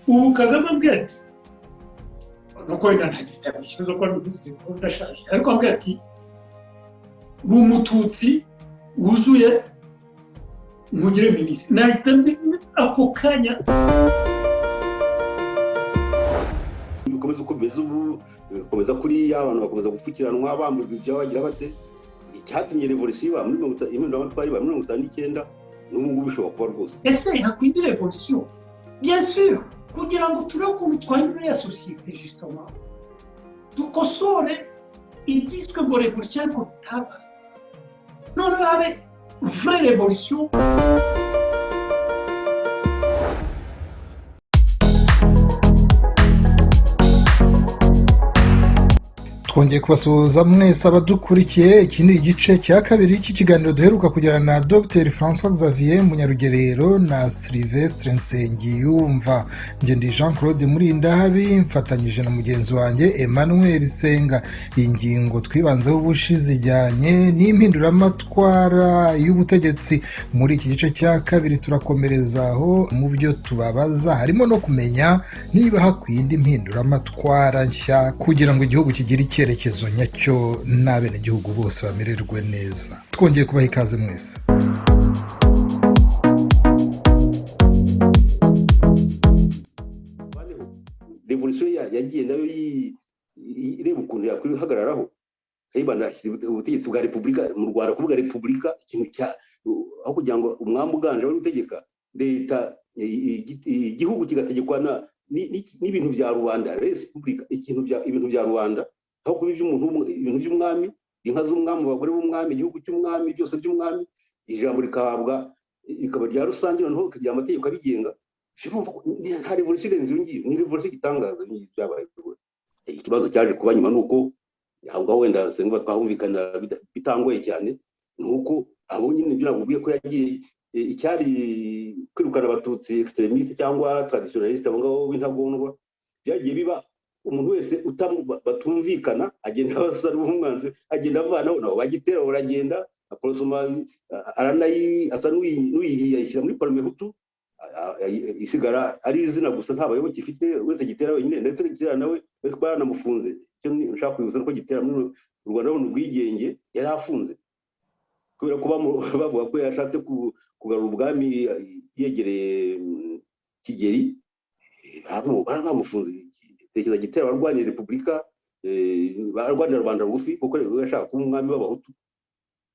Ubu Kagame ambwiye ati nuko wenda ntagifite ikibazo ko ari minisitiri kuko ndashaje, ariko ambwiye ati uri umututsi wuzuye nkugire minisitiri, nahita ako kanya. Bikomeza uko bimeze ubu, bikomeza kuriya, abantu bakomeza gupfukiranwa bamburwa ibyabo bagira bate. Icyatumye revolisiyo iba muri impinduramatwara iba muri 59, n'ubu ngubu bishobora kuba rwose. Ese hakwiye revolisiyo? Bien sûr, kugira ngo turebe ukuntu twahindura iriya sosiyete, justement dukosore ibyiswe ngo revolisiyo ariko bitabaye, noneho habe vraie révolution. Twongeye kubasuhuza mwese abadukurikiye. Iki ni igice cya kabiri cy'ikiganiro duheruka kugirana na Dr François Xavier Munyarugerero na Sylvestre Nsengiyumva. Njye ndi Jean Claude Murindahabi, mfatanyije na mugenzi wanjye Emmanuel Senga. Iyi ngingo twibanzeho ubushize ijyanye n'impinduramatwara y'ubutegetsi. Muri iki gice cya kabiri turakomerezaho mu byo tubabaza, harimo no kumenya niba hakwiye indi mpinduramatwara nshya kugira ngo igihugu kigire icyerekezo nyacyo n'abenegihugu bose bamererwe neza. Twongeye kubaha ikaze mwese. Revolisiyo yagiye nayo ireba ukuntu yakwihagararaho. Kayibanda ashyira ubutegetsi bwa repubulika mu Rwanda. Kuvuga repubulika, ikintu cya aho kugira ngo umwami uganje wari utegeka leta, igihugu kigategekwa n'ibintu bya rubanda, repubulika, ikintu bya ibintu bya rubanda aho kuba iby'umuntu, ibintu by'umwami, inka z'umwami, abagore b'umwami, igihugu cy'umwami, byose by'umwami, ijambo rikahabwa rikaba rya rusange, noneho rikagira amategeko abigenga. Nta revolisiyo irenze iyo ngiyo, ni revolisiyo igitangaza byabaye. Ikibazo cyaje kuba nyuma ni uko aho ngaho wenda senga twahumvikana bitangoye cyane, ni uko abo nyine ibyo nakubwiye ko yagiye icyari kwirukana abatutsi extremiste cyangwa traditionaliste, abo ngabo b'intagondwa, byagiye biba umuntu wese batumvikana agenda asa n'umwanzi, agenda avanaho nabo bagitera baragenda. Aporosoma aranayi asa n'uyiriye ayishyira muri Parmehutu, isigara ari izina gusa, nta bayoboke ifite wese Gitera wenyine, ndetse Gitera nawe wese ko yaranamufunze. Icyo nshaka kwibutsa nuko Gitera muri Rwanda rubona ubwigenge yari afunze kubera ko bavuga ko yashatse kugarura ubwami yegereye Kigeli, bamufunze. Tekereza Gitera warwaniye repubulika, barwanira rubanda rugufi, kuko yashaka kuba umwami w'abahutu,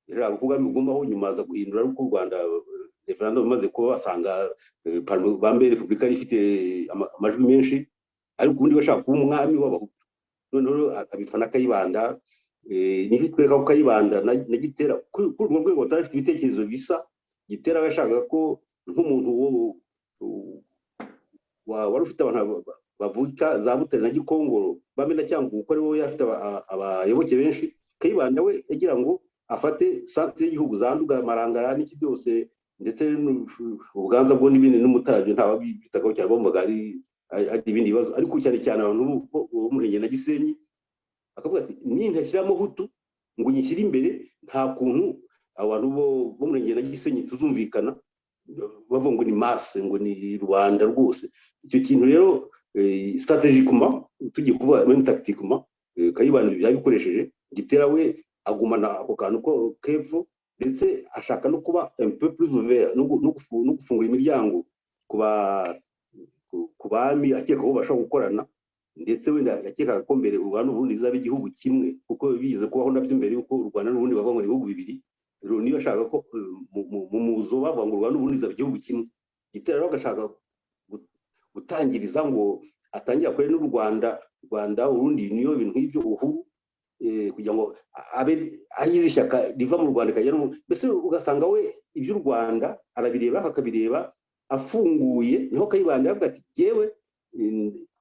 yashaka ko ubwami bugumaho, nyuma aza guhindura ariko u Rwanda referendum imaze kuba basanga bambe repubulika yari ifite amajwi menshi, ariko ubundi bashaka kuba umwami w'abahutu, noneho akabifana Kayibanda. Niho twereka ko Kayibanda na Gitera kuri urwo rwego batarafite ibitekerezo bisa. Gitera yashakaga ko nk'umuntu wari ufite abantu bavuka za Butare na Gikongoro bamena cyangwa kuko ari wowe afite abayoboke benshi, Kayibanda we yagira ngo afate centre y'igihugu za Nduga, Marangara n'iki byose, ndetse Ubuganza bwo n'ibindi n'Umutara, nta babyitagaho cyane, bumvaga ari ibindi bibazo, ariko cyane cyane abantu bo mu Murenge na Gisenyi. Akavuga ati nintashyiramo Hutu ngo nyishyire imbere, nta kuntu abantu bo mu Murenge na Gisenyi tuzumvikana, bavuga ngo ni masse, ngo ni Rwanda rwose. Icyo kintu rero strategiquement, tugiye kuvuga même tactiquement, Kayibanda yabikoresheje. Gitera we agumana ako kantu ko kepfo, ndetse ashaka no kuba un peu plus ouvert, no gufungura imiryango ku bami akeka ko bashobora gukorana, ndetse wenda yakekaga ko mbere u Rwanda n'Uburundi bizaba igihugu kimwe, kuko bize kubaho nabyo mbere yuko u Rwanda n'Uburundi bavuga ngo ni ibihugu bibiri. Niba ashaka ko mu muzo bavuga ngo u Rwanda n'Uburundi bizaba igihugu kimwe, Gitera rero agashaka gutangiriza ngo atangire akore n'u Rwanda, Rwanda Urundi niyo bintu nk'ibyo uhuru, kugira ngo abe agize ishyaka riva mu Rwanda ikajya, mbese ugasanga we iby'u Rwanda arabireba akabireba afunguye. Niho Kayibanda yavuga ati jyewe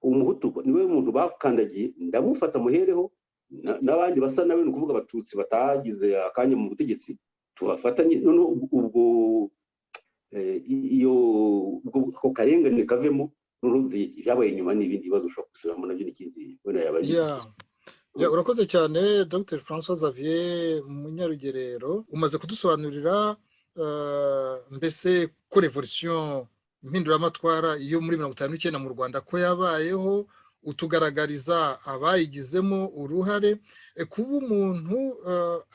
umuhutu niwe muntu bakandagiye, ndamufata muhereho n'abandi basa nawe, ni ukuvuga abatutsi batagize akanya mu butegetsi tubafatanye, noneho ubwo iyo ako karengane kavemo. Noneho byabaye nyuma n'ibindi bibazo ushobora gusubiramo nabyo n'ikindi wenda yaba ari. Urakoze cyane Dr François Xavier Munyarugerero, umaze kudusobanurira mbese ko revolution Impinduramatwara yo muri 59 mu Rwanda ko yabayeho, utugaragariza abayigizemo uruhare. Kuba umuntu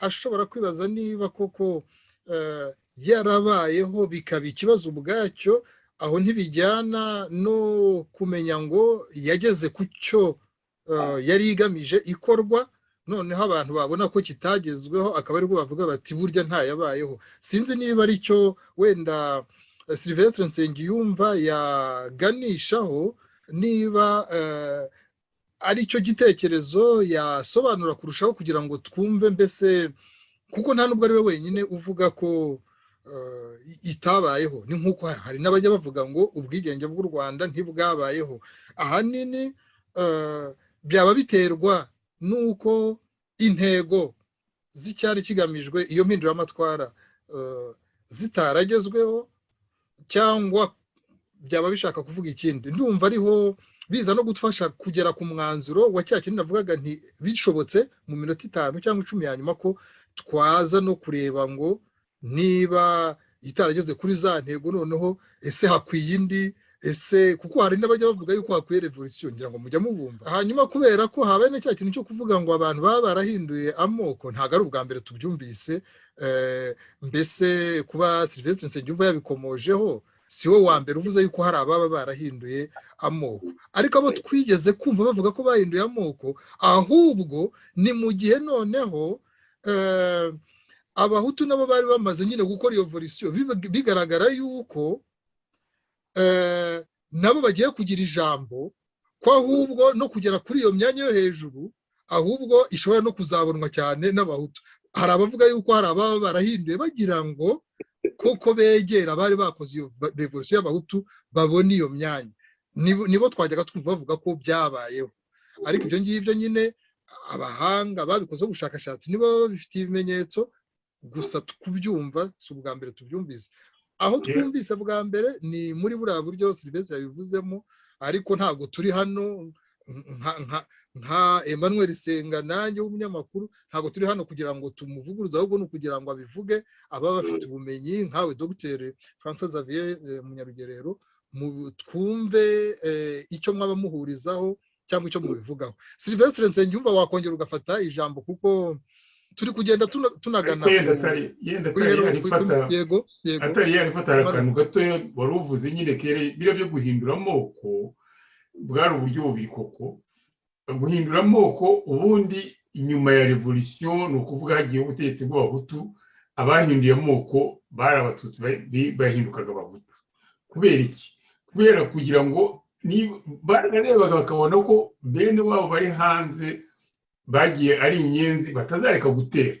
ashobora kwibaza niba koko yarabayeho bikaba ikibazo ubwacyo, aho ntibijyana no kumenya ngo yageze ku cyo yari igamije ikorwa, noneho abantu babona ko kitagezweho akaba aribwo bavuga bati burya ntayabayeho. Sinzi niba aricyo wenda Sylvestre Nsengiyumva yaganishaho, niba aricyo gitekerezo yasobanura kurushaho kugira ngo twumve mbese, kuko nta nubwo ari we wenyine uvuga ko itabayeho. Ni nk'uko hari n'abajya bavuga ngo ubwigenge bw'u Rwanda ntibwabayeho. Ahanini byaba biterwa n'uko intego z'icyari kigamijwe iyo mpinduramatwara zitaragezweho, cyangwa byaba bishaka kuvuga ikindi. Ndumva ariho biza no gufasha kugera ku mwanzuro wa cya kintu navugaga nti bishobotse mu minota 5 cyangwa 10 ya nyuma ko twaza no kureba ngo niba itarageze kuri za ntego, noneho ese hakwiye indi, ese kuko hari n'abajya bavuga yuko hakwiye revolution, ngira ngo mujya mubumva. Hanyuma kubera ko habaye na cya kintu cyo kuvuga ngo abantu baba barahinduye amoko, ntabwo ari ubwa mbere tubyumvise. Mbese kuba Sylvestre Nsengiyumva yabikomojeho, si we wa mbere uvuze yuko hari ababa barahinduye amoko, ariko abo twigeze kumva bavuga ko bahinduye amoko ahubwo ni mu gihe noneho Abahutu nabo bari bamaze nyine gukora iyo revolution, bigaragara yuko nabo bagiye kugira ijambo, ko ahubwo no kugera kuri iyo myanya yo hejuru ahubwo ishobora no kuzabonwa cyane n'Abahutu. Hari abavuga yuko hari ababa barahinduye bagira ngo koko begera bari bakoze iyo revolution y'Abahutu babone iyo myanya. Nibo twajyaga twumva bavuga ko byabayeho, ariko ibyo ngibyo nyine abahanga babikoze ubushakashatsi niba babifitiye ibimenyetso. Gusa kubyumva si ubwa mbere tubyumvise. Aho twumvise bwa mbere ni muri buriya buryo Sylvestre yabivuzemo, ariko ntabwo turi hano nka Emmanuel Senga nanjye w'umunyamakuru, ntabwo turi hano kugira ngo tumuvuguruze, ahubwo ni ukugira ngo abivuge ababa bafite ubumenyi nkawe Dr François Xavier Munyarugerero, twumve icyo mwaba muhurizaho cyangwa icyo mubivugaho. Sylvestre Nsengiyumva, wakongera ugafata ijambo kuko turi kugenda tunagana. Yego, atari yarifata akantu gato wari uvuze nyine kere biriya byo guhindura amoko, bwari uburyo bubiri koko guhindura amoko. Ubundi inyuma ya revolution, ni ukuvuga hagiye ubutegetsi bw'Abahutu, abahinduye amoko bari Abatutsi bahindukaga Abahutu. Kubera iki? Kubera kugira ngo bararebaga bakabona ko bene wabo bari hanze bagiye ari inyenzi batazareka gutera,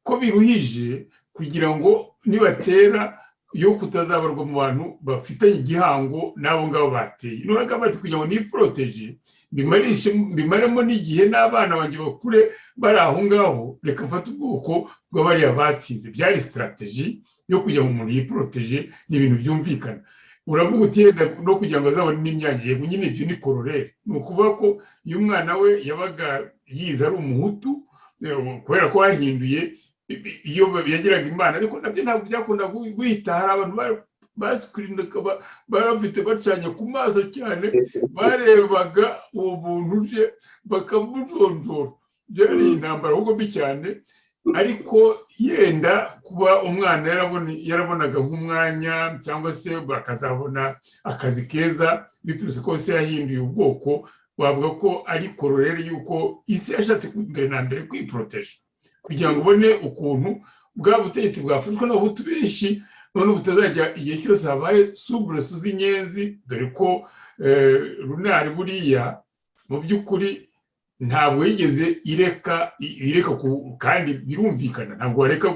ko biruhije kugira ngo nibatera yo kutazabarwa mu bantu bafitanye igihango n'abo ngabo bateye. Noneho bati kugira ngo niporoteje bimaremo n'igihe n'abana banjye bakure bari aho ngaho, reka mfate ubwoko bw'abariya batsinze. Byari sitarateji yo kugira ngo umuntu yiporoteje, ni ibintu byumvikana. Uravuga uti no kugira ngo azabone n'imyanya, yego nyine ibyo ni kororere. Ni ukuvuga ko iyo umwana we yabaga yize ari Umuhutu, kubera ko bahinduye, iyo yagiraga Imana, ariko nabyo ntabwo byakunda guhita. Hari abantu basikirindaga bafite bacanye ku maso cyane, barebaga uwo muntu uje bakamujonjora. Byari intambara ahubwo mbi cyane. Ariko yenda kuba umwana yarabonaga nk'umwanya cyangwa se bakazabona akazi keza biturutse ko se yahinduye ubwoko, wavuga ko ari kororere yuko isi yashatse mbere na mbere kwiporoteje kugira ngo ubone ukuntu bwa butegetsi bwafashwe n'Abahutu benshi, none butazajya igihe cyose habaye suburesu z'inyenzi. Dore ko runari buriya mu by'ukuri ntabwo yigeze ireka, kandi birumvikana ntabwo wareka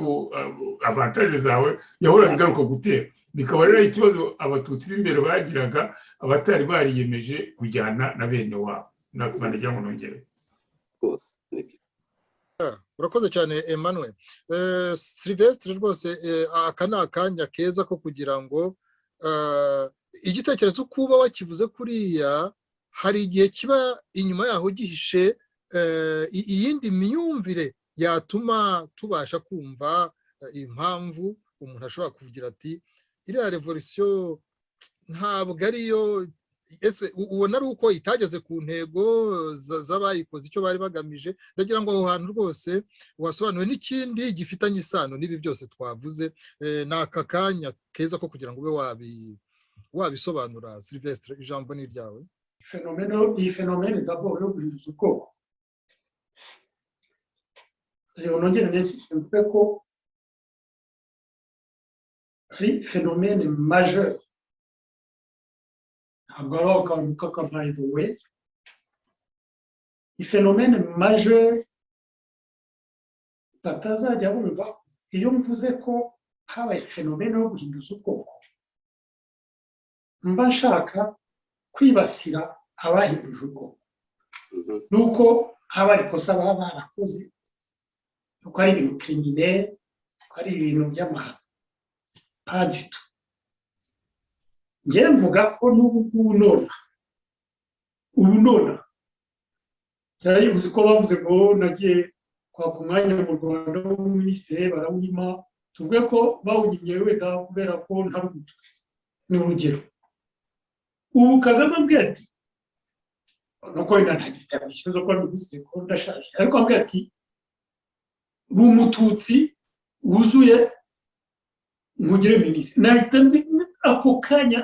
avantaje zawe, yahoraga igaruka gutera. Bikaba rero ikibazo Abatutsi b'imbere bagiraga, abatari bariyemeje kujyana na bene wabo. Nagira ngo nongere. Urakoze cyane Emmanuel. Sylvestre, rwose aka ni akanya keza ko kugira ngo igitekerezo kuba wakivuze kuriya, hari igihe kiba inyuma yaho gihishe iyindi myumvire yatuma tubasha kumva impamvu umuntu ashobora kuvugira ati iriya revolution. Ntabwo ariyo. Ese ubona ari uko itageze ku ntego z'abayikoze, icyo bari bagamije? Ndagira ngo aho hantu rwose wasobanuwe. N'ikindi gifitanye isano n'ibi byose twavuze, ni aka kanya keza ko kugira ngo ube wabisobanura. Sylvestre, ijambo ni iryawe. Iyi phénomène d'abord yo guhinduza ubwoko, rero nongere n'insiste mvuge ko ari phénomène majeur, ntabwo ari akantu k'aka by the way. Ni phénomène majeur batazajya bumva. Iyo mvuze ko habaye phénomène yo guhinduza ubwoko, mba nshaka kwibasira abahinduje ubwoko, nuko haba ikosa baba barakoze, nuko ari ibintu criminel, ko ari ibintu by'amahano. Pas du tout. Njyewe mvuga ko n'ubu ngubu, nona ubu, nona cyari uzi ko bavuze ngo nagiye kwaka umwanya mu Rwanda w'ubuminisitiri barawunyima. Tuvuge ko bawunyimye wenda kubera ko ntari Umututsi, ni urugero. Ubu Kagame ambwiye ati, nuko wenda ntagifite ambition zo kuba minisitiri kuko ndashaje, ariko ambwiye ati: "Uri Umututsi wuzuye, nkugire minisitiri," nahita ako kanya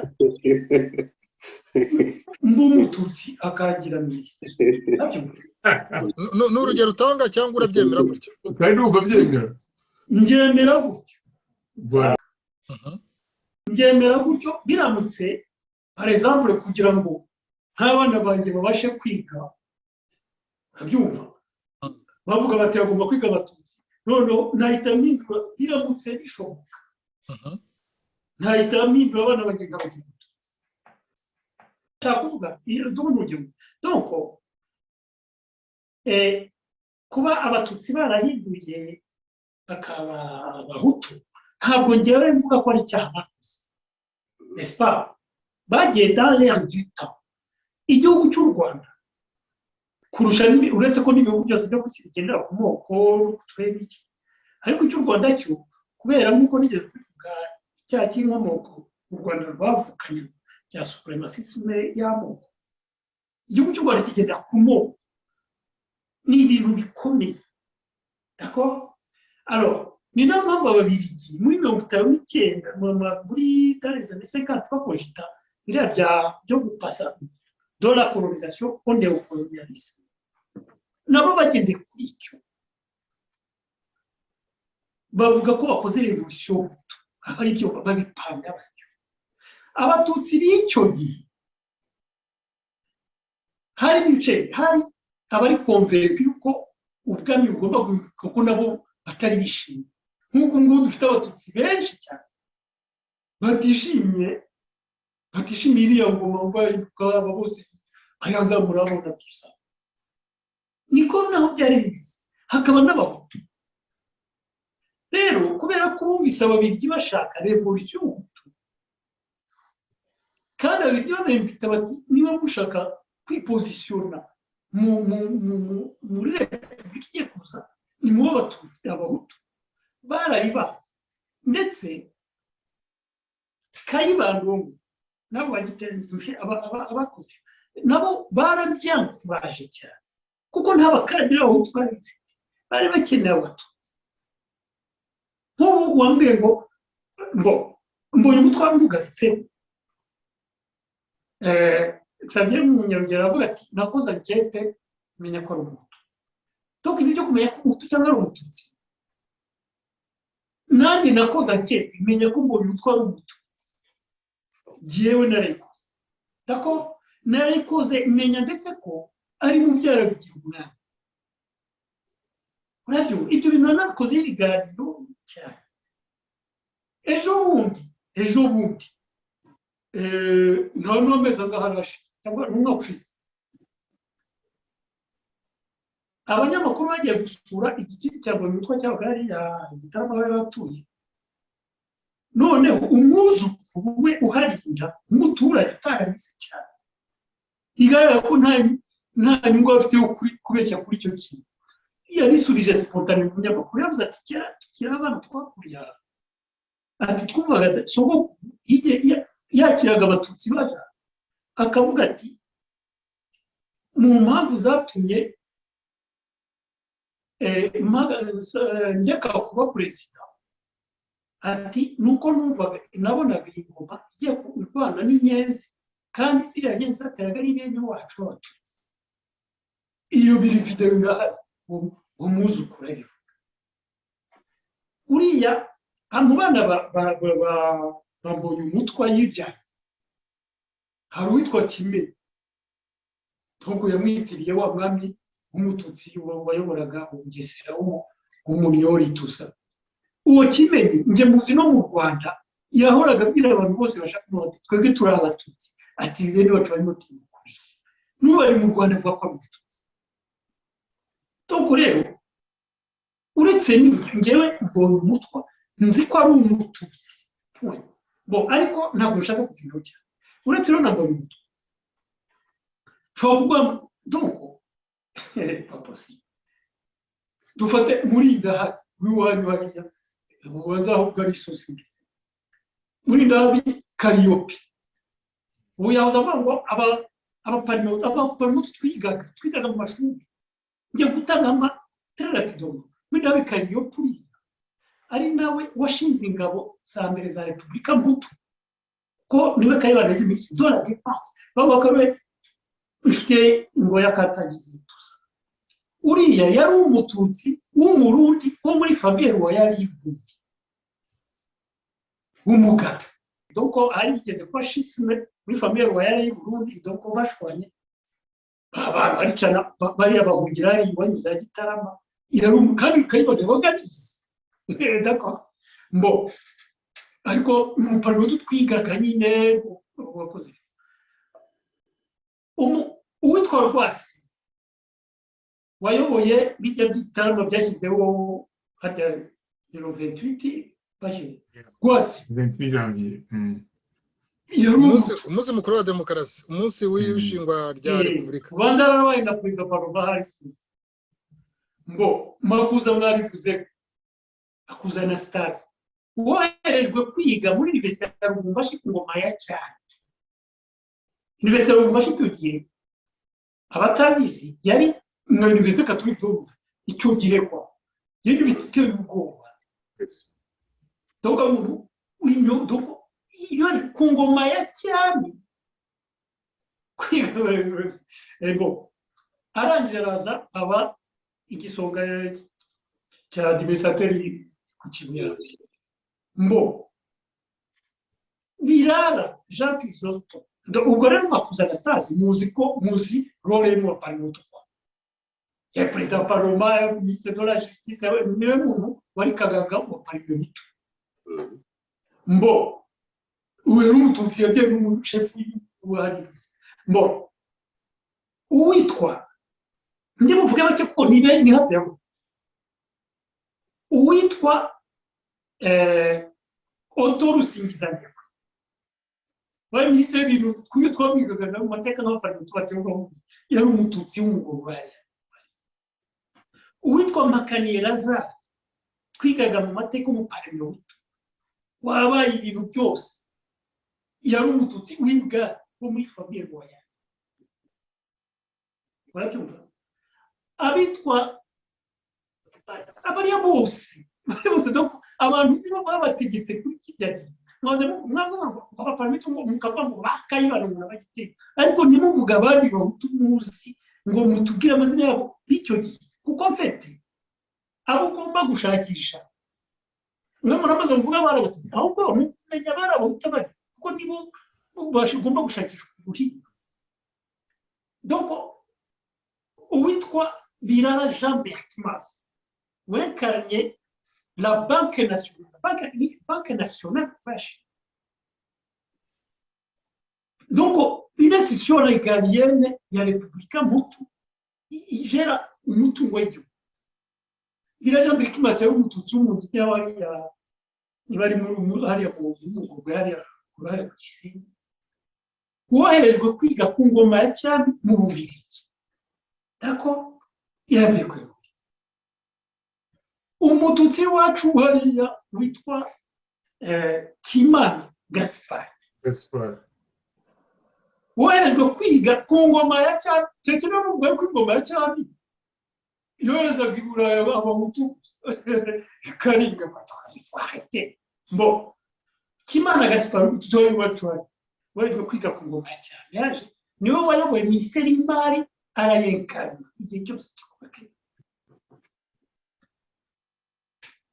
mba Umututsi akangira minisitiri. Ni urugero utanga cyangwa urabyemera gutyo? Kandi numva byemera. Nbyemera gutyo, mbyemera gutyo. Biramutse, par exemple, kugira ngo nk'abana banjye babashe kwiga, urabyumva, bavuga bati bagomba kwiga Abatutsi, noneho nahita mpindura. Biramutse bishoboka, nahita mpindura abana banjye nkabagira Abatutsi. Nshaka kuvuga ndabona urugero. Donc kuba Abatutsi barahinduye bakaba Abahutu, ntabwo ngewe mvuga ko ari icyaha bakoze, n'est-ce pas? Bagiye dans l'air du temps. Igihugu cy'u Rwanda kurusha, uretse ko n'ibihugu byose byo ku isi bigendera ku moko n'uturere n'iki, ariko icy'u Rwanda cyo, kubera nk'uko nigeze kubivuga, icyaha cy'inkomoko u Rwanda rwavukanye cya suprémacisme y'amoko, igihugu cy'u Rwanda kigenda ku moko, ni ibintu bikomeye, d'accord? Alors ni nayo mpamvu Ababiligi muri 59, muri dans les années 50, bakojita biriya byo gupasa de la colonisation au néocolonialisme, nabo bagendeye kuri icyo, bavuga ko bakoze révolution hutu, aba ari byo babipanga batyo. Abatutsi b'icyo gihe hari ibice, hari abari convaincus yuko ubwami bugomba guhinduka, kuko nabo batari bishimye, nk'uko ngubu dufite Abatutsi benshi cyane batishimye, batishimiye iriya ngoma mva aba bose ayanza murabona dusa. Niko naho byari bimeze, hakaba n'Abahutu. Rero kubera ko bumvise Ababiligi bashaka révolution hutu, kandi Ababiligi banabifite, bati niba mushaka kwipozisiyona muri repubulika igiye kuza, ni mubo Abatutsi, Abahutu barabibaye. Ndetse Kayibanda nabo bagiteranyije, abakoze nabo barabyankuraje cyane, kuko nta bakandida b'Abahutu bari bafite, bari bakeneye Abatutsi. Nk'ubu wambwiye ngo mbonye umutwe ntugarutseho. Xavier Munyarugero aravuga ati: "Nakoze enquête, menya ko ari Umuhutu." Donc ibi byo kumenya ko Umuhutu cyangwa ari Umututsi, nanjye nakoze enquête, menya ko mbonye umutwe ari Umututsi. Jyewe narayikoze, d'accord? Narayikoze, menya ndetse ko ari mubyara bigira umwami. Urabyumva, ibyo bintu nabikozeho ibiganiro cyane. Ejo bundi, nta n'amezi angahe arashe, cyangwa n'umwaka ushize, abanyamakuru bagiye gusura igikiri cya Mbonyumutwa cyabaga hariya Igitaramo aho yari atuye. Noneho umwuzukuru we uharinda, umuturage utarabize cyane, bigaragara ko nta nyungu afite yo kubeshya kuri icyo kintu, yabisubije spontané mu munyamakuru. Yavuze ati: "Kera tukiri abana twakuriye aha," ati, "twumvaga sogokuru yakira." Yakiraga abatutsi baja, akavuga ati mu mpamvu zatumye ndeka kuba perezida, ati nuko numvaga nabonaga iyi ngoma igiye kurwana n'inyenzi, kandi ziriya nyenzi zateraga ari bene wacu b'abatutsi. Iyo biri videwo irahari, uwo mwuzukuru arivuga. Uriya mu bana bambonye umutwa yibyaye, hari uwitwa Kimenyi, nubwo yamwitiriye wa mwami w'umututsi wayoboraga Ubugesera w'umunyori tusa. Uwo Kimenyi njye muzi no mu Rwanda, yahoraga abwira abantu bose bashaka bati twebwe turi abatutsi, ati bene bacu barimo timukuriye, n'ubu ari mu Rwanda avuga ko ari umututsi. Donc rero uretse njyewe mbonye umutwa nzi ko ari umututsi, ariko ntabwo nshaka kugira cyane. Uretse rero ntabwo ari umutwa, nshobora kuguha donc pas possible. Dufate Murindahabi w'iwanyu hariya, ahubwo ari isosi imeze. Murindahabi Kariyopi ubu yahoze avuga ngo abaparimoto twigaga mu mashuri, njya gutanga très rapidement. Murindahabi Kariyopi uriya ari nawe washinze ingabo za mbere za Repubulika Mputu, ko niwe Kayibanda iminsi de la défense, bavuga ko ariwe inshuti ngo yakatagize tusa. Uriya yari umututsi w'umurundi wo muri famille royale y'Uburundi w'umugabe. Donc hari yigeze kuba schisme muri famille royale y'Uburundi, donc bashwanye baricana, bariya bahungira hari iwanyu za Gitarama. Yari kandi Kayibanda yabaga abizi, d'accord. Mbo ariko umuparimoto twigaga nyine wakoze uwitwa Rwasi wayoboye bijya by'igitaramo byashyizeho harya le 28 bashyize Rwasi 28 janvier. Umunsi mukuru wa demokarasi, umunsi w'ishingwa rya repubulika. Ubanza yarabaye na perezida Paroma Harisi. Ngo Makuza mwabivuze, akuzana stade, woherejwe kwiga muri Université ya Lubumbashi ku ngoma ya cyane. Université ya Lubumbashi icyo gihe, abatabizi, yari nka Université catholique d'Ovu icyo gihe, kwa yari université iteye ubwoba. Donc umuntu iyo ari ku ngoma ya cyami kwiga, ego arangije araza aba igisonga cya administrateur ku Kibuye. Mbo Birara Jean Chrysostome, ubwo rero Makuza Anastase muzi ko muzi rôle ye mu parlement kwa ya perezida wa parlement, ministre de la justice, niwe muntu wari kagaga wa parlement. Mbo uyu yari umututsi yabyaye n'umushefu wahari. Mbo uwitwa, ndi buvuge bake kuko ni hafi ya bose, uwitwa Otto Rusingizandekwe wari minisitiri w'ibintu kumwe twamwigaga mu mateka n'abaparlement batewe, yari umututsi w'umugorwari. Uwitwa Mpakaniye Lazare twigaga mu mateka, umuparlement wabaye ibintu byose, yari umututsi w'imbwa wo muri famille royale. Barabyumva abitwa abariya bose bose. Donc abantu uzi babategetse kuri kijya gihe, mwaze mwavuga ngo abaparlement, mukavuga ngo bakayibana ngo nabagiteye, ariko ntimuvuge abandi bahutu muzi ngo mutubwire amazina yabo b'icyo gihe, kuko mfite abo ugomba gushakisha. Mwe muramaze muvuga abari abatutsi, ahubwo mumenya abari abahutu abari, kuko nibo ugomba gushakisha guhinga. Donc uwitwa Birara Jean Berchmans wekaranye la Banque nationale, Banque nationale fashe, donc une institution régalienne ya Repubulika Mputu igera umutungo w'igihugu. Birara Jean Berchmans yari umututsi w'umugiti, hariya niba ari hariya mu Mugurwe, hariya ku Gisenyi, woherejwe kwiga ku ngoma ya cyami mu Bubiligi, d'accord, yavuye kuri umututsi wacu hariya witwa Kimana Gaspard. Gaspard Woherejwe kwiga ku ngoma ya cyami, keretse niba muvuga ko ingoma ya cyami yoherezaga i Burayi abahutu ikaringa batwate. Bo Kimana Gaspard Joy wacu woherejwe kwiga ku ngoma ya cyami, yaje niwe wayoboye minisiteri y'imari, arayenkana igihe cyose cyo.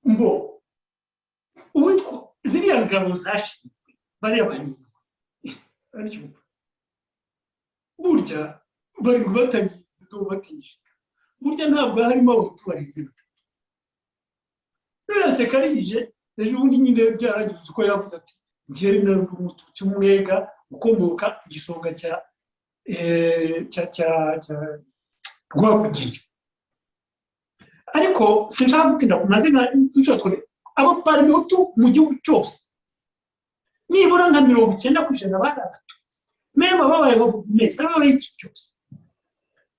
Mbo uwitwa ziriya ngabo zashinzwe bariya barindwi, burya barindwi batangiye batisha, burya ntabwo harimo abahutu barenze batatu. Nonese Karije ejo bundi nyine byaragize uko yavuze ati ngewe nari umututsi w'umwega ukomoka ku gisonga cya cya cya Rwabugiri. Ariko sinshaka gutinda ku mazina, abo parmehutu mu gihugu cyose nibura nka 90% bari abatutsi, mema babaye meza babaye iki cyose,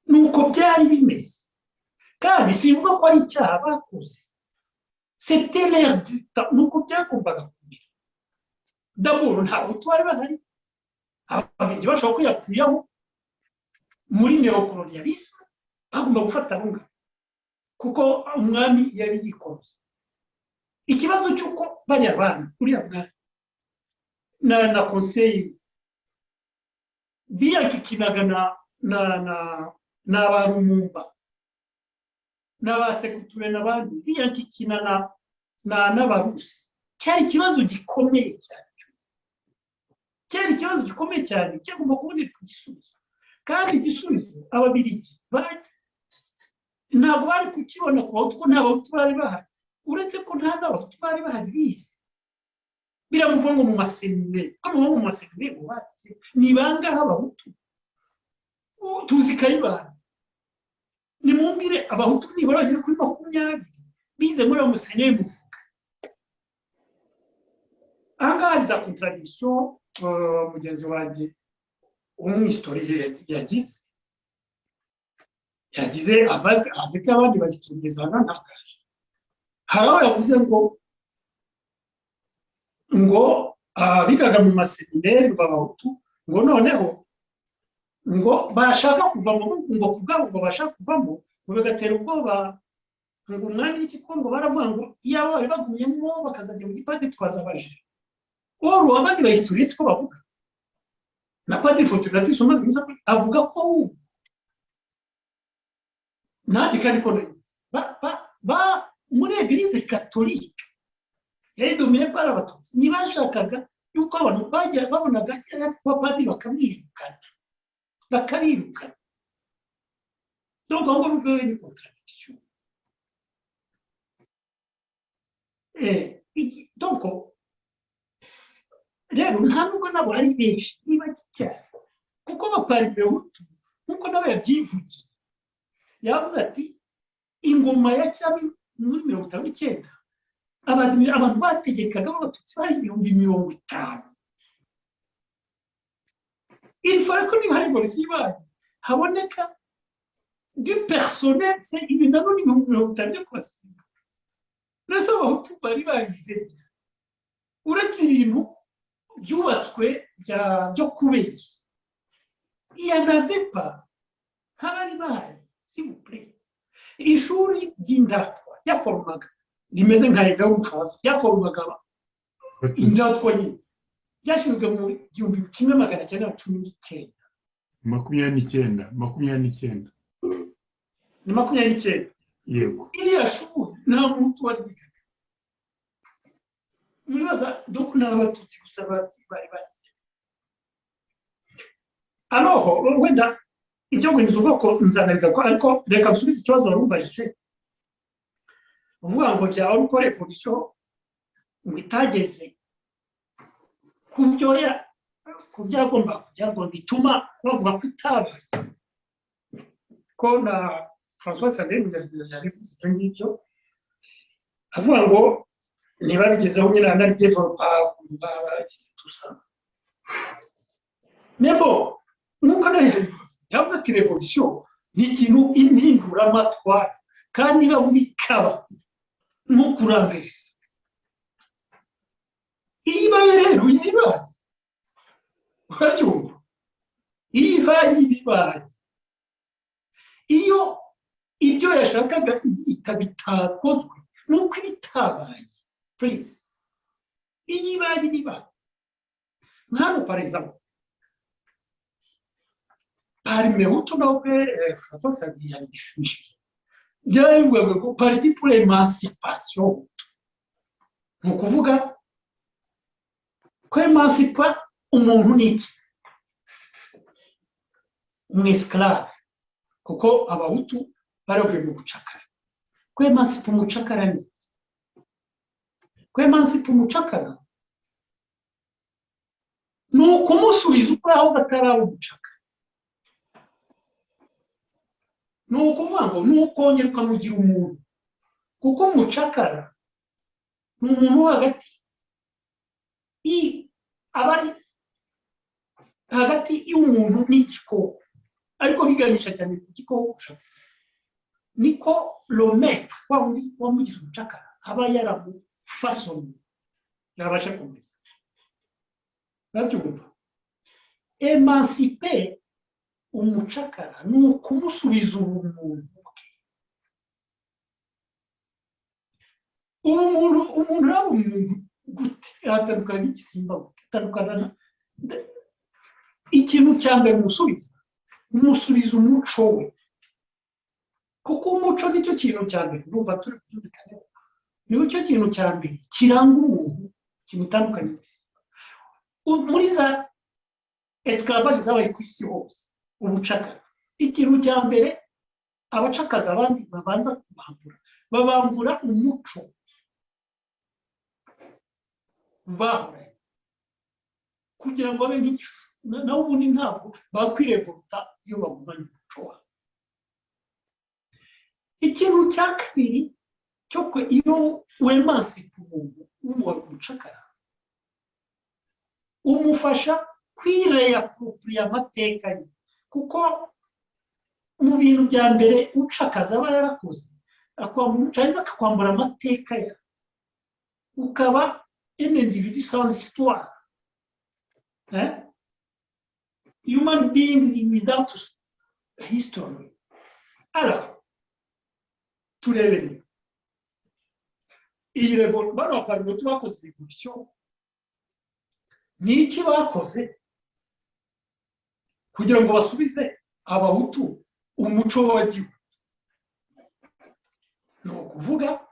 nuko byari bimeze. Kandi simvuga ko ari icyaha bakoze, c'était l'air du temps, nuko byagombaga kumera. D'abord nta bahutu bari bahari, ababiligi bashobora kwiyakuyaho muri neocolonialisme, bagomba gufata abo ngabo kuko umwami yari yikoze. Ikibazo cy'uko bariya bana uriya mwami na conseil biyakikinaga na ba Lumumba n'aba Sekuture n'abandi, biyakikina na n'abarusi, cyari ikibazo gikomeye cyane, cyari ikibazo gikomeye cyane cyagomba kuboneka igisubizo. Kandi igisubizo ababiligi ntabwo bari kukibona ku bahutu, ko nta bahutu bari bahari, uretse ko nta n'abahutu bari bahari bize. Biramuvuga ngo mu maseminari, mu maseminari bubatse ni bangahe abahutu? Tuzi Kayibanda, nimumbwire abahutu nibura bageze kuri 20 bize muri ayo maseminari muvuga. Aha ngaha hari za contradiction mugenzi wanjye umwistoriye yagize avec abandi bahistoriye ntangaje. Hari aho yavuze ngo bigaga mu maseminari b'abahutu, ngo noneho ngo bashaka kuvamo, ngo kubwabo ngo bashaka kuvamo, ngo bigatera ubwoba ngo umwami w'igikongo, baravuga ngo iyaba bari bagumyemo bakazajya mu gipadiri twazabaje. Oru abandi bahistoriye siko bavuga, na Padiri Fortunatus umaze avuga ko nandika ariko muri eglise catholique yari domine par abatutsi, ntibashakaga yuko abantu bajya babonaga abapadiri bakamwirukana, bakabirukana. Donc aho ngaho bivuye ni contradiction. Donc rero nta nubwo nabo ari benshi, ni bake cyane, kuko abaparmehutu nkuko nabo yabyivugiye, yavuze ati ingoma ya cyami muri 59 abantu bategekaga b'abatutsi bari 50,000. Il fallait ko niba hari revolution ibaye haboneka du personnel, c'est ibintu none 50,000 byo kubasiga. Nese abahutu bari barize, uretse ibintu byubatswe byo kubeshya, il y en avait pas, ntabari bahari. S'il vous plaît, ishuri ry'indatwa ryaformaga rimeze nka leta y'Ubufaransa, ryaformaga indatwa nyine, ryashinzwe mu 1919. 29 29 ni 29. Yego, iriya shuri nta muntu warigaga, mwibaza donc ni abatutsi gusa bari bagize. Alors wenda ibyo guhinduza ubwoko nzanabigaruka, ariko reka nsubize ikibazo wari umbajije uvuga ngo jya wari ukora revolution ngo itageze ku byo yagomba kujya, ngo bituma bavuga ko itabaye, ko na François Xavier yabivuze ibyo ngibyo, avuga ngo niba bigezeho nyine anabidevelopa bagize tusa. Mais bon, nkuko nabivuze, yavuze ati revolution ni ikintu impinduramatwara, kandi bavuga ikaba nko kuramverisa. Iyo ibaye rero ibaye bibaye, iyo ibyo yashakaga bitakozwe, ni uko ibitabaye. Please, iyo ibaye bibaye nk'hano, par exemple Parmehutu nawe ubwe, François Xavier yabidefinishije, byarabivugaga ngo parti pour l'émancipation, ni ukuvuga kwemancipa umuntu ni iki? Umwesclave, kuko Abahutu baravuye mu bucakara. Kwemancipa umucakara ni iki? Kwemancipa umucakara ni ukumusubiza uko yahoze ataraba umucakara, ni ukuvuga ngo ni ukongera ukamugira umuntu, kuko umucakara ni umuntu wo hagati, aba ari hagati y'umuntu n'igikoko, ariko biganisha cyane ku gikoko. Niko le maître wa wundi wamugize umucakara aba yaramufasomye, yabasha kumenya. Urabyumva? Émanciper umucakara ni ukumusubiza ubumuntu bwe. Ubumuntu, umuntu yaba umuntu gute? Atandukana n'igisimba gute? Atandukana na ikintu cya mbere umusubiza, umusubiza umuco we, kuko umuco nicyo kintu cya mbere, ndumva turi kubyumvikaneho, nicyo kintu cya mbere kiranga umuntu, kimutandukanye n'igisimba. Muri za esclavage zabaye ku isi hose, ubucakara, ikintu cya mbere abacakaza abandi babanza kubambura, babambura umuco bahoranye kugira ngo babe nk'igishusho. Naho ubundi ntabwo bakwirevoluta iyo bagumanye umuco wabo. Ikintu cya kabiri cyo iyo wemancipa umuntu w'umuhoro umucakara, umufasha kwireapproprier amateka ye, kuko mu bintu bya mbere ucakaza aba yarakoze, akwambura, akakwambura amateka ye, ukaba un individu sans histoire, hein? Human being without history. Alors turebe rero iyi revolution bano Baparmehutu bakoze. Revolution ni iki bakoze kugira ngo basubize Abahutu umuco w'abagihugu? Ni ukuvuga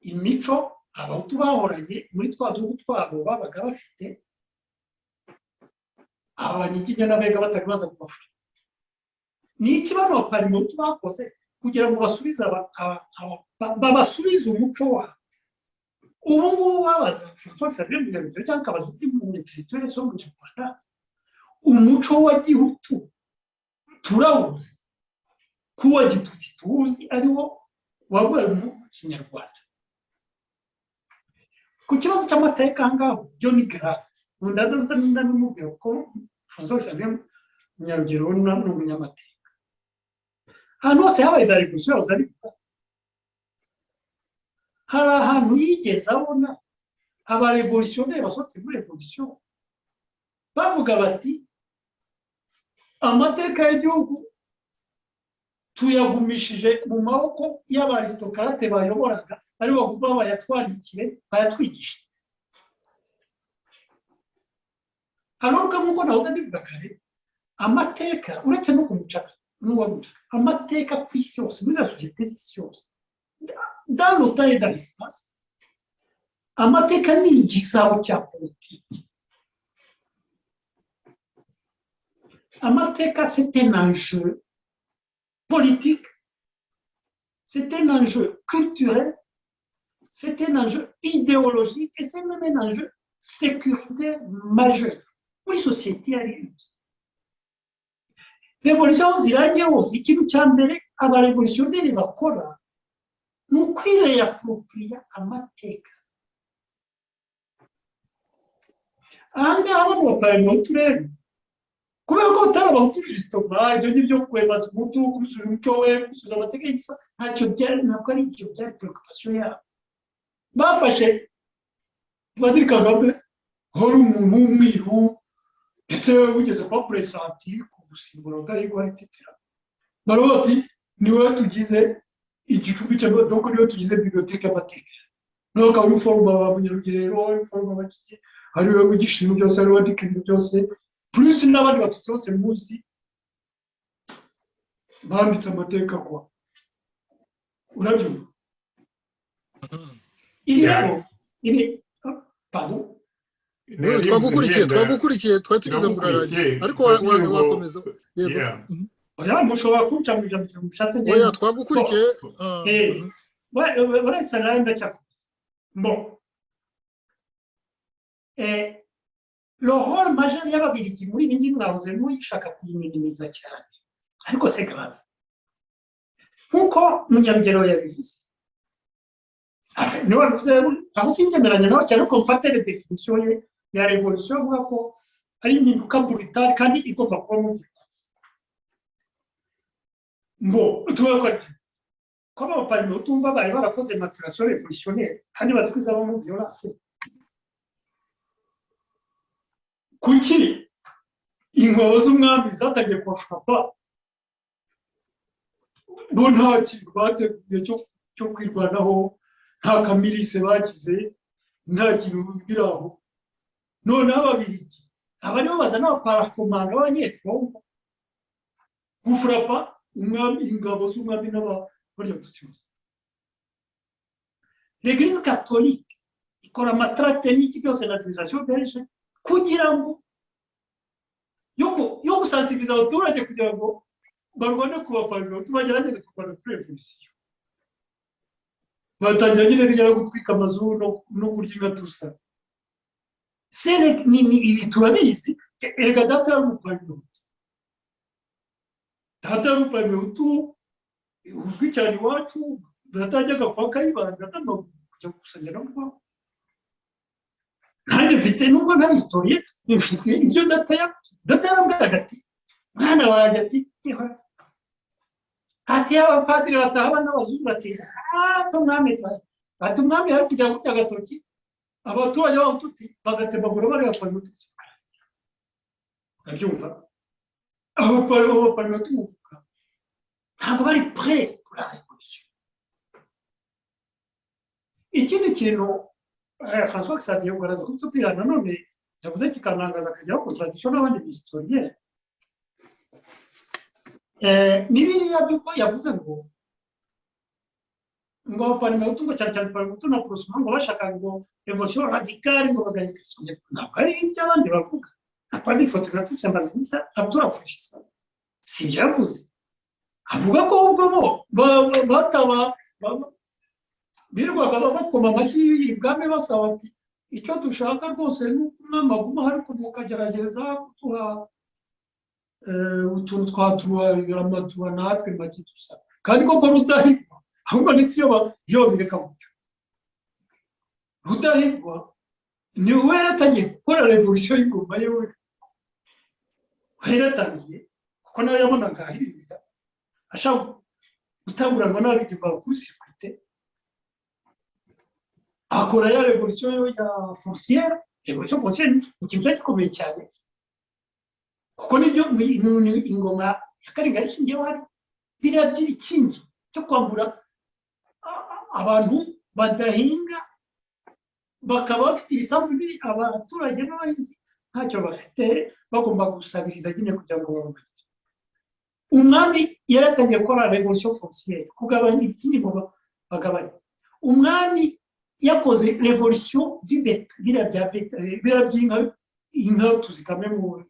imico Abahutu bahoranye muri twa duhugu twabo babaga bafite, Abanyiginya n'Abega batari baza kubafata. Ni iki bano Baparmehutu bakoze kugira ngo basubize babasubize umuco wabo? Ubu ngubu wabaza François Xavier Munyarugero cyangwa akabaza undi muntu intellectuel wese w'Umunyarwanda, umuco wa gihutu turawuzi, kuwa gitutsi tuwuzi, ariwo wabaye mu Kinyarwanda. Ku kibazo cy'amateka aha ngaho byo ni grave, ndaza ndabimubwira, kuko François Xavier Munyarugero ni umunyamateka. Ahantu hose habaye za revolution yahoze abivuga, hari ahantu yigeze abona abarévolutionnaires basohotse muri revolution bavuga bati: "Amateka y'igihugu tuyagumishije mu maboko y'abaristocrates bayoboraga, ari bagomba bayatwandikire, bayatwigishe"? Alors nk'uko nahoze mbivuga kare, amateka, uretse no kumucaka n'uwamucaka, amateka ku isi hose, muri za sosiyete z'isi yose, dans le temps et dans l'espace, amateka ni igisabo cya politiki. Amateka, c'est un enjeu politique, c'est un enjeu culturel, c'est un enjeu idéologique et c'est même un enjeu sécuritaire majeur muri sosiyete iyo ari yo yose. Revolution aho zirangiye hose, ikintu cya mbere abarévolutionnaires bakora ni ukwiréapproprier amateka. Aha ngaha bano Baparmehutu rero, kubera ko batari Abahutu justement, ibyo ngibyo kwemaza Umuhutu, kubisubiza umuco we, kubisubiza amateka y'igisa, ntacyo byari, ntabwo ari ibyo byari préoccupation yabo. Bafashe Padiri Kagame wari umuntu w'umwiru. Ndetse wigeze kuba pressenti gusimbura Rudahigwa, etc. Baravuga bati: "Niwe tugize igicumbi cya, donc niwe tugize bibliothèque y'amateka." Noneho akaba ari foroma ba Munyarugerero, foroma bakiki, ari we wigisha ibintu byose, ari we wandika ibintu byose, plus n'abandi Batutsi bose muzi banditse amateka kwa. Urabyumva? Ibi rero, ibi, pardon. Twagukurikiye, twagukurikiye, twari tugeze ngo urarangiye, ariko wakomeza, yego. Oya, mushobora kunca mu ijambo mushatse. Oya, twagukurikiye. Uretse nawe ndacyakomeza. Bon, le rôle majeur y'Ababiligi muri ibi ngibi mwahoze muyishaka kuyiminimiza cyane, ariko c'est grave. Nk'uko Munyarugero yabivuze, niwe wabivuze, aho singemeranya nawe cyane, ko mfate définition ye ya révolution, avuga ko ari impinduka brutale kandi igomba kubamo violence. Ngo tuvuge ko ari ko abaparime utumva bari barakoze maturation révolutionnaire kandi bazi ko izabamo violence. Kuki ingabo z'umwami zatangiye kubafata bo nta kintu bateguye cyo kwirwanaho, nta ka milice bagize, nta kintu biri aho? Noneho Ababiligi aba aribo bazana abaparakomanda b'Abanyekongo gufurapa umwami, ingabo z'umwami n'abarya bose. L'Église catholique ikora ama tracts n'iki byose na administration belge kugira ngo yo gusansibiriza abaturage kugira ngo barwane ku baparime, bagerageze kurwana kuri révolution. Batangira nyine bijya gutwika amazu no kurya inka tusa. Ibi turabizi. Erega data yari umuparime, data yari umuparime Hutu uzwi cyane iwacu. Data yajyaga kwa Kayibanda n'amaguru kujya gusangira no kubaho. Nanjye mfite, nubwo ntari historien, mfite ibyo data data yarambwiraga, ati: "Mwana wanjye," ati "abapadiri bataha n'abazungu," ati "ati umwami," ati "umwami yari kujya gutya agatoki, abaturage b'Abahutu bagatemagura bareba Abatutsi." Urabyumva? Abaparime tumuvuga ntabwo bari prêts pour la révolution. Ikindi kintu François Xavier araza kutubwira nanone yavuze kikanangaza, akajyaho contradiction n'abandi historiens, ni biriya by'uko yavuze ngo abaparime ngo cyane cyane Parmehutu na Aprosoma ngo bashaka ngo révolution radicale, ngo bagahita. Ntabwo ari ibyo abandi bavuga nka Padiri Fortunatus Mazimpaka aturafashisa, si ibyo yavuze. Avuga ko ubwo bo bataba birirwaga bakoma amashyi ibwami basaba ati: "Icyo dushaka rwose ni uko umwami aguma, ariko mukagerageza kuduha utuntu twa amaduwa natwe make dusa." Kandi koko Rudahigwa ahubwo ndetse iyo babireka gutyo, Rudahigwa ni we yaratangiye gukora révolution y'ingoma ye, we yaratangiye, kuko nawe yabonaga ahirira ashaka gutanguranwa n'Ababiligi kuri sécurité, akora ya révolution ya foncière. Révolution foncière ni ikintu cyari gikomeye cyane, kuko nibyo ingoma ya Karinga yashingiyeho. Hari biriya by'ibikingi cyo kwambura abantu badahinga, bakaba bafite ibisambu bibi, abaturage n'abahinzi ntacyo bafite, bagomba gusabiriza nyine kugira ngo babone. Umwami yaratangiye gukora révolution foncière, kugabanya ikindi ngo bagabanya. Umwami yakoze révolution biriya bya biriya by'inka, inka tuzikame mu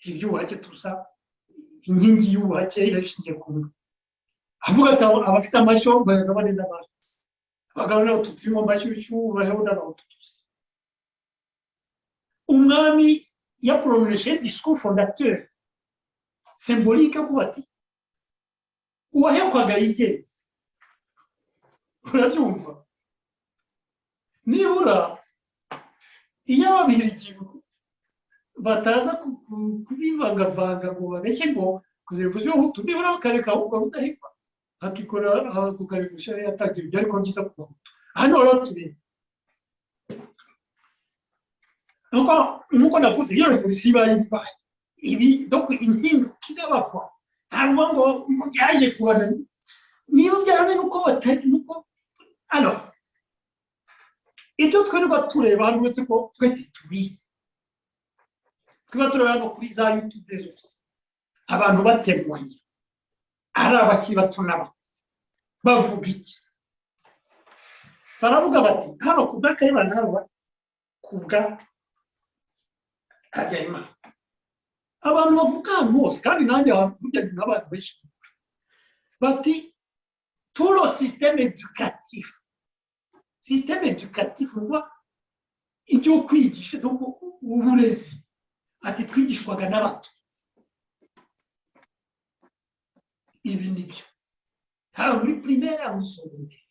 iby'ubuhake tusa, inkingi y'ubuhake yashingiye ku nka. Avuga ati: "Abafite amashyo bayagabane n'abandi, abagabo n'Abatutsi mu mashyushyu baheho n'Abahutu tusa." Umwami yaporonoje discours fondateur symbolique yo kuba ati: "Uwahekwaga yigenze." Urabyumva? Nibura iyo Ababiligi bataza kubivangavanga ngo babeshye ngo kuzivuza Hutu, nibura bakareka ahubwo Rudahigwa akikora ku révolution yatangiye, byari kuba byiza ku Bahutu. Hano rero tureba Nkuko navuze, iyo revolisiyo ibaye ibaye ibi, donc impinduka irabakwa, ntabwo ngo byaje kubana niba byarabe nuko batari nuko. Alors ibyo twirirwa tureba hano, uretse ko twese tubizi, tuba tureba hano kuri za YouTube zose, abantu bategwanye, ari abakiri bato n'abakuze, bavuga iki? Baravuga bati hano ku bwa Kayibanda, hano ku bwa Habyarimana. Abantu bavuga ahantu hose, kandi nanjye burya n'abantu benshi bati tout le système éducatif, système éducatif ngo ibyo kwigisha, uburezi, ati twigishwaga n'Abatutsi. Ibi ni byo, haba muri primaire, haba muri secondaire,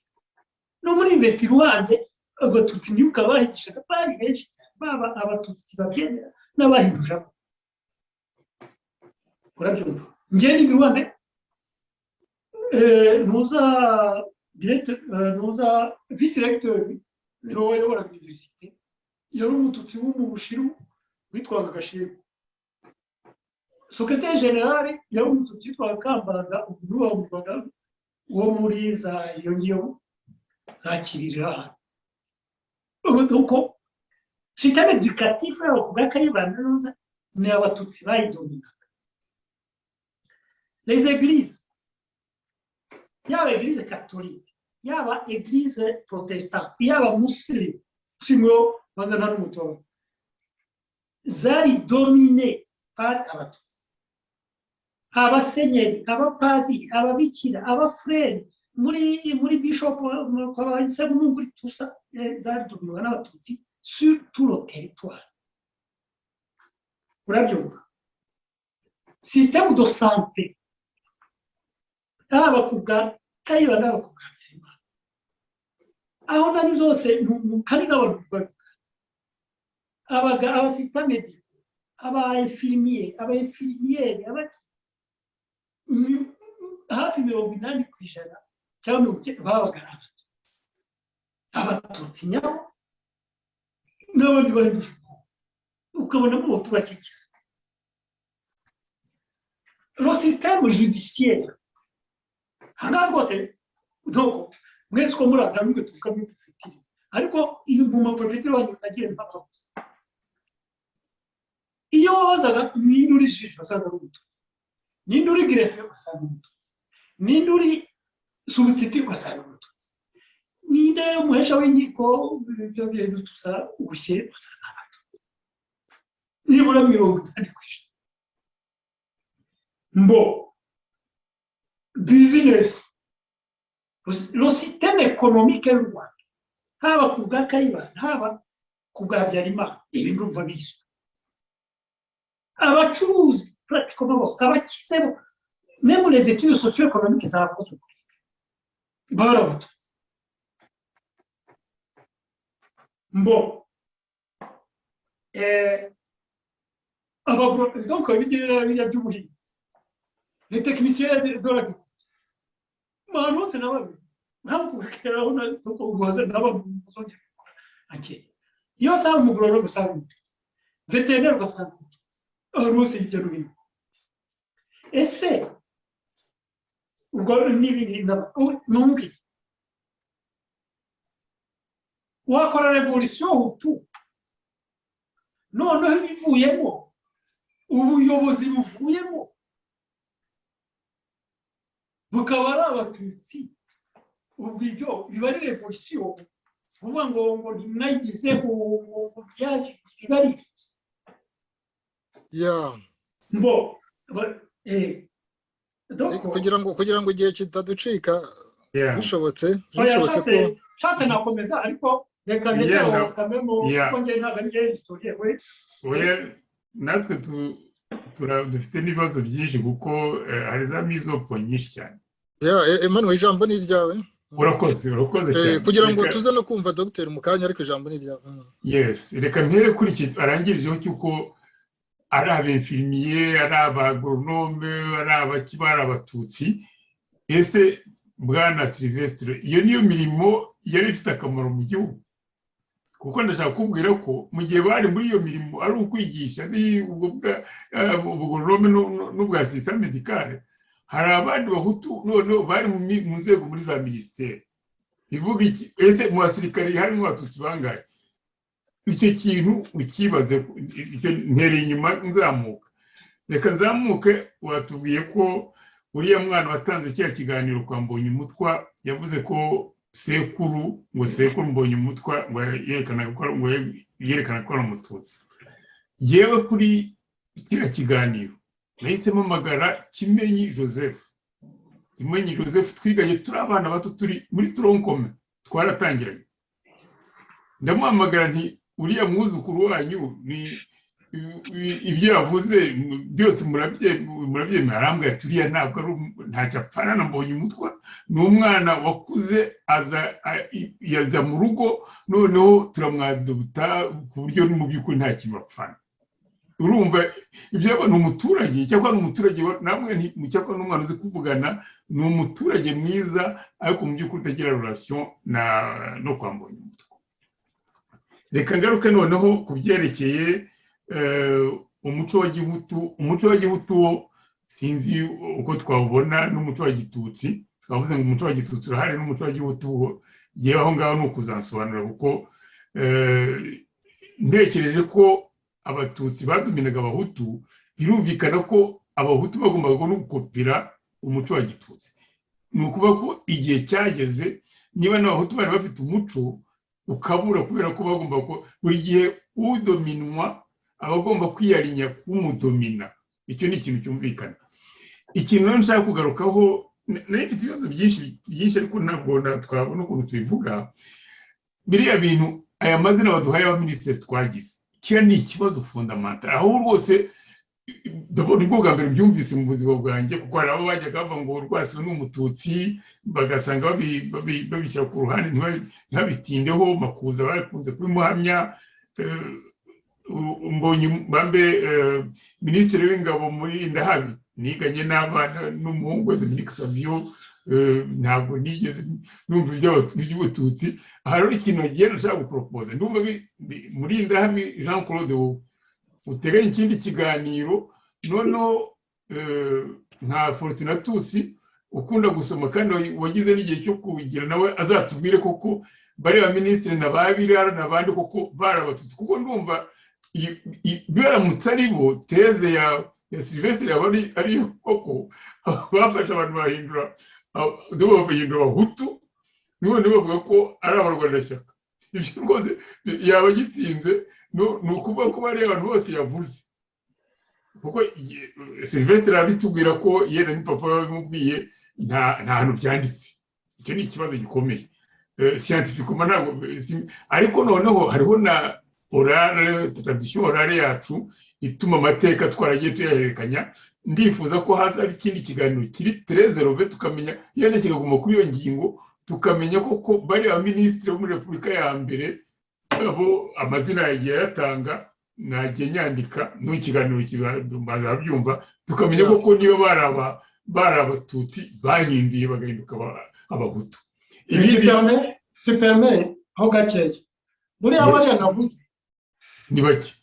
no muri université iruhande, Abatutsi nibuka bahigishaga bari benshi cyane, baba Abatutsi babyemera n'abahindujamo. Urabyumva, njye ni iruhande ntuza directeur, ntuza vice recteur, niwe wayoboraga université, yari Umututsi wo mu Bushiru witwaga Gashegu. Secrétaire général yari Umututsi witwaga Kambanda, umuntu wo mu Rwanda, wo muri za iyo ngiyo za Kirira. Donc système éducatif yabo ku bwa Kayibanda ni Abatutsi bayidominaga. Les églises, yaba église catholique, yaba église protestante, yaba muslim, simwo baza nta n'umutora, zari dominées par Abatutsi. Abasenyeri, abapadiri, ababikira, abafureri, muri bishop muri tusa, zari dominées n'Abatutsi sur tout le territoire. Urabyumva, système de santé, haba ku bwa Kayibanda, haba ku bwa Habyarimana, aho nari zose, kandi n'abantu babivuga, abaga aba assistants médicaux, aba infirmiers, aba infirmières, hafi 80% cyangwa 90 babaga ari Abatutsi, Abatutsi nyabo, n'abandi bahinduje ubwoko ukabonamo Abahutu bake cyane. Le système judiciaire, ahangaha rwose, donc mwese uko muri aha nubwo tuvuga muri préfecture, ariko iyo mu ma préfectures wanyu nagiye mpabaguza, iyo wabazaga ninde uri juge, wasanga ari Umututsi, ninde uri greffier, ugasanga Umututsi, ninde uri substitut, ugasanga Umututsi, ninde umuhesha w'inkiko, ibyo bintu tusa ubushye, ugasanga Abatutsi nibura 80%. Mbo business, le système économique y'u Rwanda, haba ku bwa Kayibanda, haba ku bwa Habyarimana, ibi ndumva bizwi, abacuruzi pratiquement bose, abakize bo, même les études socio-économiques zarakozwe, bari Abatutsi. Mbo donc biriya by'ubuhinzi, les techniciens de l'agriculture, ahantu hose n'ababiri ntabwo n'abazongera gukora ankeye, iyo wasanga umugororwa ugasanga Umututsi, vétérinaire ugasanga Umututsi, ahantu hose hirya no hino. Ese ubwo n'ibindi numbwiye, wakora révolution hutu, noneho ibivuyemo, ubuyobozi buvuyemo bukaba ari Abatutsi, ubwo ibyo biba ari révolution? Kuvuga ngo ntimwayigezeho, ngo byaje, biba ari ibiki? Mbo Kugira ngo igihe kitaducika, bishobotse ko nshatse nakomeza, ariko reka ndetse kamemo, kuko njye ntabwo ari njye historien we. Natwe dufite n'ibibazo byinshi, kuko hari za mizopo nyinshi cyane. Emmanuel, ijambo ni iryawe. Urakoze, urakoze cyane. Kugira ngo tuze no kumva dogiteri mu kanya, ariko ijambo ni iryawe. Yes, reka mpere kuri iki arangirijeho cy'uko ari aba infirmiers, ari aba agronomes, ari abakiba, ari Abatutsi. Ese bwana Silvestre, iyo niyo mirimo yari ifite akamaro mu gihugu? Kuko ndashaka kukubwira ko mu gihe bari muri iyo mirimo, ari ukwigisha, ubugoronome n'ubwa assistant médical, hari abandi Bahutu noneho bari mu nzego muri za minisiteri. Bivuga iki? Ese mu basirikare harimo Abatutsi bangahe? Icyo kintu ukibaze. Icyo ntereye inyuma nzamuka, reka nzamuke. Watubwiye ko uriya mwana watanze kiriya kiganiro kwa Mbonyumutwa yavuze ko sekuru, ngo sekuru Mbonyumutwa ngo yerekana ko ari Umututsi. Yewe, kuri kiriya kiganiro nahise mpamagara Kimenyi Joseph. Kimenyi Joseph twiganye turi abana bato, turi muri tronc commun, twaratangiranye. Ndamuhamagara nti: "Uriya mwuzukuru wanyu ni ibyo yavuze byose murabyemera?" Arambwira ati: "Uriya ntabwo ari, ntacyo apfana na Mbonyumutwa, ni umwana wakuze aza yaza mu rugo, noneho turamwaduta ku buryo mu by'ukuri nta kintu bapfana." Urumva ibyo, ni umuturage cyangwa ni umuturage namwe, cyangwa ni umwana uzi kuvugana, ni umuturage mwiza, ariko mu by'ukuri utagira relation no kwa Mbonyumutwa. Reka ngaruke noneho ku byerekeye umuco wa gihutu. Umuco wa gihutu wo sinzi uko twawubona n'umuco wa gitutsi. Twavuze ngo umuco wa gitutsi urahari n'umuco wa gihutu wo, yewe aho ngaho ni ukuzasobanura, kuko ntekereje ko Abatutsi badominaga Abahutu, birumvikana ko Abahutu bagombaga no gukopira umuco wa gitutsi. Ni ukuvuga ko igihe cyageze, niba n'Abahutu bari bafite umuco ukabura, kubera ko bagomba ko buri gihe udominwa aba agomba kwiyarinya k'umudomina. Icyo ni ikintu cyumvikana. Ikintu rero nshaka kugarukaho, nari mfite ibibazo byinshi byinshi, ariko ntabwo twabona ukuntu tubivuga biriya bintu. Aya mazina baduhaye y'abaminisitiri twagize, kiriya ni ikibazo fondamental. Aho rwose nibwo bwa mbere byumvise mu buzima bwanjye, kuko hari abo bajyaga bavuga ngo Rwasibo ni Umututsi, bagasanga babishyira ku ruhande, ntibabitindeho. Makuza bakunze kubimuhamya. Mbonye bambe minisitiri w'ingabo muri Ndahabi, niganye n'abana n'umuhungu we Dominique Savio, ntabwo nigeze numva iby'Ubututsi. Aha rero ikintu nagiye nshaka guporopoza, ndumva muri Ndahabi Jean Claude, wowe uteganya ikindi kiganiro, noneho nka Fortunatus ukunda gusoma kandi wagize n'igihe cyo kugira, nawe azatubwire koko bariya minisitiri na ba Birara n'abandi koko bari Abatutsi, kuko ndumva biramutse ari bo, thèse ya Sylvestre yaba ariyo koko. Bafashe abantu bahindura Abahutu, none bavuga ko ari abarwanashyaka. Ibyo rwose yaba agitsinze. Ni ukuvuga ko bariya abantu bose yavuze, kuko Sylvestre arabitubwira ko yenda ni papa wabimubwiye, nta hantu byanditse. Icyo ni ikibazo gikomeye scientifiquement, ntabwo. Ariko noneho hariho na orale, tradition orale yacu ituma amateka twaragiye tuyahererekanya. Ndifuza ko haza ikindi kiganiro kiri très élevé, tukamenya yenda kikaguma kuri iyo ngingo, tukamenya koko bariya minisitiri bo muri Repubulika ya mbere, abo amazina yagiye ayatanga, nagiye nyandika n'ikiganiro bazabyumva, tukamenya koko niba bari Abatutsi bahinduye bagahinduka Abahutu. Tu permets aho gakeya, buriya bariya navuze Ni bake.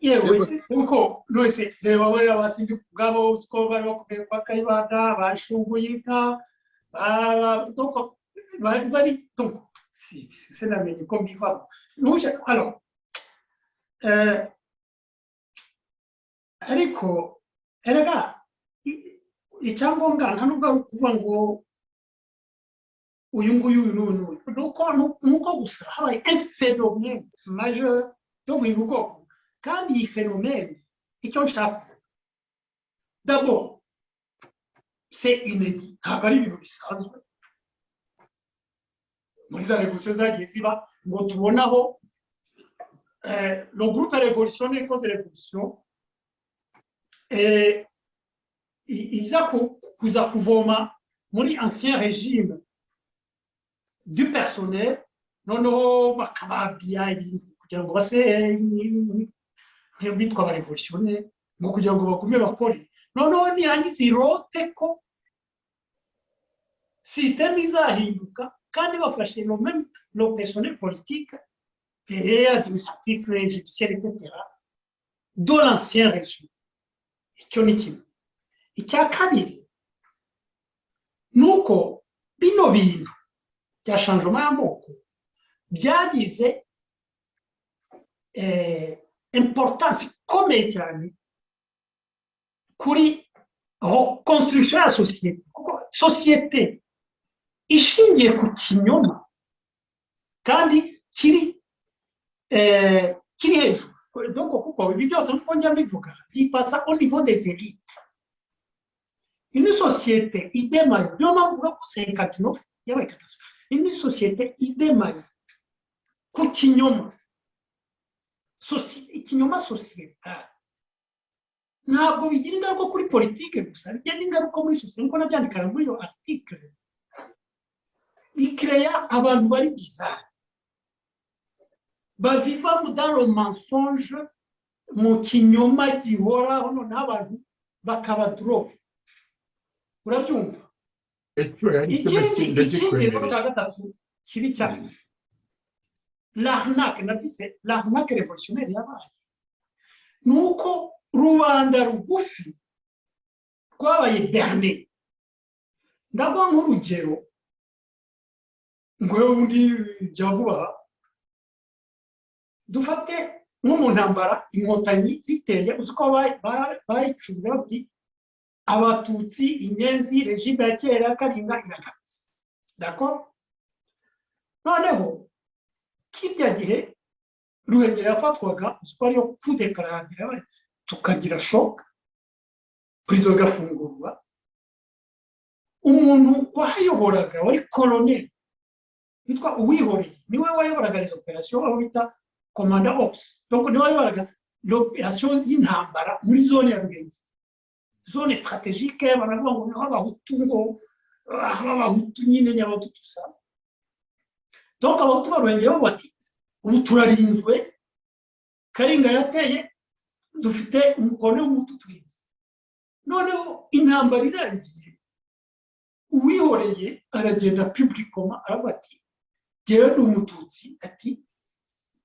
Yewe, kuko rwose reba bariya basindi ubwabo ko bari bakomeye kwa Kayibanda, bashunguyinka bari, sinamenye uko mbivamo. Alors, ariko erega icyangombwa nta nubwo ari ukuvuga ngo uyu nguyu, uyu n'uyu n'uyu, nuko gusa habaye un phénomène majeur yo guhindura ubwoko. Kandi iyi phénomène, icyo nshaka kuvuga d'abord, c'est inédit, ntabwo ari ibintu bisanzwe muri za révolution zagiye ziba ngo tubonaho le groupe révolutionnaire cause révolution iza kuza kuvoma muri ancien régime du personnel, noneho bakababya ibintu kugira ngo base nk'ibitwa abarévolutionnaire, ngo kugira ngo bagume bakore. Noneho nirangiza irote ko système izahinduka, kandi bafashe le même le personnel politique. Et administratif, judiciaire, etc., de l'ancien régime. Icyo ni kimwe. Icya kabiri ni uko bino bintu bya changement y'amoko byagize importance ikomeye cyane kuri reconstruction ya sosiyete, kuko sosiyete ishingiye ku kinyoma kandi kiri hejuru. Donc kuko ibi byose, nk'uko njya mbivuga, byipasa au niveau des élites. Une société idemaye, niyo mpamvu uvuga ko 59 yabaye catastrophe, une société idemaye ku kinyoma, ikinyoma sociétal, ntabwo bigira ingaruka kuri politike gusa, bigira n'ingaruka muri sosiyete. Nkuko nabyandikaga muri iyo article, bikereya abantu bari bizarre, baviva dans le mensonge, mu kinyoma gihoraho, noneho abantu bakaba dorobe. Urabyumva? Ikindi rero cya gatatu kibi cyane, l'arnaque, nabyise l'arnaque révolutionnaire yabaye, ni uko rubanda rugufi rwabaye berné. Ndaguha nk'urugero ngo ubundi bya vuba aha, dufate nko mu ntambara Inkotanyi ziteye, uzi ko bayicuze bati abatutsi, inyenzi, régime ya kera, Karinga iragarutse, d'accord? Noneho kirya gihe Ruhengeri yafatwaga, uzi ko ariyo coup d'éclat, tukagira choc, prison igafungurwa. Umuntu wahayoboraga wari colonel witwa Uwihoreye, niwe wayoboraga les opérations, aho bita commandant ops. Donc niwe wayoboraga l'opération y'intambara muri zone ya Ruhengeri, zone stratégique. Baravuga ngo niho abahutu, ngo abahutu nyine nyabahutu tusa. Donc abahutu ba Ruhengeri bo bati ubu turarinzwe, Karinga yateye, dufite umukono w'umuhutu turinze. Noneho intambara irangiye, Uwihoreye aragenda publiquement aravuga ati jyewe ni umututsi, ati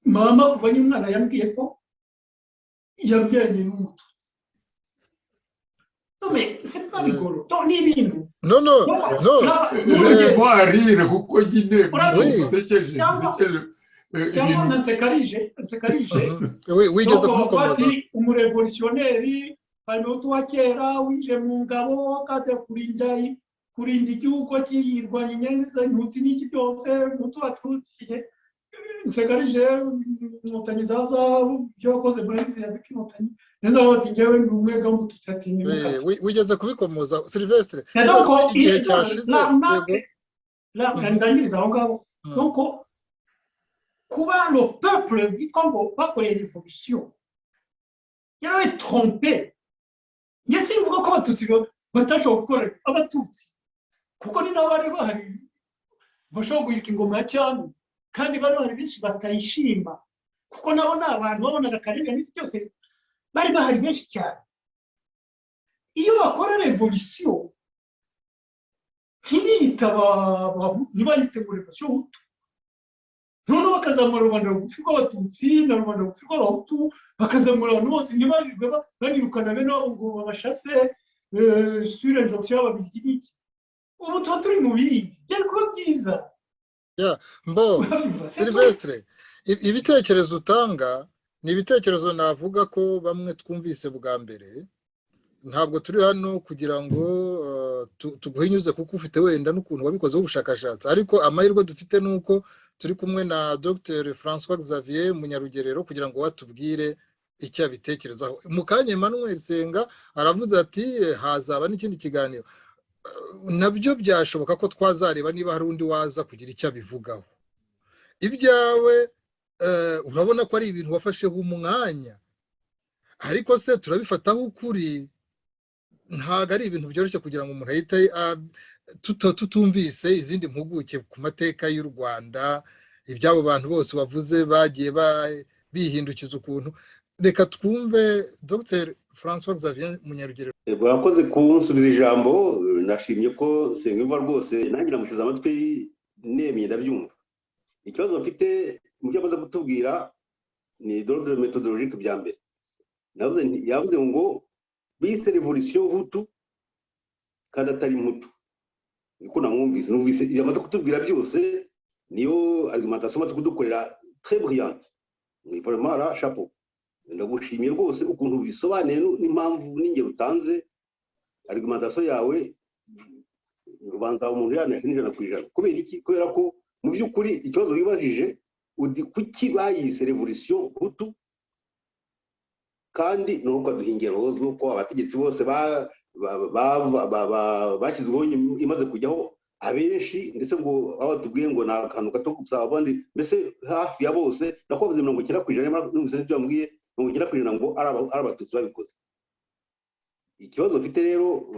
mama kuva umwana yambwiye ko yabyaranye n'umututsi. Non mais c'est pas rigolo, ni ibintu Non, non, non. Warire kuko nyine bisekeje, bisekeje. Cyangwa na Nsekarije, Nsekarije. Wigeze kumukomoza. Umurévolutionnaire parmehutu wa kera winjiye mu ngabo kajya kurinda igihugu, kiyirwanya inyenzi, intutsi n'iki byose, umutu wacu Nsekarije, Inkotanyi zaza, ibyo wakoze muri ziriya inkotanyi neza, bati ngewe ndi umwega w'umututsi, ati ni Wigeze kubikomoza, Silvestre, igihe cyashize. Ndangiriza aho ngaho. Donc kuba le peuple bitwa ngo bakoreye révolution yarabaye trompé. Njye simvuga ko abatutsi batashobora gukora, abatutsi kuko ni nabo bari bahari bashobora guhirika ingoma ya cyami, kandi bari bahari benshi batayishima, kuko nabo ni abantu babonaga akarengane n'iki byose, bari bahari benshi cyane. Iyo bakora révolution ntibiyita, ntibayite ngo révolution hutu, noneho bakazamura rubanda rugufi rw'abatutsi na rubanda rugufi rw'abahutu, bakazamura abantu bose, ntibarirwe banirukana bene wabo ngo babashase sur injonction y'Ababiligi n'iki, ubu tuba turi mu bindi, byari kuba byiza. Mbo Silvestre, ibitekerezo utanga ni ibitekerezo navuga ko bamwe twumvise bwa mbere. Ntabwo turi hano kugira ngo tuguhinyuze, kuko ufite wenda n'ukuntu wabikozeho ubushakashatsi, ariko amahirwe dufite ni uko turi kumwe na Dr Francois Xavier Munyarugerero kugira ngo watubwire icyo abitekerezaho. Mu kanya Emmanuel Senga aravuze ati hazaba n'ikindi kiganiro, nabyo byashoboka ko twazareba niba hari undi waza kugira icyo abivugaho. Ibyawe urabona ko ari ibintu wafasheho umwanya, ariko se turabifataho ukuri? Ntabwo ari ibintu byoroshye kugira ngo umuntu ahite tutumvise izindi mpuguke ku mateka y'u Rwanda, iby'abo bantu bose wavuze bagiye bihindukiza ukuntu. Reka twumve Dr Francois Xavier Munyarugerero. Murakoze kunsubiza ijambo. Nashimye ko Nsengiyumva rwose nanjye namuteze amatwi nemeye, ndabyumva. Ikibazo mfite Mu byo amaze kutubwira ni d'ordre méthodologique bya mbere. Yavuze ngo bise révolution hutu kandi atari mputu, niko namwumvise. Numvise ibyo amaze kutubwira byose, niyo argumentation amaze kudukorera, très brillante vraiment. Là, chapeau, ndagushimiye rwose ukuntu bisobanuye n'impamvu n'ingero utanze. Argumentation yawe ubanza umuntu yanashe 100%. Kubera iki? Kubera ko mu by'ukuri ikibazo wibajije uti kuki bayise révolution hutu, kandi ni uko aduha ingero z'uko abategetsi bose bashyizweho imaze kujyaho, abenshi ndetse ngo aho batubwiye ngo ni akantu gato gusa, abandi mbese hafi ya bose, nako bavuze 90%, numvise n'ibyo bambwiye, 90% ngo ari abatutsi babikoze. Ikibazo mfite rero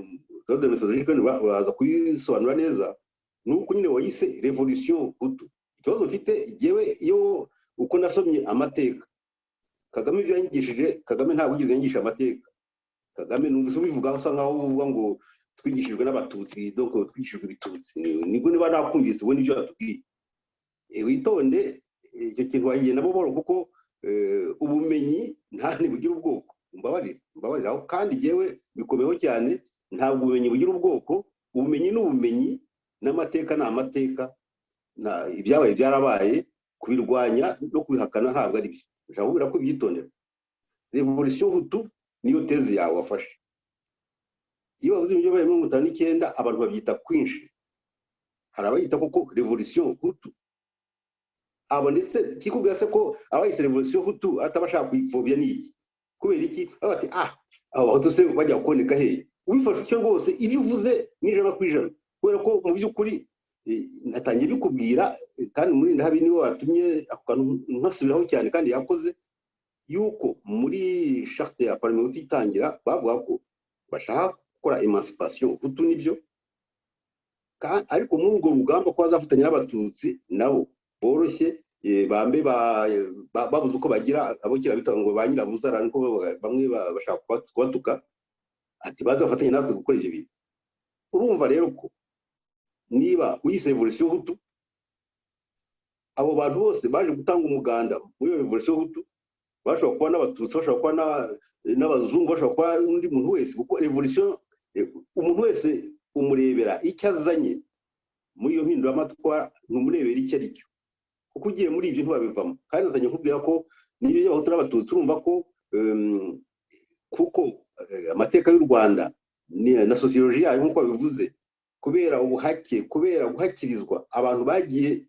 d'ordre méthodologique, baza kubisobanura neza, ni uko nyine wayise révolution hutu. Ikibazo mfite jyewe, iyo uko nasomye amateka, Kagame ibyo yanyigishije, Kagame ntabwo yigeze yanyigisha amateka. Kagame numvise ubivuga usa nkaho uvuga ngo twigishijwe n'abatutsi, donc twigishijwe ibitutsi. Nibwo niba nakumvise ubwo nibyo batubwiye. Witonde, icyo kintu wahigenda buhoro, kuko ubumenyi nta ntibugira ubwoko. Mbabarire, mbabarire aho, kandi jyewe bikomeyeho cyane. Ntabwo ubumenyi bugira ubwoko. Ubumenyi ni ubumenyi n'amateka ni amateka. Ibyabaye byarabaye, kubirwanya no kubihakana ntabwo ari byo. Ushobora kubwira ko ubyitondera. Révolution hutu niyo thèse yawe wafashe. Iyo bavuze ibyo byabaye 59, abantu babyita kwinshi. Hari abayita koko révolution hutu, abo ndetse kikubwira se ko abayise révolution hutu ataba ashaka kuyipfobya ni iki? Kubera iki? Baba bati: "Ah, abo bahutu se bajya kuboneka hehe?" Ubifashe utyo rwose, ibyo uvuze ni 100%, kubera ko mu by'ukuri natangiye bikubwira, kandi muri ndahabi niwe watumye ako kantu nkasubiraho cyane, kandi yakoze yuko muri charte ya Parmehutu itangira bavuga ko bashaka gukora émancipation hutu, nibyo, ariko muri urwo rugamba ko bazafatanya n'abatutsi nabo boroshye, bambe babuze uko bagira, abo kera bita ngo ba nyirabuzara, niko bamwe bashaka kubatuka, ati baze bafatanye natwe gukora ibyo bintu. Urumva rero ko niba uyise révolution hutu, abo bantu bose baje gutanga umuganda muri iyo révolution hutu bashobora kuba n'abatutsi, bashobora kuba n'abazungu, bashobora kuba n'undi muntu wese, kuko révolution umuntu wese umurebera icyo azanye muri iyo mpinduramatwara, ntumurebera icyo ari cyo, kuko ugiye muri ibyo ntiwabivamo. Kandi natangiye nkubwira ko niyo y'abahutu n'abatutsi, urumva ko kuko amateka y'u Rwanda na sociologie yayo, nk'uko babivuze, kubera ubuhake, kubera guhakirizwa, abantu bagiye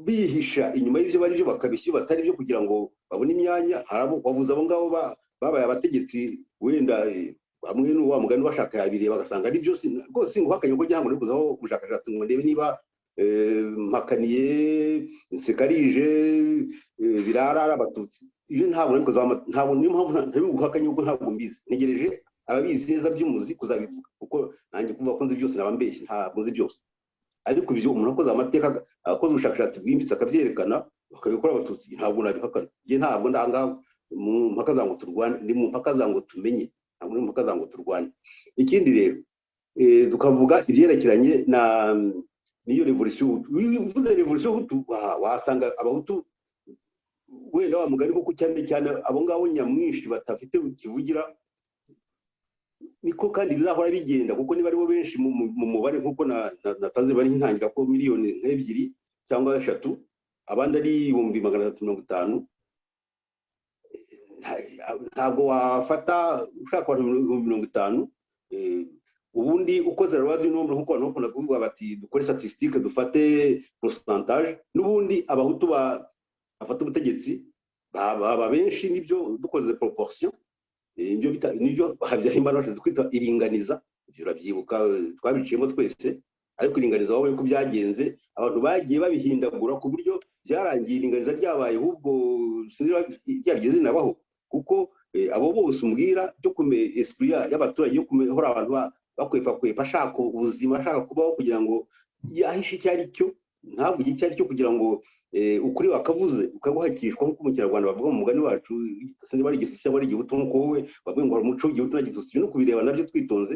bihisha inyuma y'ibyo bari byo, bakabishya batari byo kugira ngo babone imyanya. Hari abo bavuze, abo ngabo babaye abategetsi, wenda bamwe n'uwa mugani bashaka yabireba bagasanga ari byo. Rwose singuhakanye ko ngira ngo kuzaho ubushakashatsi ngo ndebe niba mpakaniye nsekarije birara ari abatutsi. Ibyo ntabwo nabikoze, ntabwo, niyo mpamvu ntabiguhakanye, kuko ntabwo mbizi. Ntegereje ababizi neza by'umuzi kuzabivuga, kuko nanjye kuvuga ko nzi byose naba mbeshye. Ntabwo nzi byose, ariko ibyo umuntu akoze amateka, akoze ubushakashatsi bwimbitse, akabyerekana, bakabikora abatutsi, ntabwo nabihakana. Njye ntabwo ndanga mu mpaka za ngo turwane, ni mu mpaka za ngo tumenye, ntabwo ni mu mpaka za ngo turwane. Ikindi rero, tukavuga ibyerekeranye na n'iyo révolution hutu. Iyo uvuze révolution hutu, wasanga abahutu wenda wa mugani koko, cyane cyane abo ngabo nyamwinshi badafite kivugira, niko kandi bizahora bigenda, kuko niba aribo benshi mu mubare, nk'uko natanze bari ntangira ko miliyoni 2 cyangwa 3, abandi ari 350,000, ntabwo wafata ushaka abantu 50,000. Ubundi ukoze loi du nombre, nk'uko abantu bakunda kuvuga bati dukore statistique, dufate pourcentage, n'ubundi abahutu bafata ubutegetsi baba benshi, nibyo, dukoze proportion. Nibyo bita, nibyo Habyarimana bashatse kwita iringaniza. Ibyo urabyibuka, twabiciyemo twese. Ariko iringaniza wabonye ko byagenze, abantu bagiye babihindagura ku buryo byarangiye iringaniza ryabaye, ahubwo sinzi niba ryarigeze rinabaho, kuko abo bose umbwira byo kume esprit y'abaturage yo guhora abantu bakwepa kwepa, ashaka ubuzima, ashaka kubaho, kugira ngo yahishe icyo ari cyo, ntavuge icyo ari cyo, kugira ngo ukuri wakavuze ukaguhakishwa, nk'uko mu kinyarwanda bavuga mu mugani wacu, sinzi niba ari igitutsi cyangwa ari igihutu, nk'uko wowe bavuga ngo hari umuco w'igihutu na gitutsi. Ibi no kubireba nabyo twitonze.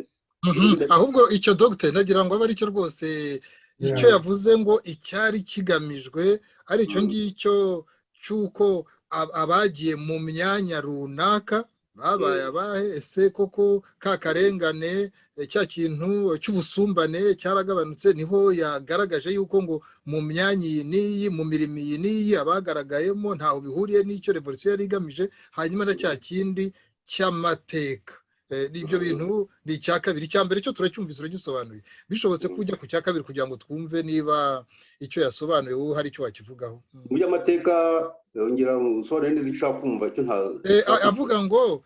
Ahubwo icyo, dogiteri, nagira ngo abe aricyo rwose icyo yavuze ngo icyari kigamijwe ari icyo ngicyo. cy'uko abagiye mu myanya runaka babaye abahe, ese koko ka karengane, cya kintu cy'ubusumbane cyaragabanutse? Niho yagaragaje yuko ngo mu myanya iyi n'iyi, mu mirimo iyi n'iyi, abagaragayemo ntaho bihuriye n'icyo revolisiyo yari igamije. Hanyuma na cya kindi cy'amateka. Ibyo bintu ni icya kabiri. Icya mbere cyo turacyumvise, uragisobanuye. Bishobotse ko ujya ku cya kabiri kugira ngo twumve niba icyo yasobanuye wowe hari icyo wakivugaho. Mu by'amateka, yongera usobanure neza icyo ushaka kumva icyo nta. Avuga ngo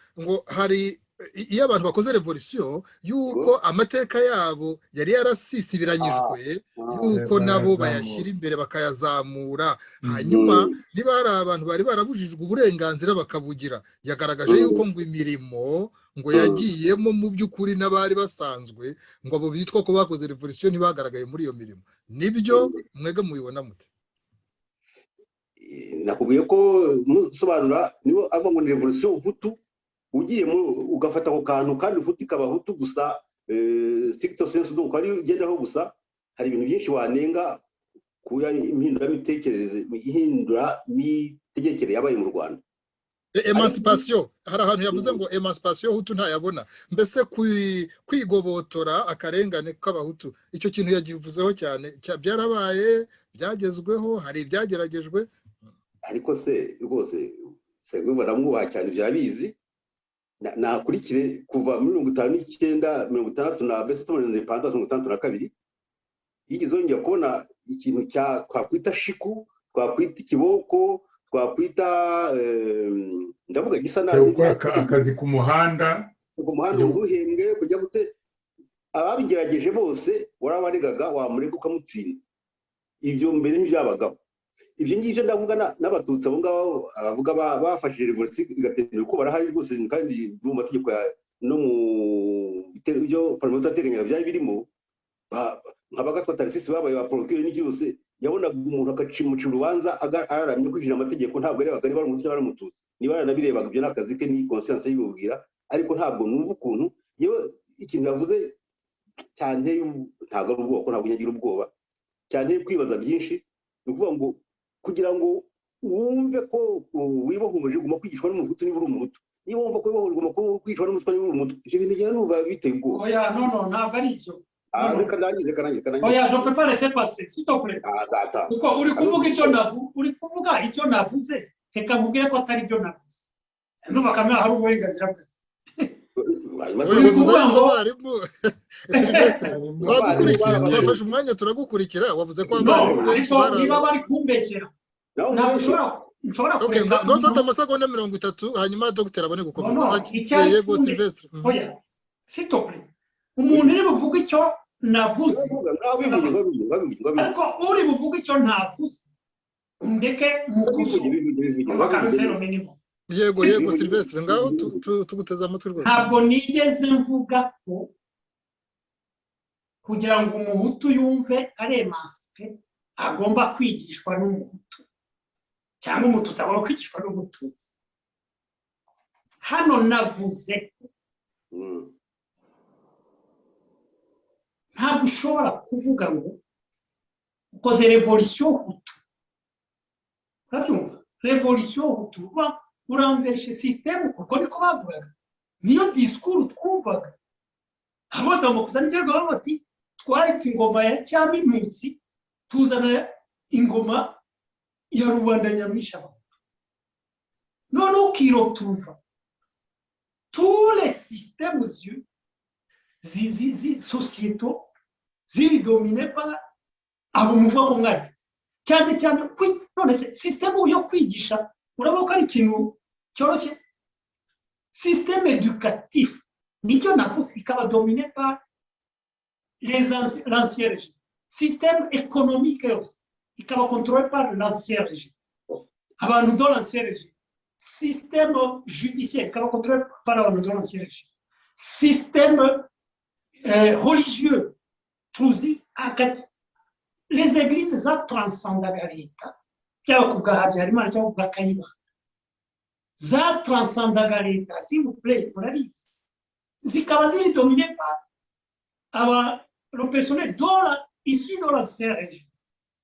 hari iyo abantu bakoze revolisiyo, yuko amateka yabo yari yarasisibiranyijwe, yuko nabo bayashyira imbere, bakayazamura. Hanyuma niba hari abantu bari barabujijwe uburenganzira bakabugira. Yagaragaje yuko ngo imirimo ngo yagiyemo mu by'ukuri n'abari basanzwe, ngo abo bitwa ko bakoze revolisiyo ntibagaragaye muri iyo mirimo. Nibyo mwega mubibona mute? Nakubwiye ko musobanura niba avuga ngo ni revolisiyo hutu, ugiye ugafata ako kantu kandi hutu ikaba hutu gusa stricto sensu, donc ari ugendaho gusa, hari ibintu byinshi wanenga kuri impinduramitekerereze, ihinduramitegekere yabaye mu Rwanda. Emancipation, hari ahantu yavuze ngo emancipation hutu ntayabona, mbese kwigobotora akarengane k'abahutu. Icyo kintu yagivuzeho cyane. Byarabaye, byagezweho, hari ibyageragejwe. Ariko se rwose baramwubaha cyane, byabizi, nakurikire kuva muri 59, 60 na mbese tubona indépendance 62, yigeze yongera kubona ikintu cya twakwita shiku, twakwita ikiboko, twakwita, ndavuga gisa nabi, gukora akazi ku muhanda? Ku muhanda ntuhembwe, kujya gute? Ababigerageje bose warabaregaga, wamurega ukamutsinda. Ibyo mbere ntibyabagaho. Ibyo ngibyo ndavuga n'abatutsi abo ngabo abavuga bafashije revolisiyo igatemera, uko barahari rwose, kandi mu mategeko no mu byo parlement ateganyaga byari birimo. Nka Bagatwa Tharcisse babaye ba procureur n'iki byose, yabonaga umuntu akacimuca urubanza araramye kwinjira amategeko, ntabwo yarebaga niba ari umuhutu cyangwa ari umututsi. Niba yaranabirebaga, ibyo ni akazi ke, ni conscience y'ibibwira. Ariko ntabwo numva ukuntu yewe ikintu yavuze cyane. Ntabwo ari ubwoko, ntabwo nyagira ubwoba cyane kwibaza byinshi. Ni ukuvuga ngo kugira ngo wumve ko wibohoje ugomba kwigishwa n'umuhutu niba uri umuhutu, niba wumva ko wibohoje ugomba kwigishwa n'umutwa niba uri umuhutu. Ibyo bintu njyewe numva biteye ubwoba. Oya, no, no, ntabwo ari ibyo. Reka ndangize, karangize, karangize. Oya, je peux pas laisser passer, s'il te plaît. Kuko uri kuvuga icyo navuze, reka nkubwire ko atari ibyo navuze. Ndumva kamwe hari uburenganzira bwe. Uri kuvuga ngo abarimu, Silvestre, twagukurikira, twafashe umwanya turagukurikira. Wavuze ko abarimu benshi niba bari kumbeshyera, ntabwo nshobora kureka. Ndafata amasegonda 30, hanyuma dogiteri abone gukomeza. Yego, Silvestre. Oya, s'il te plaît, umuntu uri buvuge icyo navuze, ariko uri buvuge icyo ntavuze, ndeke mukosore bakabisero minimum. Yego, Silvestre, ngaho tuguteze amatwi rwose. Ntabwo nigeze mvuga ko kugira ngo umuhutu yumve ari émancipé agomba kwigishwa n'umuhutu, cyangwa umututsi agomba kwigishwa n'umututsi. Hano navuze ko ntabwo ushobora kuvuga ngo ukoze revolisiyo hutu, urabyumva, revolisiyo hutu uramvereshe sisitemu, kuko niko bavugaga, niyo disikuru twumvaga. Bose bagomba kuzana ibyo bavuga bati twaretse ingoma ya cyami ntutsi, tuzana ingoma ya rubanda nyamwinshi abahutu. Noneho ukirotuva tous les systèmes sociétaux ziri dominé par abo muvuga ko mwagize cyane cyane. None se sisitemu yo kwigisha, urabona ko ari ikintu cyoroshye? Système éducatif, nicyo navuze, ikaba dominé par les l'ancien régime. Système économique yose ikaba contrôlé par l'ancien régime, abantu de l'ancien régime. Système judiciaire ikaba contrôlé par abantu de l'ancien régime. Système religieux, tuzi les églises zatranscendaga leta, cyangwa ku bwa Habyarimana cyangwa ku bwa Kayibanda, zatranscendaga leta, s'il vous plaît, murabizi, zikaba ziri dominé par aba le personnel issu de l'ancien régime.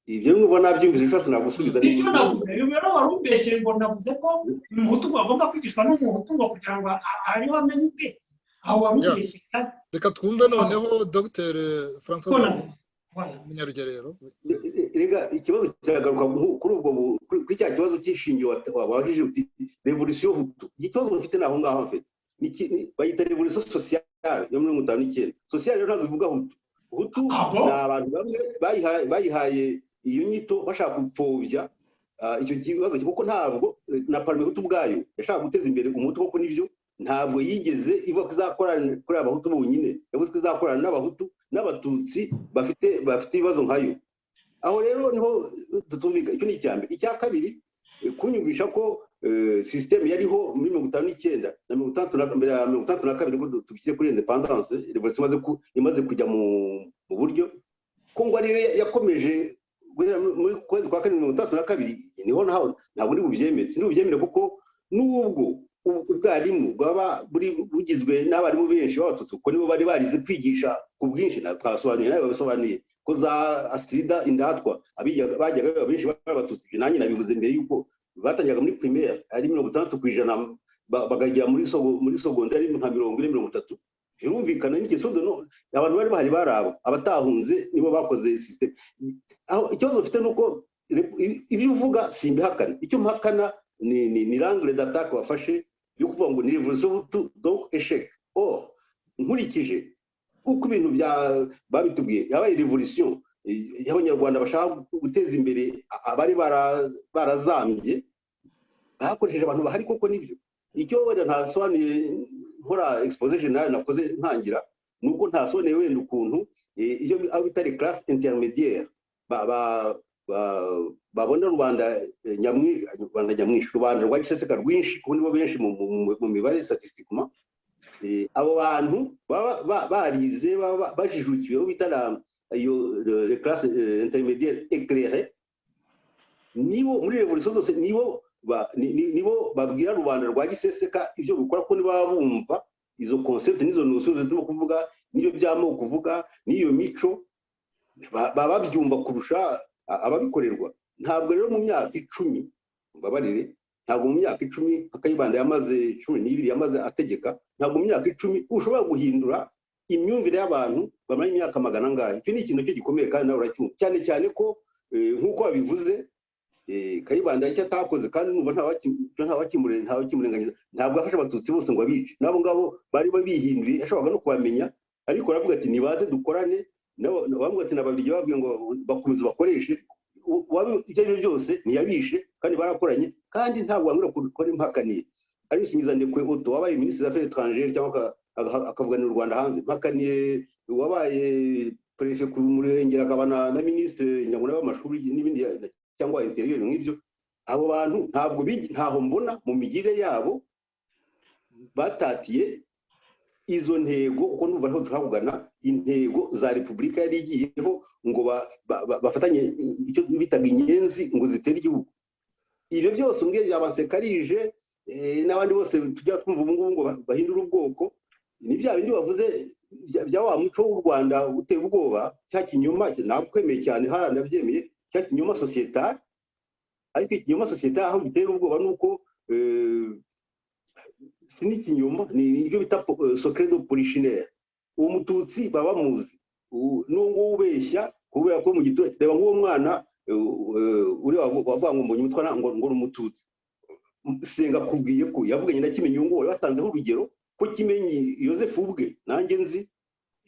Ibyo nuba nabyumvise, ushatse nagusubiza. Ibyo navuze rero wari umbeshye ngo navuze ko Umuhutu ngo agomba kwigishwa n'Umuhutu ngo kugira ngo ariho amenye ubwenge. Aho wari umbeshye kandi. Reka twumve noneho Dr Francois Munyarugerero. Rega ikibazo kiragaruka kuri ubwo, kuri cya kibazo cy'ishingiro wabajije uti "Révolution hutu". Ikibazo mfite ni aho ngaho mfite, bayita révolution sociale yo muri 59. Sociale rero ntabwo ivuga hutu. Hutu ni abantu bamwe bayihaye iyo nyito bashaka gupfobya icyo kibazo, kuko ntabwo na Parmehutu ubwayo yashaka guteza imbere Umuhutu koko. Nibyo, ntabwo yigeze ivuga ko izakorana kuri Abahutu bonyine, yavuze ko izakorana n'Abahutu n'Abatutsi bafite ibibazo nkayo. Aho rero niho tutumvika. Icyo ni icya mbere. Icya kabiri, kunyumvisha ko système yariho muri 59 na 60 na mbere ya 62, ngo tubishyire kuri indépendance, révolution imaze kujya mu buryo, ko ngo ariyo yakomeje guhera muri kwezi kwa karindwi 62, niho ntabwo ndi bubyemere. Sindi bubyemere kuko n'ubwo ubwarimu bwaba buri bugizwe n'abarimu benshi b'Abatutsi, kuko nibo bari barize kwigisha ku bwinshi, twasobanuye nawe babisobanuye ko za Astrida Indatwa bajyaga benshi bari Abatutsi. Nanjye nabivuze mbere yuko batangiraga muri primaire ari 60%, bakagera muri secondaire nka 40, 30. Birumvikana n'ingeso no abantu bari bahari bari abo, abatahunze nibo bakoze système. Aho ikibazo ufite ni uko ibyo uvuga simbihakana. Icyo mpakana ni l'angle d'attaque wafashe yo kuvuga ngo ni révolution hutu, donc échec. Or nkurikije uko ibintu bya babitubwiye, yabaye révolution y'Abanyarwanda bashaka guteza imbere abari barazambye, bakoresheje abantu bahari koko. Nibyo, icyo wenda ntasobanuye nkora exposé général nakoze ntangira, ni uko ntasobanuye wenda ukuntu iyo abo bita les classes intermédiaires babona rubanda rubanda nyamwinshi, rubanda rwa giseseka rwinshi, kuko nibo benshi mu mibare statistiquement. Abo bantu baba barize, baba bajijukiwe, abo bita iyo les classes intermédiaires éclairées, nibo muri révolution zose nibo babwira rubanda rwa giseseka ibyo bikora, ko niba bumva izo concept n'izo notions turimo kuvuga, n'ibyo by'amoko kuvuga, n'iyo mico, baba babyumva kurusha ababikorerwa. Ntabwo rero mu myaka 10, mbabarire, ntabwo mu myaka 10 nka Kayibanda yamaze 12 yamaze ategeka, ntabwo mu myaka 10 ushobora guhindura imyumvire y'abantu bamara imyaka magana angahe. Icyo ni ikintu cyo gikomeye kandi nawe uracyumva, cyane cyane ko nk'uko wabivuze, Kayibanda icyo atakoze, kandi numva ntawakimurenganyiza, ntabwo yafashe Abatutsi bose ngo abice. N'abo ngabo bari bihinduye yashoboraga no kubamenya, ariko aravuga ati "Nibaze dukorane." Nabo bamubwira ati n'Ababiligi babwiye ngo bakomeze bakoreshe. Ibyo ari byo byose ntiyabishe kandi barakoranye. Kandi ntabwo wambwira ko impakaniye ari Rusingiza Otto wabaye minisitiri d'Affaires étrangères cyangwa akavuganira u Rwanda hanze, mpakaniye wabaye préfet ku Murengera, akaba na minisitiri nyabuna w'amashuri n'ibindi cyangwa intérieur nk'ibyo. Abo bantu ntabwo ntaho mbona mu migire yabo batatiye izo ntego, uko ndumva ariho dushobora kugana, intego za repubulika yari igiyeho ngo bafatanye icyo bitaga inyenzi ngo zitere igihugu. Ibyo byose umbwiye yabasekarije n'abandi bose tujya twumva ubu ngubu ngo bahindure ubwoko, ni bya bindi bavuze bya wa muco w'u Rwanda uteye ubwoba, cya kinyoma nakwemeye cyane hariya, ndabyemeye, cya kinyoma sociétal. Ariko ikinyoma sociétal aho gitera ubwoba ni uko si n'ikinyoma, ni ibyo bita secret de polichinelle. Uwo Mututsi baba bamuzi, n'uwo nguwo ubeshya kubera ko mu giturage, reba nk'uwo mwana uri wavuga ngo mbonye umutwa ngo ni Umututsi, senga akubwiye ko yavuganye na Kimenyi. Uwo nguwo yatanzeho urugero ko Kimenyi Yosefu ubwe nanjye nzi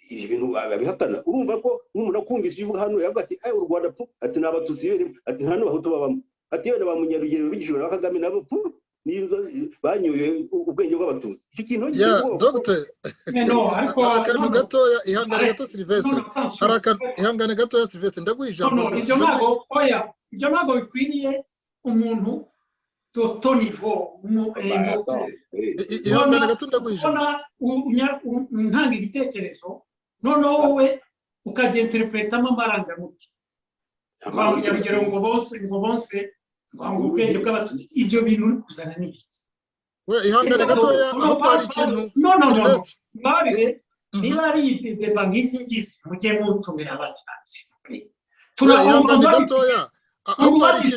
ibyo bintu babihakana. Urumva ko nk'umuntu akumvise ibyo uvuga hano yavuga ati "Ayo u Rwanda pu," ati "ni Abatutsi yewe," ati "nta n'Abahutu babamo," ati "yewe na ba Munyarugerero bigishijwe na Kagame nabo pu nizo banyoye ubwenge bw'Abatutsi." Icyo kintu giteye ya ubwoba. Dogite. No, ariko Hari akantu no, no. gatoya, ihangane Arrête. gato Silvestre. No, no, attention. Hari akantu, ihangane gatoya Silvestre, ndaguha No, ijambo no, rwose. ibyo ntabwo, oya, ibyo ntabwo bikwiriye umuntu de ton niveau, Bah, docteur. attends, Ihangane Ubona gato, ndaguha ijambo. Ubona ntanga igitekerezo, noneho wowe ukajya-interprétamo amarangamutima ba Munyarugero ngo bose ngo ubwenge bw'Abatutsi. Ibyo bintu uri kuzana ni ibiki? We, ihangane gatoya, ahubwo hari ikintu No, no, no, no. Silvestre. Mbarire. Mhm. Niba ari débat nk'izi ngizi, mujye mutumira abandi bantu, s'il vous plaît. Turahangana gatoya. Ahubwo hari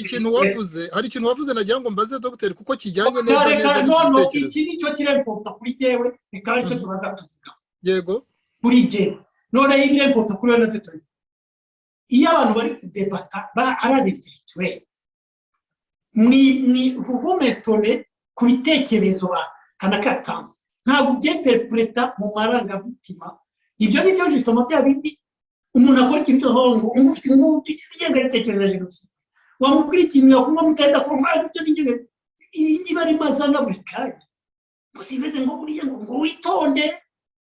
ikintu wavuze, hari ikintu wavuze nagira ngo mbaze dogiteri kuko kijyanye neza neza n'igitekerezo. Iki nicyo kiremporta kuri jyewe, reka aricyo tubaza tuvuga. Yego. Kuri jyewe. None ibiremporta kuri we na dogiteri. Iyo abantu bari kudebata ari intellectuel, ni vous m'étonnez ku bitekerezo kanakatanze. Ntabwo ubyinterpreta mu marangamutima. Ibyo ni byo justement bya bindi umuntu akora ikintu cyose ngo ufite ngo ingengabitekerezo ya jenoside, wamubwira ikintu yakumva mutahita kumva ibyo ni ibi ngibi arimo azana buri kanya. Gusa imeze ngo buriya ngo witonde,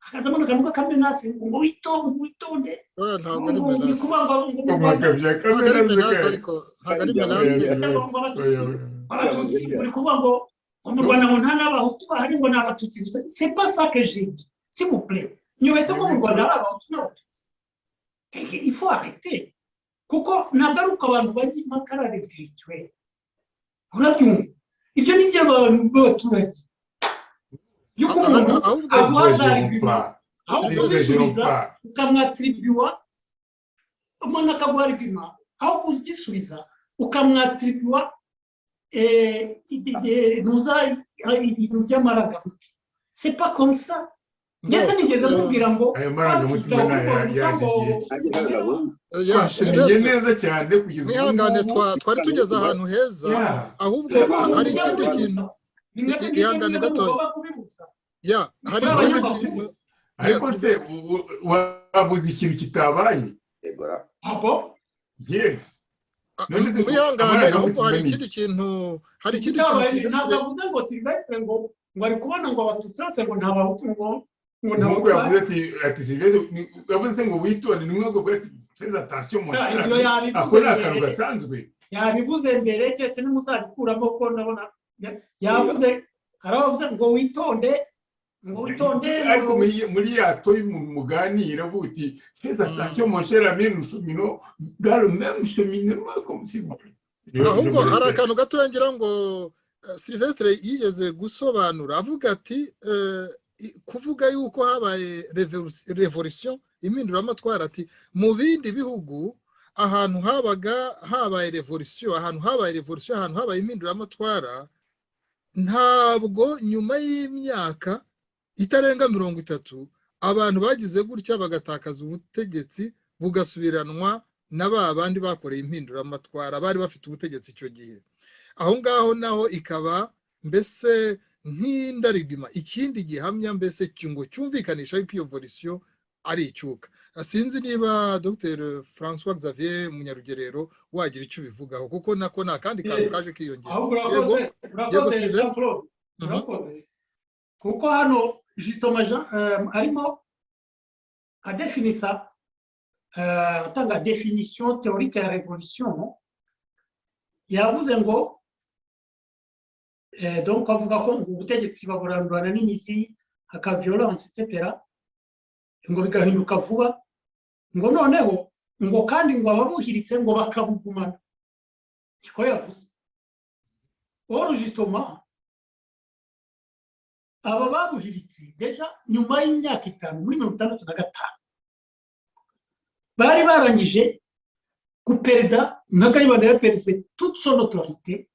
hakazamo n'akantu k'akamenase ngo witonde, witonde. Ntabwo ari menase, ntabwo ari menase, ariko ntabwo ari menase. Abatutsi uri kuvuga ngo mu Rwanda ngo nta n'abahutu bahari, ngo ni abatutsi gusa. C'est pas ça que j'ai dit, s'il vous plaît. Nyobetse ko mu Rwanda hari abahutu n'abatutsi. Il faut arrêter. Kuko ntabwo ari uko abantu bajya impaka ari intellectuel. Urabyumva? Ibyo ni iby'abantu b'abaturage. Yuko umuntu aguha argument, aho kuzisubiza ukamwatiribuwa, umuntu akaguha argument, aho kuzisubiza ukamwatiribuwa ntuza ibintu by'amarangamutima. C'est pas comme ça. Mbese nigeze mubwira ngo ayo marangamutima yaje igihe neza cyane kugeza ubu. Twari tugeze ahantu heza, ahubwo hari ikindi kintu. Ihangane gatoya. Ya, hari ikindi kintu. Ariko se wabuze ikintu kitabaye? Yes. Mwihangane, ahubwo hari ikindi kintu, hari ikindi kintu. Ntabwo avuze ngo Sylvestre ngo ari kubona ngo abatutsi bose ngo nta bahutu ngo ngo yavuze ati Sylvestre yavuze ngo witonde, ni ngombwa ati fais attention mon cher. Ako ni akantu gasanzwe. Yabivuze mbere, keretse n'umuzabikuramo ko ndabona yavuze, haravuze ngo witonde, ngo witonde. Ariko muri ya to muganira uti fais attention mon cher ami, nous cheminons dans le même cheminement comme si vous. Ahubwo hari akantu gatoya ngira ngo Sylvestre yigeze gusobanura, avuga ati kuvuga yuko habaye revolution, impinduramatwara, ati mu bindi bihugu ahantu habaga habaye revolution, ahantu habaye revolution, ahantu habaye impinduramatwara, ntabwo nyuma y'imyaka itarenga 30 abantu bagize gutya bagatakaza ubutegetsi bugasubiranwa na ba bandi bakoreye impinduramatwara bari bafite ubutegetsi icyo gihe. Aho ngaho naho ikaba mbese nk'indarigima, ikindi gihamya mbese ngo cyumvikanisha yuko iyo revolution ari icyuka. Sinzi niba Dr François Xavier Munyarugerero wagira icyo ubivugaho, kuko nako nta kandi kantu kaje kiyongera. Yego, yego Sylvestre. Kuko hano justement Jean arimo adefinisa, atanga définition théorique ya révolution, yavuze ngo donc avuga ko ubutegetsi baburandurana n'imizi, haka violence etc., ngo bigahinduka vuba, ngo noneho ngo kandi ngo ababuhiritse ngo bakabugumana. Niko yavuze. Or justement aba babuhiritse deja nyuma y'imyaka 5 muri 65 bari barangije guperida nka Kayibanda ya perse toute son autorité,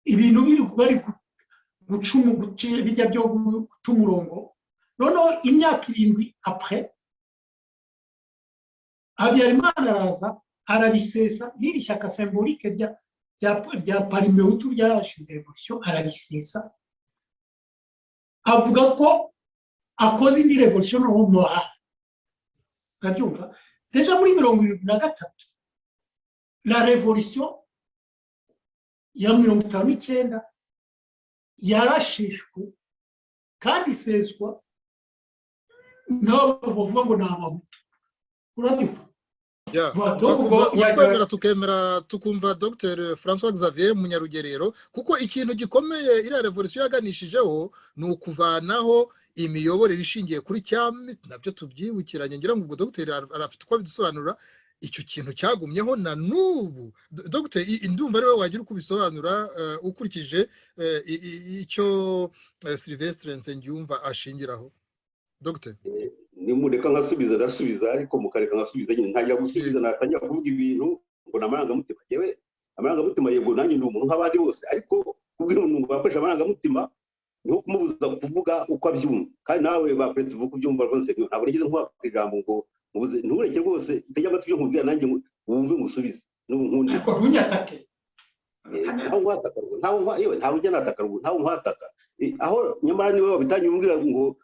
ibintu biri bari gucuma bijya byo guta umurongo. Noneho imyaka 7 après Habyarimana araza arabisesa, n'iri shyaka symbolique rya Parmehutu ryashinze revolution ararisesa, avuga ko akoze indi revolution no morale. Urabyumva? Deja muri 73 la revolution ya 59 yarashishwe kandi iseswa nabo bavuga ngo ni abahutu. Urabyumva? Wakwemera tukemera tukumva Dr François Xavier Munyarugerero, kuko ikintu gikomeye iriya revolution yaganishijeho ni ukuvanaho imiyoborere ishingiye kuri cyami, nabyo tubyibukiranye. Ngira ngo ubwo Dr arafite uko abidusobanura, icyo kintu cyagumyeho na n'ubu. Dr ndumva ari wowe wagira uko ubisobanura ukurikije icyo Sylvestre Nsengiyumva ashingiraho. Dr ni Nimureka nkasubiza ndasubiza, ariko mukareka nkasubiza nyine ntangira gusubiza, natangira kuvuga ibintu ngo ni amarangamutima. Yewe, amarangamutima, yego, nanjye ndi umuntu nk'abandi bose, ariko kubwira umuntu ngo akoresha amarangamutima ni nko kumubuza kuvuga uko abyumva. Kandi nawe bakuretse uvuga ubyumva rwose, ntabwo nigeze nkuha ijambo ngo mubuze. Ntureke rwose, utege amatwi ibyo nkubwira, nanjye wumve ngusubize n'ubu nkundi. Ariko ntunyatake. Ntawe nkwataka, ntawe, yewe, ntawe ujya nataka, ntawe nkwataka. Aho nyamara niwe wabitangiye umbwira ngo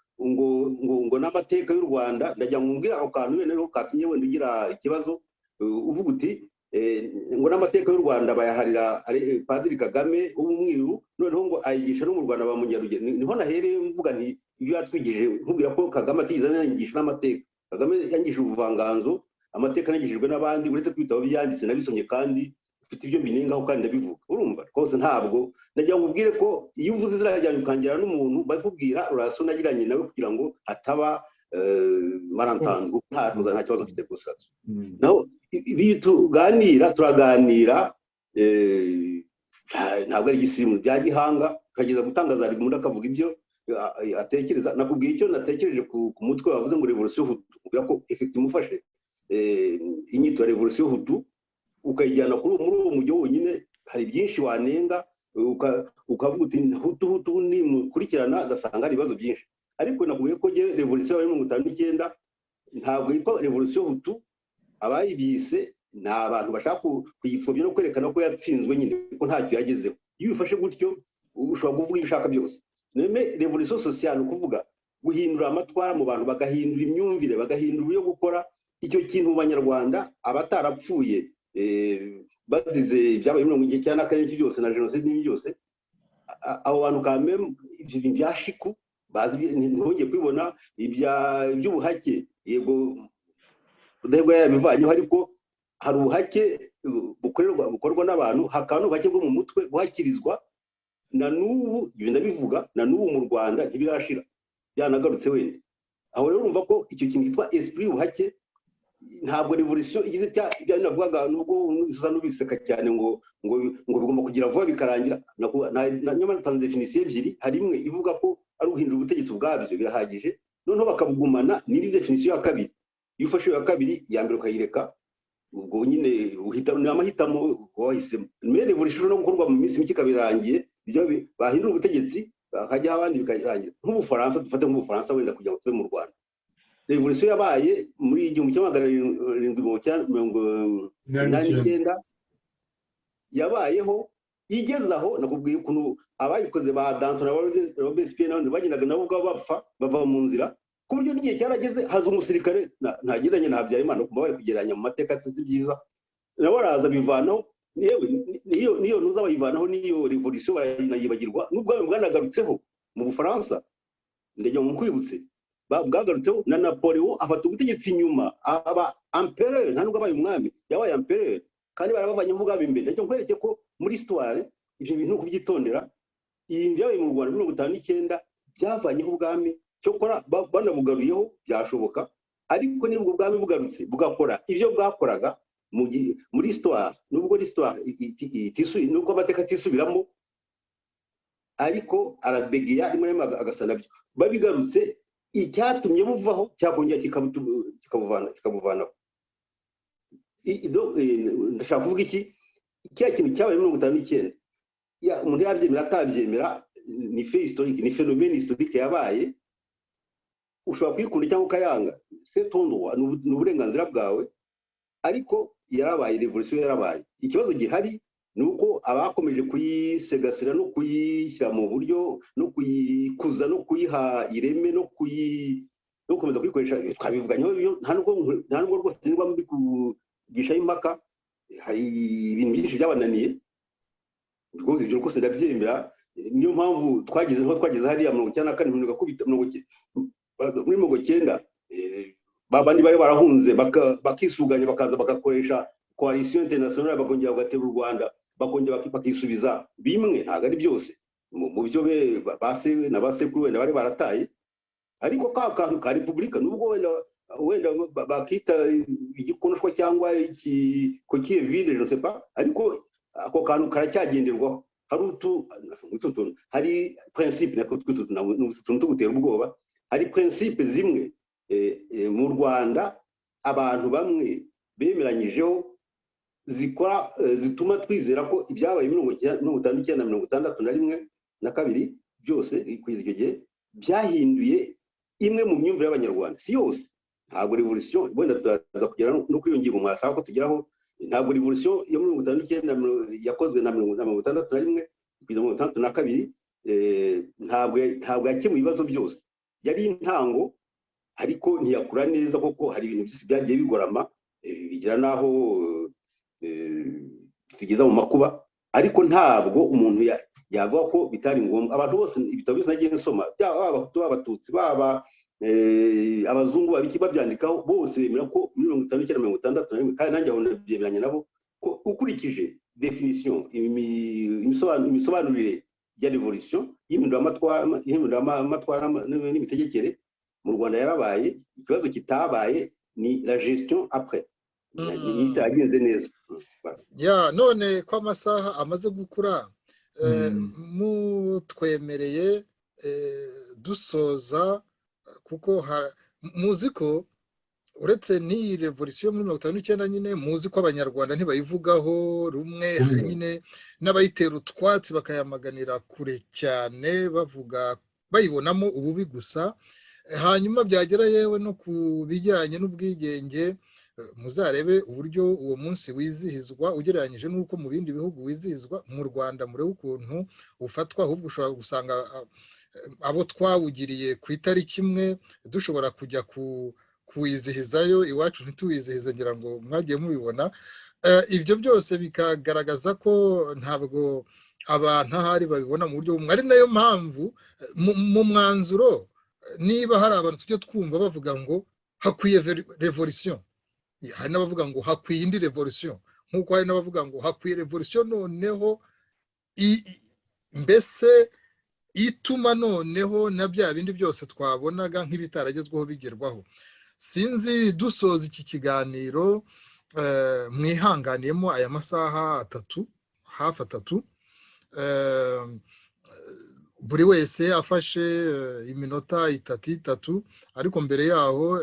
n'amateka y'u Rwanda. Ndagira ngo umbwire ako kantu wenda rero katumye wenda ugira ikibazo, uvuga uti ngo n'amateka y'u Rwanda bayaharira Padiri Kagame w'umwiru, noneho ngo ayigisha no mu Rwanda ba Munyarugero. Niho nahereye mvuga nti ibyo yatwigishije, nkubwira ko Kagame atigeze ananyigisha n'amateka. Kagame yangishije ubuvanganzo, amateka nigishijwe n'abandi, uretse ko ibitabo byanditse nabisomye kandi mfite ibyo mbinengaho kandi ndabivuga. Urumva rwose ntabwo nagira ngo ubwire ko iyo uvuze izina ryanjye ukangira n'umuntu bakubwira uraso nagiranye nawe kugira ngo hataba malentendu, nta kibazo mfite rwose. Naho ibi tuganira, turaganira, ntabwo ari igisirimu bya gihanga, tukageza gutanga za umuntu akavuga ibyo atekereza. Nakubwiye icyo natekereje ku mutwe wavuze ngo revolution hutu, kubwira ko effectivement umufashe inyito ya revolution hutu ukayijyana kuri muri uwo mujyi wonyine, hari byinshi wanenga, ukavuga uti hutu hutu nimukurikirana ugasanga hari ibibazo byinshi. Ariko nakubwiye ko ngewe revolution ya 59 ntabwo yitwa revolution hutu. Abayibise ni abantu bashaka kuyipfobya no kwerekana ko yatsinzwe nyine, ko ntacyo yagezeho. Iyo ubifashe gutyo ushobora kuvuga ibyo ushaka byose. Neme revolution sociale, ukuvuga guhindura amatwara mu bantu, bagahindura imyumvire, bagahindura uburyo gukora icyo kintu mu Banyarwanda abatarapfuye bazize ibyabaye 94 byose na jenoside n'ibindi byose. Abo bantu kame ibyo bintu bya shiku bazi, ntibongeye kubibona iby'ubuhake. Yego, Rudahigwa yabivanyeho, ariko hari ubuhake bukorerwa, bukorwa n'abantu, hakaba n'ubuhake bwo mu mutwe buhakirizwa. Na n'ubu ibi ndabivuga, na n'ubu mu Rwanda ntibirashira, byanagarutse wenda. Aho rero urumva ko icyo kintu cyitwa esprit y'ubuhake ntabwo revolution igize cya ibyo navugaga, nubwo usa n'ubiseka cyane ngo bigomba kugira vuba bikarangira. Nyamara natanze définition ebyiri. Hari imwe ivuga ko ari uguhindura ubutegetsi ubwabyo birahagije, noneho bakabugumana. N'indi définition ya kabiri, iyo ufashe iya kabiri, iya mbere ukayireka, ubwo nyine uhita ni amahitamo wahisemo. Mais revolution no gukorwa mu minsi mike ikaba irangiye, ibyo bahindura ubutegetsi bakajyaho abandi bikarangira. Nk'Ubufaransa, dufate nk'Ubufaransa wenda kugira ngo tuve mu Rwanda. Revolution yabaye muri 1789, yabayeho igeze aho nakubwiye ukuntu abayikoze ba Danton na Robespierre n'abandi bagendaga nabo ubwabo bapfa, bava mu nzira, ku buryo n'igihe cyarageze haza umusirikare ntagereranya na Habyarimana, kumva bari kugereranya mu mateka si byiza, nawe araza bivanaho. Yewe, niyo ntuza bayivanaho, niyo revolution baranayibagirwa. N'ubwami bwanagarutseho mu Bufaransa, ndagira ngo nkwibutse, bwagarutseho na Napoleon afata ubutegetsi inyuma, aba empereur. Nta nubwo abaye umwami, yabaye empereur, kandi barabavanye mu bwami imbere. Ndagira ngo nkwereke ko muri histoire ibyo bintu kubyitondera. Ibi byabaye mu Rwanda 59 byavanyeho ubwami, cyokora banabugaruyeho byashoboka. Ariko niba ubwo bwami bugarutse bugakora ibyo bwakoraga muri histoire, nubwo histoire nubwo amateka atisubiramo, ariko arabegeya rimwe na rimwe agasa nabyo, babigarutse icyatumye buvaho cyakongera kikabuvanaho. Ndashaka kuvuga iki? Kiriya kintu cyabaye 59, umuntu yabyemera atabyemera, ni fait historique, ni phénomène historique yabaye. Ushobora kuyikunda cyangwa ukayanga, c'est ton droit, ni uburenganzira bwawe, ariko yarabaye, revolution yarabaye. Ikibazo gihari ni uko abakomeje kuyisegasira no kuyishyira mu buryo no kuyikuza no kuyiha ireme no gukomeza kuyikoresha, twabivuganyeho, nta nubwo rwose nirwa mbikugishaho impaka. Hari ibintu byinshi byabananiye rwose, ibyo rwose ndabyemera. Niyo mpamvu twageze aho twageze hariya 94, mirongo muri 90, babandi bari barahunze bakisuganya, bakaza bagakoresha coalition internationale, bakongera bagatera u Rwanda, bakongera bakisubiza bimwe, ntabwo ari byose, mu byo base na basekuru wenda bari barataye. Ariko ka kantu ka repubulika, nubwo wenda bakita igikonoshwa cyangwa iki coquille vide, je ne sais pas, ariko ako kantu karacyagenderwaho. Hari utu tuntu, hari principe nako tw'utu tuntu tugutera ubwoba, hari principe zimwe. Mu Rwanda abantu bamwe bemeranyijeho zikora, zituma twizera ko ibyabaye 59, 61 na 2 byose kugeza icyo gihe byahinduye imwe mu myumvire y'Abanyarwanda. Si yose, ntabwo revolution, wenda turaza kugera no kuri iyo ngingo mwashaka ko tugeraho, ntabwo revolution yo 59 yakozwe na 61 kugeza 62 ntabwo yakemuye ibibazo byose. Yari intango, ariko ntiyakura neza, kuko hari ibintu byinshi byagiye bigorama, bigera n'aho tugeza mu makuba. Ariko ntabwo umuntu yavuga ko bitari ngombwa. Abantu bose, ibitabo byose nagiye nsoma, byaba Abahutu, baba Abatutsi, baba abazungu, babiki babyandikaho, bose bemera ko muri 59, 61, kandi nanjye aho ndabyemeranya nabo, ko ukurikije définition, imisobanurire ya revolution y'ihinduramatwara n'imitegekere mu Rwanda, yarabaye. Ikibazo kitabaye ni la gestion après, itagenze neza. Ya, none ko amasaha amaze gukura, mutwemereye dusoza, kuko muzi ko uretse n'iyi revolution muri 59 nyine, muzi ko Abanyarwanda ntibayivugaho rumwe. Hari nyine n'abayitera utwatsi, bakayamaganira kure cyane, bavuga bayibonamo ububi gusa. Hanyuma byagera yewe no ku bijyanye n'ubwigenge, muzarebe uburyo uwo munsi wizihizwa ugereranyije n'uko mu bindi bihugu wizihizwa. Mu Rwanda murebe ukuntu ufatwa, ahubwo ushobora gusanga abo twawugiriye ku itariki imwe dushobora kujya kuwizihizayo, iwacu ntituwizihize. Ngira ngo mwagiye mubibona. Ibyo byose bikagaragaza ko ntabwo abantu ahari babibona mu buryo bumwe, ari nayo mpamvu mu mwanzuro, niba hari abantu tujya twumva bavuga ngo hakwiye revolution, hari n'abavuga ngo hakwiye indi revolution, nk'uko hari n'abavuga ngo hakwiye revolution noneho mbese ituma noneho na bya bindi byose twabonaga nk'ibitaragezweho bigerwaho. Sinzi, dusoza iki kiganiro, mwihanganiyemo aya masaha 3, hafi 3, buri wese afashe iminota 3 3. Ariko mbere yaho,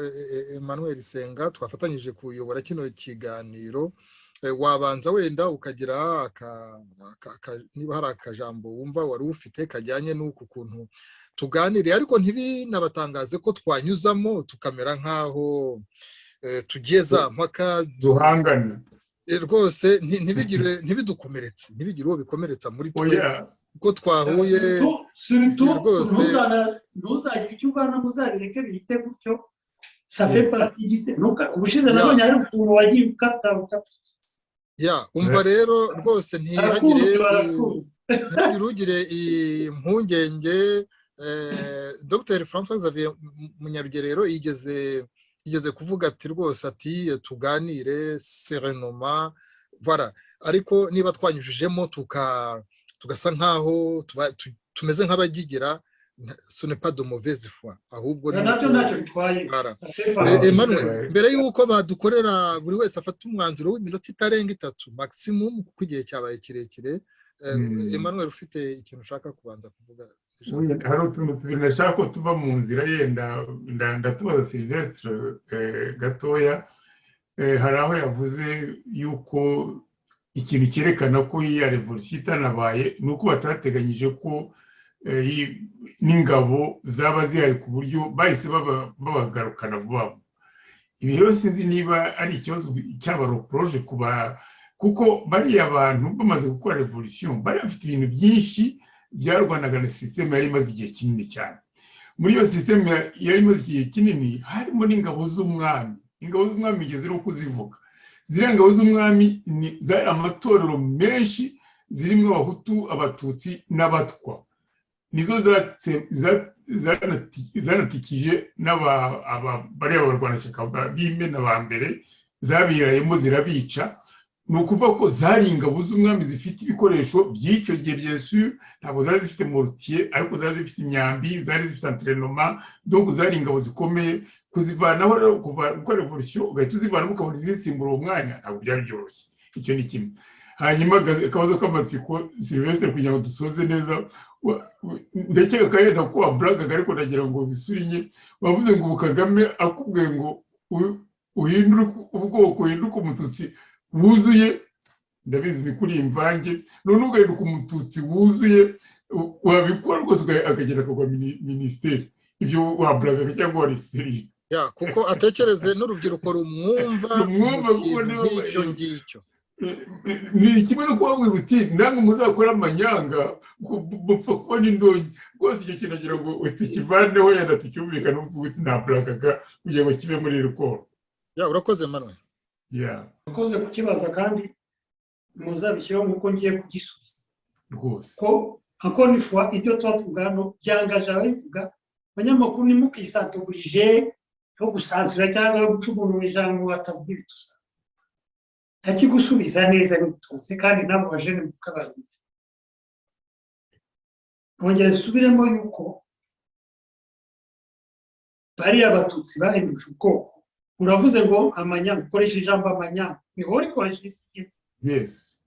Emmanuel Senga twafatanyije kuyobora kino kiganiro, wabanza wenda ukagira, niba hari akajambo wumva wari ufite kajyanye n'uku kuntu tuganiriye, ariko ntibinabatangaze ko twanyuzamo tukamera nk'aho tugiye za mpaka duhangana. Rwose ntibigire, ntibidukomeretse, ntibigire uwo bikomeretsa muri twe kuko twahuye. Rwose ntuzagire icyo uvana, muzabireke bihite gutyo, ça fait partie. Ubushize nabonye hari ukuntu wagiye ukata ukata. Ya, umva rero, rwose ntihagire ugire impungenge. Dr Francois Xavier Munyarugerero yigeze kuvuga ati rwose, ati tuganire sereinement, voilà. Ariko niba twanyujijemo tugasa nkaho tumeze nk'abagigira, ce n'est pas de mauvaise foi, ahubwo nabyo ntacyo bitwaye. Emmanuel, mbere y'uko badukorera, buri wese afata umwanzuro w'iminota itarenga 3 maximum, kuko igihe cyabaye kirekire. Emmanuel, ufite ikintu ushaka kubanza kuvuga? Hari utuntu tubiri nashaka ko tuva mu nzira, yenda ndatubaza Sylvestre gatoya. Hari aho yavuze yuko ikintu cyerekana ko iya revolution itanabaye ni uko batateganyije ko n'ingabo zaba zihari, ku buryo bahise babagarukana vuba vuba. Ibi rero sinzi niba ari ikibazo cy'abaroporoje kuba, kuko bariya bantu bamaze gukora revolution bari bafite ibintu byinshi byarwanaga na système yari imaze igihe kinini cyane. Muri iyo système yari imaze igihe kinini harimo n'ingabo z'umwami. Ingabo z'umwami bigeze no kuzivuga. Ziriya ngabo z'umwami zari amatorero menshi, zirimo Abahutu, Abatutsi n'Abatwa, nizo zanatikije bariya barwanashyaka b'Imena ba mbere, zabirayemo zirabica. Ni ukuvuga ko zari ingabo z'umwami zifite ibikoresho by'icyo gihe. Bien sûr ntabwo zari zifite mortier, ariko zari zifite imyambi, zari zifite entraînement, donc zari ingabo zikomeye. Kuzivanaho rero, kuva gukora revolution ugahita uzivanamo ukabona izisimbura uwo mwanya, ntabwo byari byoroshye. Icyo ni kimwe. Hanyuma akabazo k'amatsiko, Sylvestre, kugira ngo dusoze neza. Ndakeka ko yenda ko waburagaga, ariko ndagira ngo bisurinye. Wavuze ngo ubu Kagame akubwiye ngo uhindure ubwoko, uhinduke umututsi wuzuye, ndabizi ni kuri iyi mvange, none ugahinduka umututsi wuzuye wabikora rwose akagenda akagwa minisiteri. Ibyo waburagaga cyangwa wariseriye? Kuko atekereze n'urubyiruko rumwumva mu kintu nk'icyo ngicyo. Ni kimwe no kubabwira uti namwe muzakora amanyanga mupfa kubona indonke rwose. Icyo kintu agira ngo tukivaneho, yenda tucyumvikane, uvuga uti ntaburagaga kugira ngo kibe muri rukoro. Urakoze Manuel. Urakoze kukibaza, kandi muzabishyiraho nk'uko ngiye kugisubiza rwose. Ko encore une fois, ibyo tuba tuvuga hano byangaje ababivuga. Abanyamakuru ntimukisantugurije yo gusansura cyangwa yo guca umuntu mu ijambo batavuga ibitusa. Ntakigusubiza neza nitonze, kandi nabo bajene mvuga babizi. Nongera nsubiremo yuko bariya abatutsi bahinduje ubwoko. Uravuze ngo amanyanga, ukoresha ijambo amanyanga, niho urikoresha isi. Yes.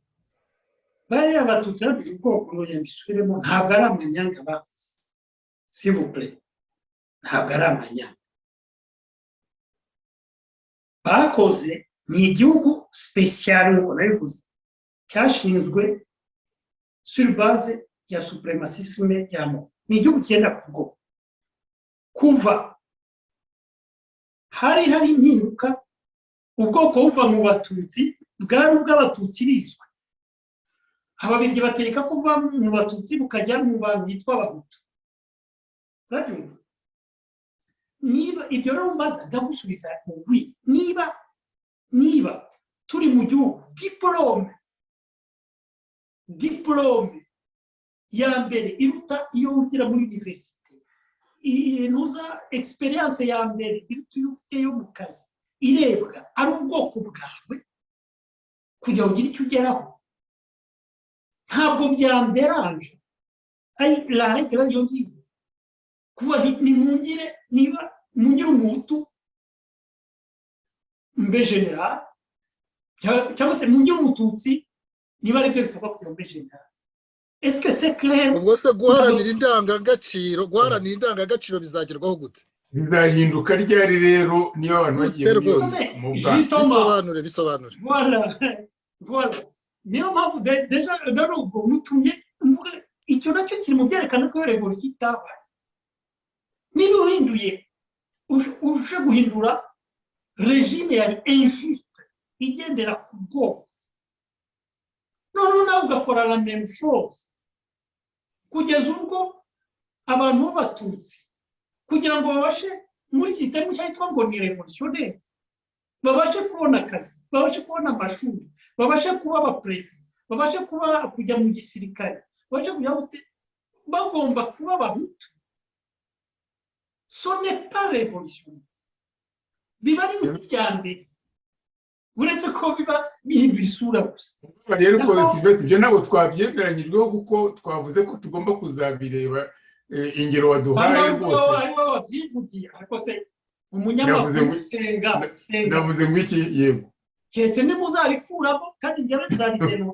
Bariya abatutsi bahinduje ubwoko, nongera mbisubiremo, ntabwo ari amanyanga bakoze. S'il vous plaît, ntabwo ari amanyanga bakoze. Ni igihugu spécial, nk'uko nabivuze, cyashinzwe sur base ya suprémacisme y'amoko. Ni igihugu cyenda ku bwoko. Kuva hari impinduka, ubwoko buva mu batutsi bwari ubw'abatutsi bizwi. Ababirigi bategeka kuva mu batutsi bukajya mu bantu bitwa abahutu. Urabyumva? Niba ibyo rero umaze, ndagusubiza oui. Niba turi mu gihugu, diplôme ya mbere iruta iyo ugira muri université, ntuza expérience ya mbere iruta iyo ufite yo mu kazi irebwa ari ubwoko bwawe kugira ngo ugire icyo ugeraho, ntabwo byamberanje ari la règle iyo ngiyo. Kuvuga nimungire, niba mungire umuhutu mbe général, cyangwa se mungire umututsi, niba aribyo bisabwa kugira ngo mbe général. Est-ce que c'est clair? Ubwo se guharanira indangagaciro bizagerwaho gute? Bizahinduka ryari rero niba abantu bagiye Gute rwose? Mu bwato? Bisobanure, bisobanure. Voilà, niyo mpamvu déjà rero ubwo mutumye mvuga icyo nacyo kiri mu byerekana ko iyo révolution itabaye. Niba uhinduye, uje guhindura régime yari injuste igendera ku bwoko, noneho nawe ugakora la même chose, kugeza ubwo abantu b'abatutsi kugira ngo babashe muri système nshya yitwa ngo ni révolutionnaire, babashe kubona akazi, babashe kubona amashuri, babashe kuba abaperefe, babashe kuba kujya mu gisirikare, babashe kujya gute, bagomba kuba abahutu, ce n'est pas révolution. Biba ari nk'ibya mbere, uretse ko biba bihindura isura gusa. Rero rwose ibyo ntabwo twabyemeranyijweho, kuko twavuze ko tugomba kuzabireba. Ingero waduhaye rwose. Ari wowe wabyivugiye, ariko se umunyamakuru senga senga. Navuze ngo iki? Yego. Keretse nimuzabikuramo, kandi njyewe nzabigena.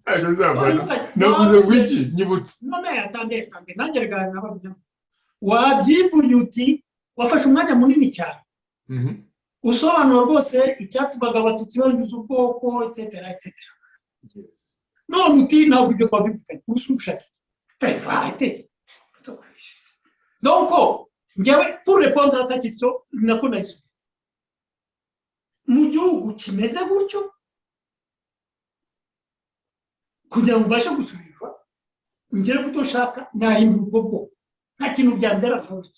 Ntacyo nzavana. Navuze ngo iki? Nyibutse. None yatangiye tange nanjye reka n'ababinyamo. Wabyivugiye uti wafashe umwanya munini cyane usobanura rwose icyatumaga abatutsi banduza ubwoko, etc etc. None uti ntabwo ibyo twabivuganye, ubusa ushaka arrêter. Donc njyewe, pour répondre à ta question, nako nayisubiye: mu gihugu kimeze gutyo, kugira ngo ubashe gusubirwa ngere ku cyo nshaka, nahindura ubwo bwoko, nta kintu byambera vuba.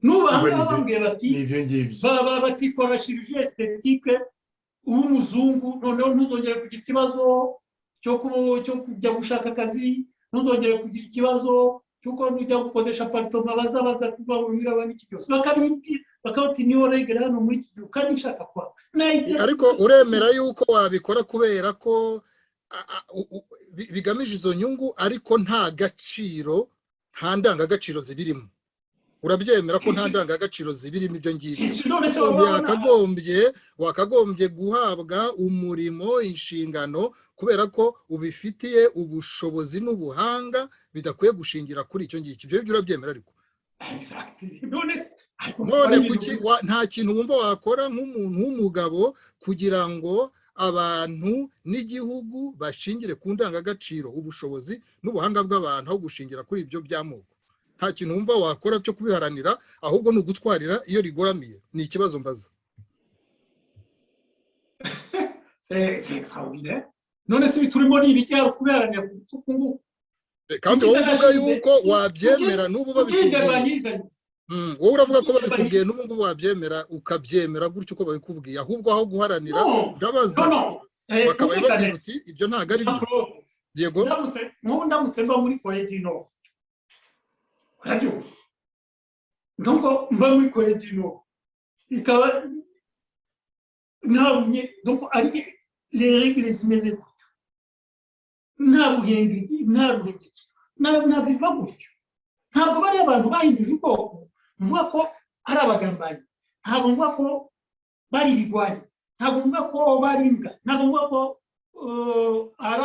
N'ubu aha ngaha bambwiye bati Ni ibyo ngibyo. Baba batikora chirurgie esthétique, uba umuzungu, noneho ntuzongere kugira ikibazo cyo kujya gushaka akazi, ntuzongere kugira ikibazo cy'uko nujya gukodesha appartement bazabaza kuba wiraba n'iki byose, bakabimbwira bakabati niyo règle hano muri iki gihugu, kandi nshaka kwa Ariko uremera yuko wabikora kubera ko bigamije izo nyungu, ariko nta gaciro, nta ndangagaciro zibirimo? Urabyemera ko nta ndangagaciro zibirimo ibyo ngibyo? None se wabona Wakagombye guhabwa umurimo, inshingano, kubera ko ubifitiye ubushobozi n'ubuhanga, bidakwiye gushingira kuri icyo ngicyo. Ibyo byo urabyemera ariko? Exactly. None se ariko None ibintu kuki nta kintu wumva wakora nk'umuntu w'umugabo kugira ngo abantu n'igihugu bashingire ku ndangagaciro, ubushobozi n'ubuhanga bw'abantu, aho gushingira kuri ibyo by'amoko? Nta kintu wumva wakora cyo kubiharanira, ahubwo ni ugutwarira iyo rigoramiye? Ni ikibazo mbaza. C'est extraordinaire. None se ibi turimo ni ibiki? Hari kubiharanira ku rutugu nguku? Kandi Kuki wowe uvuga itarashize? yuko wabyemera n'ubu Kuki babikubwiye. banyizanye? Wowe uravuga ko babikubwiye n'ubu ngubu wabyemera, ukabyemera gutyo uko babikubwiye, ahubwo aho guharanira No, ndabaza no, no. bakabaye Twumvikane. babwira uti ibyo ntabwo ari byo. Jean-Claude, Yego. Nk'ubu ndamutse mba muri Corée du Nord, urabyumva, donc mba muri Corée du Nord ikaba nta donc ari les règles zimeze gutyo, nta buhengeri, nta ruhengeri, nta biva gutyo. Ntabwo bariya abantu bahinduje ubwoko mvuga ko ari abagambanyi, ntabwo mvuga ko bari ibigwari, ntabwo mvuga ko bari imbwa, ntabwo mvuga ko ari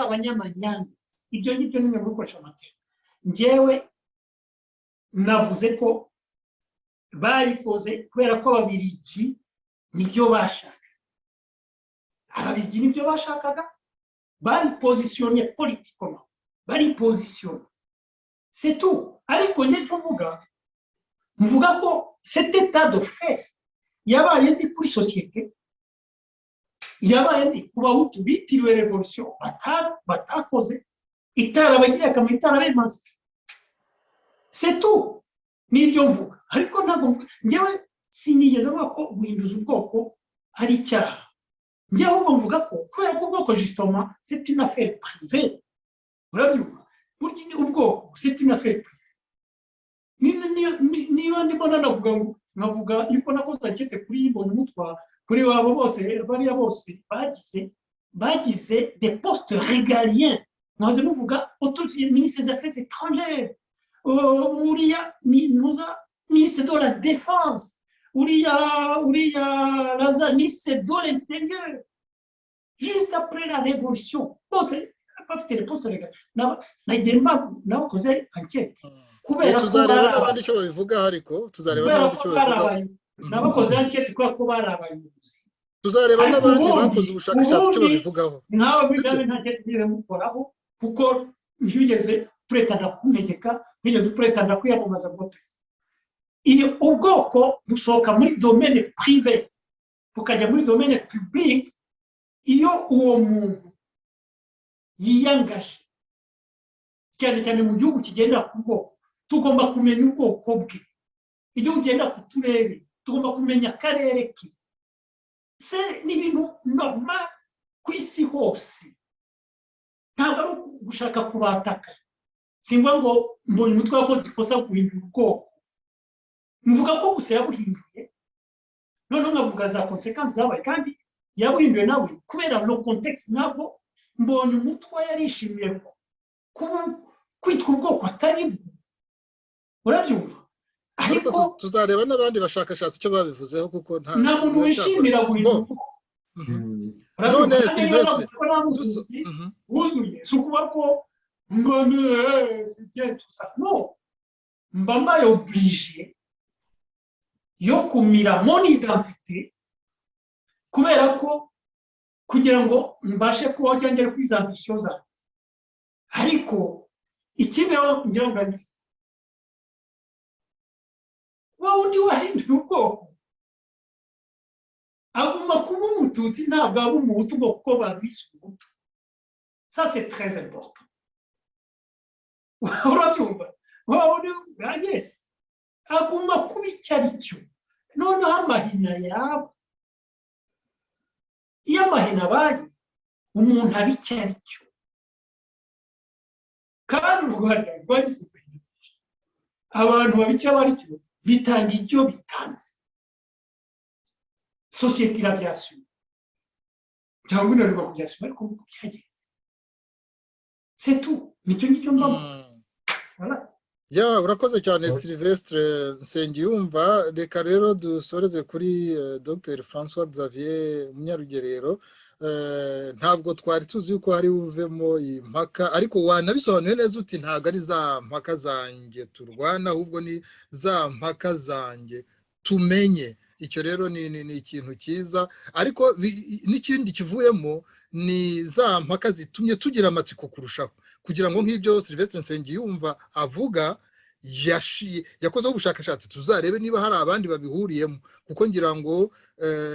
abanyamanyanga. Ibyo ngibyo ni mwe gukoresha amateka. Njyewe navuze ko babikoze kubera ko Ababirigi nibyo bashaka. Ababirigi nibyo bashakaga, bari positionnés politiquement, bari positionnés, c'est tout. Ariko njye icyo mvuga ko cet état de fait yabaye mbi kuri société, yabaye mbi ku Bahutu bitiriwe révolution batakoze, itarabagiriye akamaro, itarabemaze. C'est tout, nibyo mvuga. Ariko ntabwo mvuga, njyewe sinigeze mvuga ko guhinduza ubwoko ari icyaha. Njyewe ahubwo mvuga ko kubera ko ubwoko justement c'est une affaire privée, urabyumva, burya ni ubwoko, c'est une affaire privée. Niba ndimo nanavuga ngo nkavuga yuko nakoze enquête kuri Mbonyumutwa, kuri babo bose, bariya bose bagize des postes régaliens, mwaze muvuga autorité, ministre des Affaires étrangères, uriya ntuza ministre de la Défense, uriya Laza ministre de l'Intérieur juste après la révolution, bose bafite les postes régaliens. Nagiye nabakoze enquête kubera ko Tuzareba bari n'abandi icyo babivugaho, ariko tuzareba kubera n'abandi ko icyo bari babivugaho. Nabakoze enquête kubera ko bari abayobozi. Tuzareba Ariko n'abandi bakoze ubushakashatsi icyo ubundi babivugaho. Nkawe muri Sibyo? Uganda nta enquête nigeze mukoraho, kuko ntiyigeze puretanda kuntegeka, ntigeze upuretanda kwiyamamaza ngo perezida. Iyo ubwoko busohoka muri domaine privé bukajya muri domaine public, iyo uwo muntu yiyangaje, cyane cyane mu gihugu kigendera ku bwoko, tugomba kumenya ubwoko bwe. Igihugu kigendera ku turere, tugomba kumenya akarere ke. Se ni ibintu normal ku isi hose, ntabwo ari ugushaka kubataka. Simvuga ngo Mbonyumutwa wakoze ikosa guhindura ubwoko, mvuga ko gusa yabuhinduye, noneho nkavuga za conséquences zabaye. Kandi yabuhinduye nawe kubera le contexte. Ntabwo Mbonyumutwa yarishimiye kuba kwitwa ubwoko atari bwo, urabyumva? Ariko Ariko tuzareba n'abandi bashakashatsi icyo babivuzeho, kuko nta nta muntu wishimira guhindura Bo, ubwoko. None Urabyumva? Kandi niba Sylvestre, navuga ko nta mututsi wuzuye, si ukuvuga ko mbona c'est bien tout ça, non, mba mbaye obligé yo kumira mon identité kubera ko kugira ngo mbashe kubaho cyangwa ngere kuri za ambition zanjye. Ariko ikindi rero ngira ngo ndangize, wa wundi wahinduye ubwoko aguma kuba Umututsi, ntabwo aba Umuhutu ngo kuko babise Umuhutu. Ça, c'est très important, urabyumva? Wa wundi, yes, aguma kuba icyo ari cyo. Noneho amahina yaba, iyo amahina abaye, umuntu aba icyo ari cyo. Kandi u Rwanda rwagize amahina menshi. Abantu baba icyo bari cyo, bitanga ibyo bitanze, sosiyete irabyasuma cyangwa inanirwa kubyasuma, ariko uko byagenze, c'est tout, nicyo ngicyo mbavuga. Voilà. Ya, urakoze cyane Sylvestre Nsengiyumva. Reka rero dusoreze kuri Dr François Xavier Munyarugerero. Ntabwo twari tuzi yuko hari buvemo impaka, ariko wanabisobanuye neza uti ntabwo ari za mpaka zanjye turwana, ahubwo ni za mpaka zanjye tumenye. Icyo rero ni ikintu cyiza, ariko n'ikindi kivuyemo ni za mpaka zitumye tugira amatsiko kurushaho, kugira ngo nk'ibyo Sylvestre Nsengiyumva avuga yakozeho ubushakashatsi, tuzarebe niba hari abandi babihuriyemo, kuko ngira ngo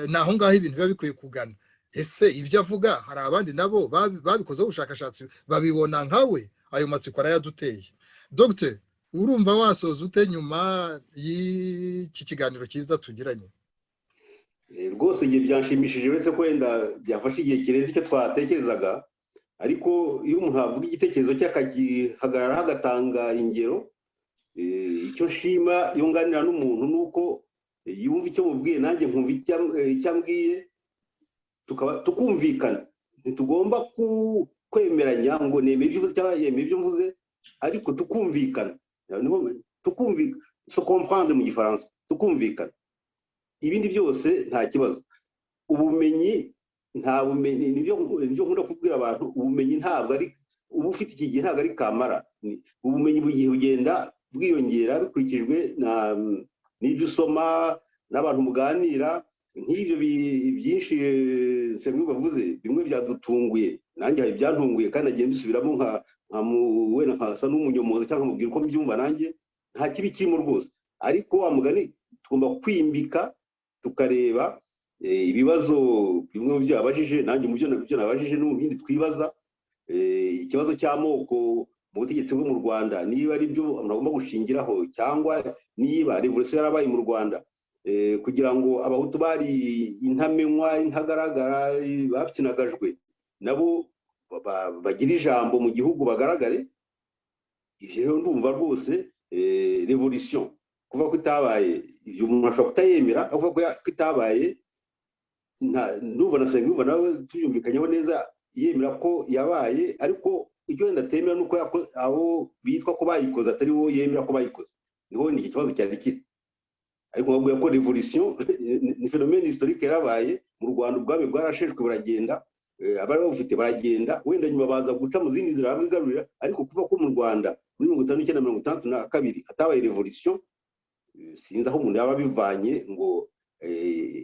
ni aho ngaho ibintu biba bikwiye kugana. Ese ibyo avuga hari abandi nabo babikozeho ubushakashatsi babibona nkawe? Ayo matsiko arayaduteye. Dogiteri, urumva wasoza ute nyuma y'iki kiganiro cyiza tugiranye? Rwose igihe byanshimishije, uretse ko wenda byafashe igihe kirenze icyo twatekerezaga, ariko iyo umuntu avuga igitekerezo cye akagihagararaho agatanga ingero, icyo nshima iyo nganira n'umuntu ni uko yumva icyo mubwiye, nanjye nkumva icyo ambwiye, tukumvikana. Ntitugomba kwemeranya ngo nemeye ibyo uvuze cyangwa yemeye ibyo mvuze, ariko tukumvikana, tukumvikana, se comprendre mu Gifaransa, tukumvikana. Ibindi byose nta kibazo. Ubumenyi, nta bumenyi, nibyo nkunda kubwira abantu, ubumenyi ntabwo ari uba ufite iki gihe, ntabwo ari kamara. Ubumenyi bugiye bugenda bwiyongera bikurikijwe n'ibyo usoma n'abantu muganira. Nk'ibyo byinshi Semwe bavuze, bimwe byadutunguye, nanjye hari ibyantunguye kandi nagiye mbisubiramo nka wenda nkasa n'umunyomozi cyangwa nkamubwira uko mbyumva, nanjye nta kibi kirimo rwose. Ariko wa mugani tugomba kwimbika tukareba ibibazo bimwe mu byo yabajije, nanjye mu byo nabajije no mu bindi twibaza. Ikibazo cy'amoko mu butegetsi bwo mu Rwanda, niba ari byo umuntu agomba gushingiraho, cyangwa niba revolution yarabaye mu Rwanda kugira ngo Abahutu bari intamenwa, intagaragara, bapyinagajwe, nabo bagira ijambo mu gihugu, bagaragare. Ibyo rero ndumva rwose revolution kuvuga ko itabaye, ibyo umuntu ashobora kutayemera, kuvuga ko itabaye, ndumva na Nsengiyumva nawe tubyumvikanyeho neza, yemera ko yabaye, ariko icyo wenda atemera ni uko abo bitwa ko bayikoze atari bo yemera ko bayikoze. Niho ni iki kibazo cyari kiri. Ariko nkabwira ko revolution ni phénomène historique yarabaye mu Rwanda, ubwami bwarasheshwe buragenda, abari babufite baragenda, wenda nyuma baza guca mu zindi nzira babigarurira, ariko kuva ko mu Rwanda muri 59, 62 hatabaye revolution, sinzi aho umuntu yaba abivanye ngo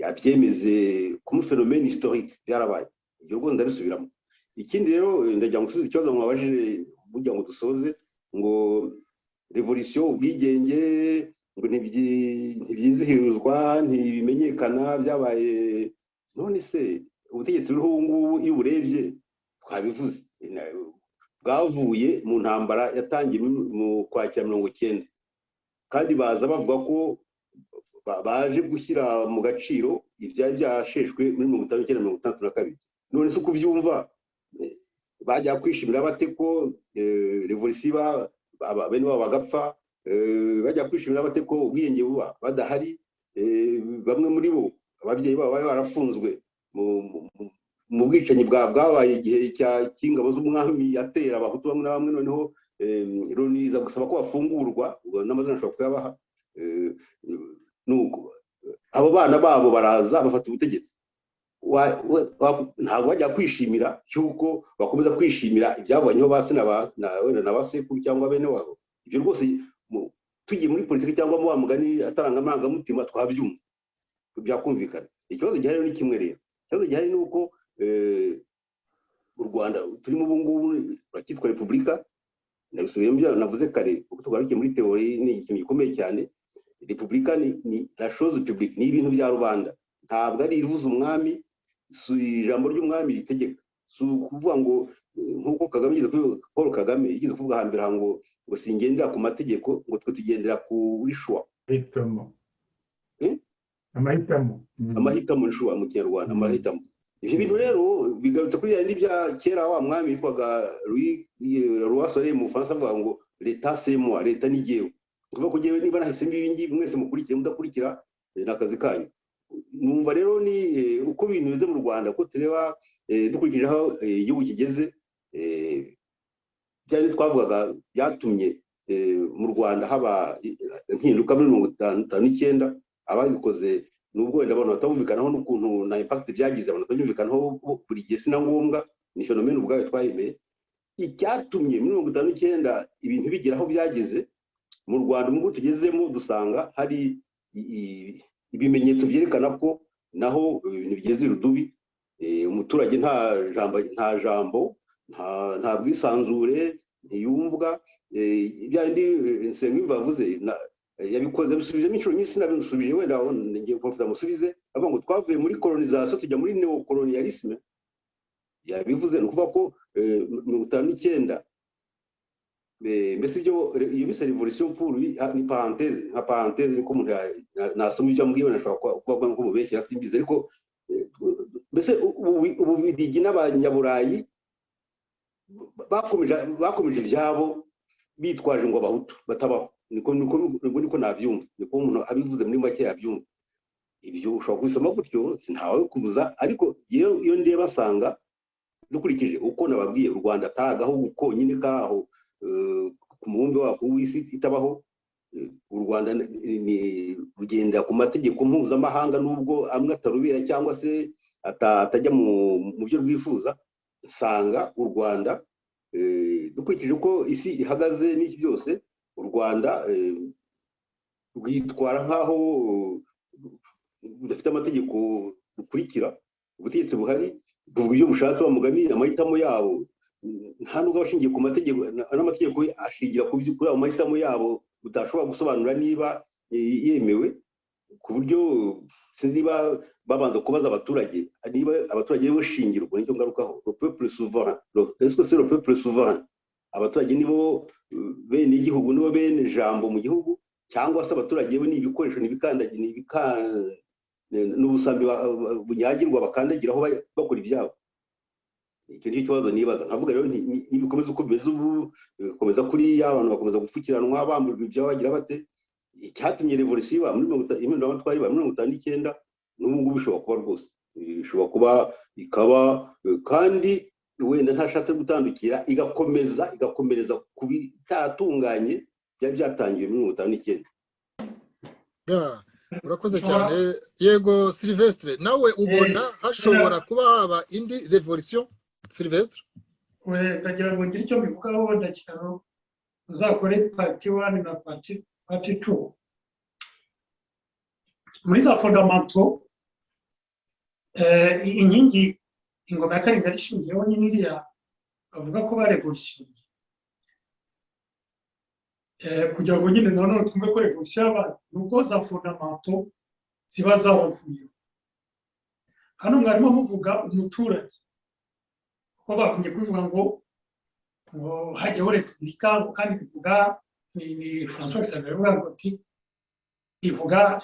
abyemeze comme phénomène historique byarabaye. Ibyo rwose ndabisubiramo. Ikindi rero ndagira ngo nsubize ikibazo mwabajije burya ngo dusoze, ngo revolution, ubwigenge ngo ntibyizihirizwa, ntibimenyekana, byabaye. None se ubutegetsi buriho ubu ngubu iyo uburebye, twabivuze, bwavuye mu ntambara yatangiye mu Kwakira 90, kandi baza bavuga ko baje gushyira mu gaciro ibyari byasheshwe muri 59, 62. None se uko ubyumva, bajya kwishimira bate ko revolution iba, bene wabo bagapfa? Bajya kwishimira bate ko ubwiyenge buba badahari? Bamwe muri bo ababyeyi babo bari barafunzwe mu bwicanyi bwabaye igihe cy'ingabo z'umwami yatera Abahutu bamwe na bamwe, noneho Loni iza gusaba ko bafungurwa, n'amazina ashobora kuyabaha. Nuko abo bana babo baraza bafata ubutegetsi, ntabwo bajya kwishimira cy'uko bakomeza kwishimira ibyavanyeho ba se wenda na ba sekuru cyangwa bene wabo. Ibyo rwose tugiye muri politiki cyangwa mu wa mugani ataranga amarangamutima twabyumva, byakumvikana. Ikibazo gihari ni kimwe rero, ikibazo gihari ni uko u Rwanda turimo ubu ngubu ruracyitwa repubulika. Ndabisubiyemo ibyo navuze kare, kuko tugarukiye muri théorie ni ikintu gikomeye cyane. Repubulika ni la chose publique, ni ibintu bya rubanda, ntabwo ari ivuza umwami, si ijambo ry'umwami ritegeka. Si ukuvuga ngo nk'uko Kagame yigeze, Paul Kagame yigeze kuvuga hambere aha ngo singendera ku mategeko, ngo twe tugendera kuri choix. Amahitamo, amahitamo. Amahitamo ni choix mu Kinyarwanda, amahitamo. Ibyo bintu rero bigarutse kuri bya bya kera, wa mwami witwaga Louis Roi Soleil mu Bufaransa, avuga ngo "L'État, c'est moi", leta ni jyewe. Kuvuga ko jyewe niba nahisemo ibi ngibi, mwese mukurikire, mudakurikira ni akazi kanyu. Numva rero ni uko ibintu bimeze mu Rwanda, ko tureba dukurikije aho igihugu kigeze, byari twavugaga byatumye mu Rwanda haba impinduka muri 59, ababikoze nubwo wenda abantu batabumvikanaho n'ukuntu na impact byagize, abantu batabyumvikanaho buri gihe, si na ngombwa, ni phénomène ubwayo twayemeye. Icyatumye muri 59 ibintu bigera aho byageze mu Rwanda ubu tugezemo, dusanga hari ibimenyetso byerekana ko naho ibintu bigeze irudubi. Umuturage nta jambo, nta jambo, nta bwisanzure, ntiyumvwa. Bya bindi Nsengiyumva yavuze yabikoze yabisubijemo inshuro nyinshi, sinabisubije wenda ngiye kubafuta musubize, avuga ngo twavuye muri colonisation tujya muri néocolonialisme. Yabivuze, ni ukuvuga ko 59 mbese ibyo iyo bise révolution pour ni parenthèse, nka parenthèse niko umuntu nasoma ibyo ambwiye, wenda ashobora kuvuga ko mubeshyira, simbizi, ariko mbese Ububirigi n'Abanyaburayi bakomeje ibyabo bitwaje ngo Abahutu batabaho. Niko nabyumva, niko umuntu abivuze muri make yabyumva. Ibyo ushobora kubisoma gutyo, ntawe kubuza, ariko iyo ndeba nsanga dukurikije uko nababwiye, u Rwanda atari agahugu konyine kaho ku mubumbe wako w'isi itabaho. U Rwanda ni rugenda ku mategeko mpuzamahanga, nubwo amwe atarubera cyangwa se atajya mu byo rwifuza. Nsanga u Rwanda, dukurikije uko isi ihagaze n'iki byose, u Rwanda rwitwara nk'aho rudafite amategeko rukurikira. Ubutegetsi buhari buvuga ibyo bushatse, wa mugani amahitamo yabo nta nubwo aba ashingiye ku mategeko, n'amategeko ashingira kuri ayo mahitamo yabo utashobora gusobanura niba yemewe, ku buryo sinzi niba babanza kubaza abaturage, niba abaturage aribo shingiro. Ubwo nicyo ngarukaho: le peuple souverain, est-ce que c'est le peuple souverain? Abaturage nibo bene igihugu, nibo bene jambo mu gihugu, cyangwa se abaturage bo ni ibikoresho, ni ibikandagira, ni ubusambi bunyagirwa bakandagiraho bakora ibyabo? Icyo nicyo kibazo nibaza. Nkavuga rero nibikomeza uko bimeze ubu, bikomeza kuriya, abantu bakomeza gupfukiranwa, bamburwa ibyabo, bagira bate, icyatumye révolution iba muri impinduramatwara iba muri 59, n'ubu ngubu bishobora kuba rwose, bishobora kuba, ikaba kandi wenda ntashatse gutandukira, igakomeza igakomereza ku bitaratunganye byari byatangiwe muri 59. Urakoze cyane. Yego, Sylvestre, nawe ubona hashobora kuba haba indi révolution, Sylvestre? Ndagira ngo ngire icyo mbivugaho, ndagira ngo uzakore part 1 na part 2. Muri za fondamentaux, inkingi ingoma ya Karinga ishingiyeho nyine, iriya bavuga ko ba révolution, kugira ngo nyine nanone twumve ko révolution yabaye, ni uko za fondamentaux ziba zabavuyeho. Hano mwarimo muvuga umuturage, kuko bagumye kubivuga ngo hajyaho repubulika, ngo kandi bivuga ni François Xavier avuga ngo ati bivuga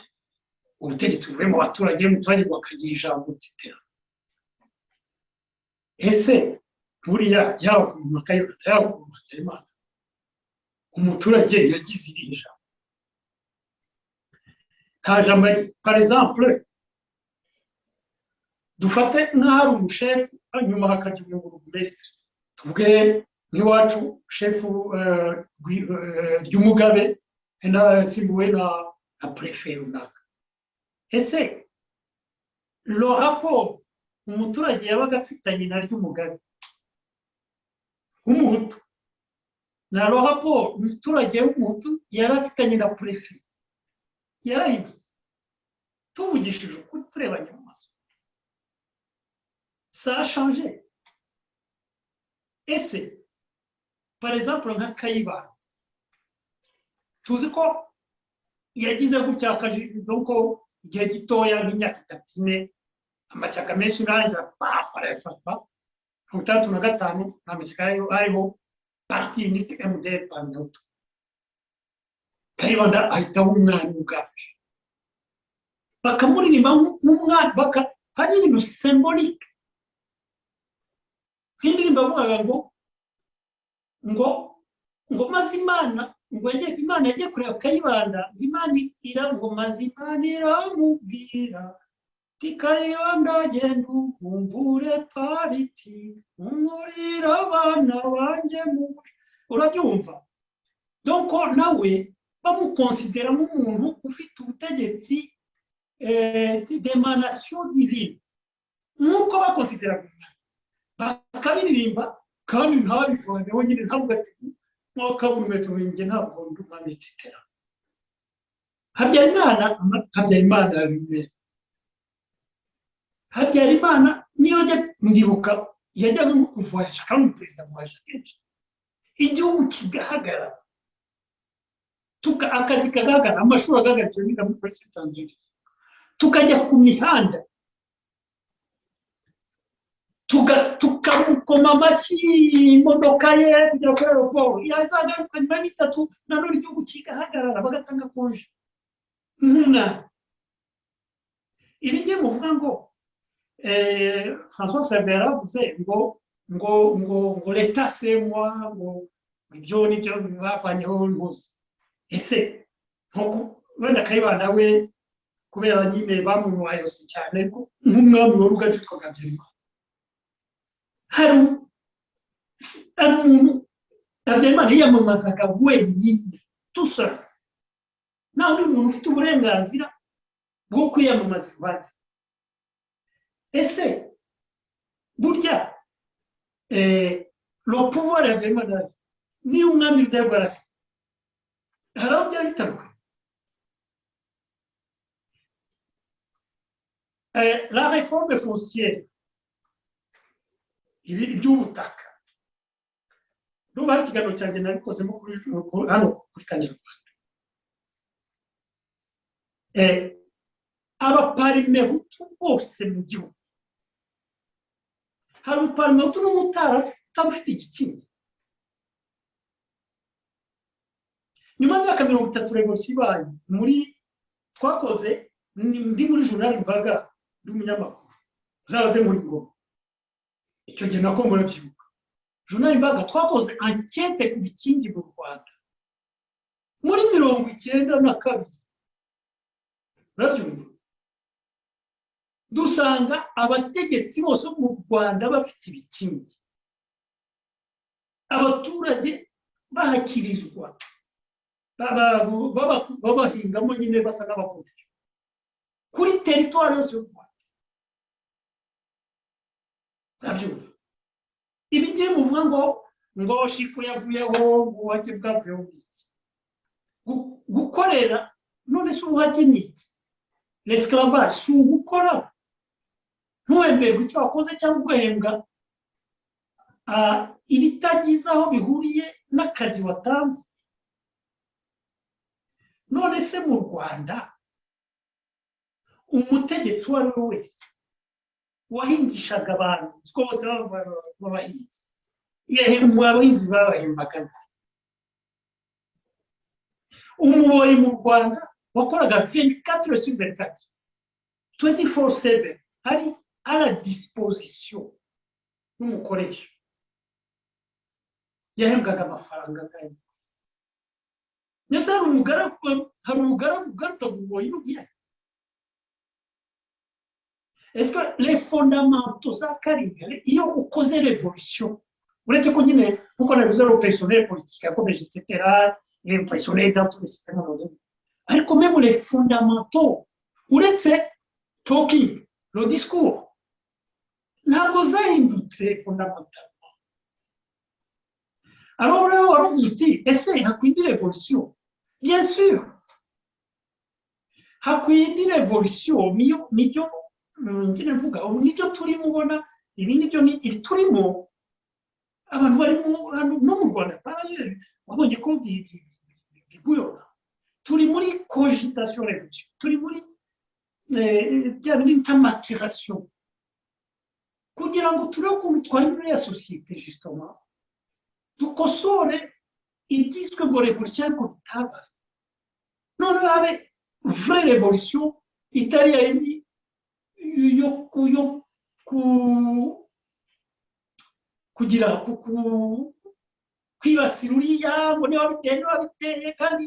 ubutegetsi buvuye mu baturage, umuturage ngo akagira ijambo, etc. Ese buriya yaba ku muntu Kayibanda, yaba ku muntu Habyarimana, umuturage yagize irihe jambo? Nta jambo yagize. Par exemple, dufate nk'aho ari umushefu, nyuma hakajya umuburugumesitiri, tuvuge nk'iwacu shefu Ryumugabe asimbuwe na préfet runaka. Ese le rapport umuturage yabaga afitanye na Ryumugabe w'Umuhutu na le rapport umuturage w'Umuhutu yari afitanye na préfet yarahindutse? Tuvugishije ukuri, turebanye mu maso, ça a changé? Ese par exemple nka Kayibanda, tuzi ko yagize gutya donc igihe gitoya nk'imyaka 3, 4, amashyaka menshi narangiza pafu arayafata. 65 nta mashyaka ariho, parti unique MDR Parmehutu. Kayibanda ahita aba umwami uganje, bakamuririmba nk'umwami, baka hari ibintu symbolique nk'indirimbo avugaga ngo maze Imana ngo yagiye, Imana yagiye kureba Kayibanda, Imana ira ngo maze Imana iramubwira ati: "Kayibanda, genda uvumbure pariti, unkurire abana banjye mu." Urabyumva? Donc nawe bamukonsidera nk'umuntu ufite ubutegetsi d'émanation divine, nk'uko bakonsidera bakabiririmba kandi ntabivaneho nyine, ntavuga ati mwakavumetero njye ntabwo ndi umwami, etc. Habyarimana bimera Habyarimana niyo ajya, ndibuka yajyaga nko kuvoyaja, kandi umuperezida avoyaja kenshi, igihugu kigahagarara, akazi kagaragara, amashuri agaragara, niga muri Saint André, tukajya ku mihanda tukamukoma amashyi, imodoka ye kugera kuri aéroport, yazagaruka nyuma y'iminsi 3, nanone igihugu kigahagarara, bagatanga congé nk'umwana. Ibi ngiye muvuga ngo François Xavier yaravuze ngo l'État c'est moi, ngo ibyo nibyo bavanyeho rwose. Ese nko wenda Kayibanda we, kubera nyine bamunywa yose cyane, ariko nk'umwami wari uganje witwaga Habyarimana, hari umuntu Habyarimana yiyamamazaga wenyine, tout seul, nta undi muntu ufite uburenganzira bwo kwiyamamaza iruhande. Ese burya le pouvoir ya Habyarimana niyo umwami Rudahigwa afite, hari aho byaba bitandukanye? La réforme foncière, iby'ubutaka, ndumva hari ikiganiro cyanjye nabikozemo hano kuri Kanyarwanda. Abaparimehutu bose mu gihugu, hari umuparimehutu n'umwe utarufite igikingi? Nyuma y'imyaka 30 révolution ibaye, muri twakoze, ndi muri journal Imbaga, ndi umunyamakuru, uzabaze muri Ngoma icyo gihe nako murabyibuka, journal Imbaga twakoze enquête ku bikingi mu Rwanda muri 92, urabyumva, dusanga abategetsi bose mu Rwanda bafite ibikingi, abaturage bahakirizwa, babahingamo nyine, basa n'abakoresha kuri territoire yose y'u Rwanda, urabyumva. Ibi ngiye muvuga ngo shiku yavuyeho, ngo ubuhake bwavuyeho, iki gukorera, none se ubuhake ni iki? L'esclavage si ugukora ntuhemberwe icyo wakoze cyangwa ugahembwa ibitagize aho bihuriye n'akazi watanze? None se mu Rwanda umutegetsi uwo ari we wese wahingishaga abantu, siko bose b'abahinzi, abahinzi babahembaga neza? Umuboyi mu Rwanda wakoraga 24 sur 24, 24/7, ari à la disposition n'umukoresha, yahembwaga amafaranga angana? Mbese hari umugaragu ugaruka umuboyi n'ubuyari? Est-ce que les fondamentaux za Karinga, iyo ukoze révolution, uretse ko nyine nkuko nabivuze ari personnel politique yakomeje, etc., les personnels dans tous les systèmes, ariko même les fondamentaux, uretse talking, le discours, ntabwo zahindutse fondamentalement. Alors rero waravuze uti: ese hakwiye indi révolution? Bien sûr hakwiye indi révolution. Niyo nibyo njye mvuga ubu, nibyo turimo ubona, ibi nibyo, ni ibi turimo, abantu barimo hano no mu Rwanda wabonye ko biguyona. Turi muri cogitation révolution, turi muri bya bindi bita maturation, kugira ngo turebe ukuntu twahindura ya société, justement dukosore ibyiswe ngo révolution ariko bitabaye, noneho habe vraie révolution itari yindi yo kugira kwibasira uriya ngo niba biteye, niba biteye, kandi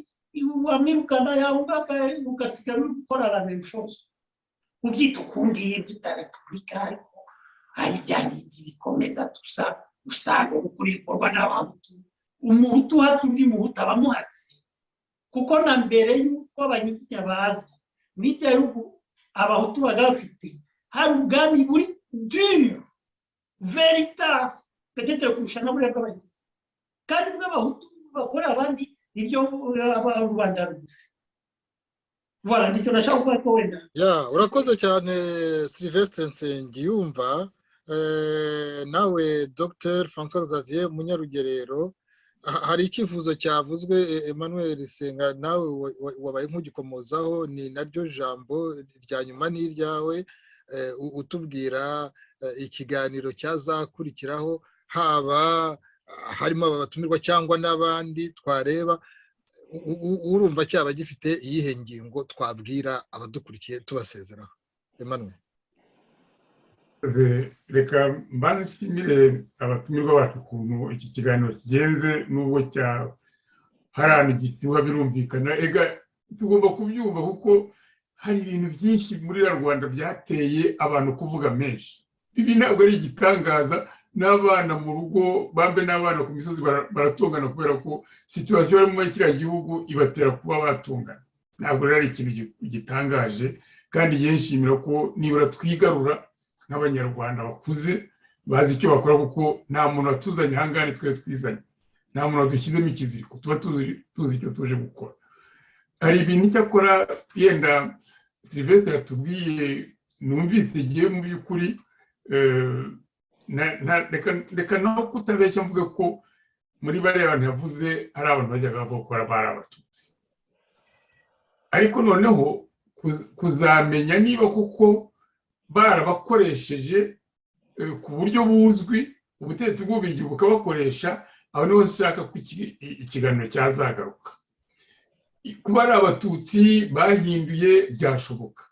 wamwirukana yawunga ugasigara uri gukora la même chose, ubyita ukundi, byita repubulika, ariko hari bya bindi bikomeza dusa, usanga gukora ibikorwa n'abahutu. Umuhutu uhatse undi muhutu aba amuhatse, kuko na mbere y'uko abanyiginya baza muri bya bihugu abahutu baga bafite, hari ubwami buri dur, very tough, peut-être kurusha na buriya bw'abanyiginya, kandi bw'abahutu bakora abandi ibyo rubanda rugufi. Voilà, nicyo nashaka kuvuga ko wenda. Ya, urakoze cyane, Sylvestre Nsengiyumva. Nawe Dr François Xavier Munyarugerero, hari icyifuzo cyavuzwe, Emmanuel Senga nawe wabaye nk'ugikomozaho, ni naryo jambo rya nyuma ni iryawe, utubwira ikiganiro cyazakurikiraho, haba harimo aba batumirwa cyangwa n'abandi twareba, urumva cyaba gifite iyihe ngingo twabwira abadukurikiye tubasezeraho, Emmanuel? Reka mbanze nshimire abatumirwa bacu ukuntu iki kiganiro kigenze, nubwo cya hari ahantu gishyuha, birumvikana. Ega tugomba kubyumva, kuko hari ibintu byinshi muri Rwanda byateye abantu kuvuga menshi. Ibi ntabwo ari igitangaza, n'abana mu rugo bambe n'abana ku misozi baratongana, kubera ko situation bari muri kiriya gihugu ibatera kuba batongana. Ntabwo rero ari ikintu gitangaje, kandi nshimira ko nibura twigarura nk'abanyarwanda bakuze bazi icyo bakora, kuko nta muntu watuzanye ahangaha, ni twe twizanye, nta muntu wadushyizemo ikiziriko, tuba tuzi icyo tuje gukora. Hari ibintu icyakora yenda Sylvestre yatubwiye numvise igihe mu by'ukuri, reka no kutabeshya mvuge ko muri bariya bantu yavuze hari abantu bajyaga bavuga ko bari abatutsi, ariko noneho kuzamenya niba kuko barabakoresheje ku buryo buzwi, ubutegetsi bw'Ububiligi bukabakoresha, aho niho nshaka ko ikiganiro cyazagaruka. Kuba ari abatutsi bahinduye byashoboka,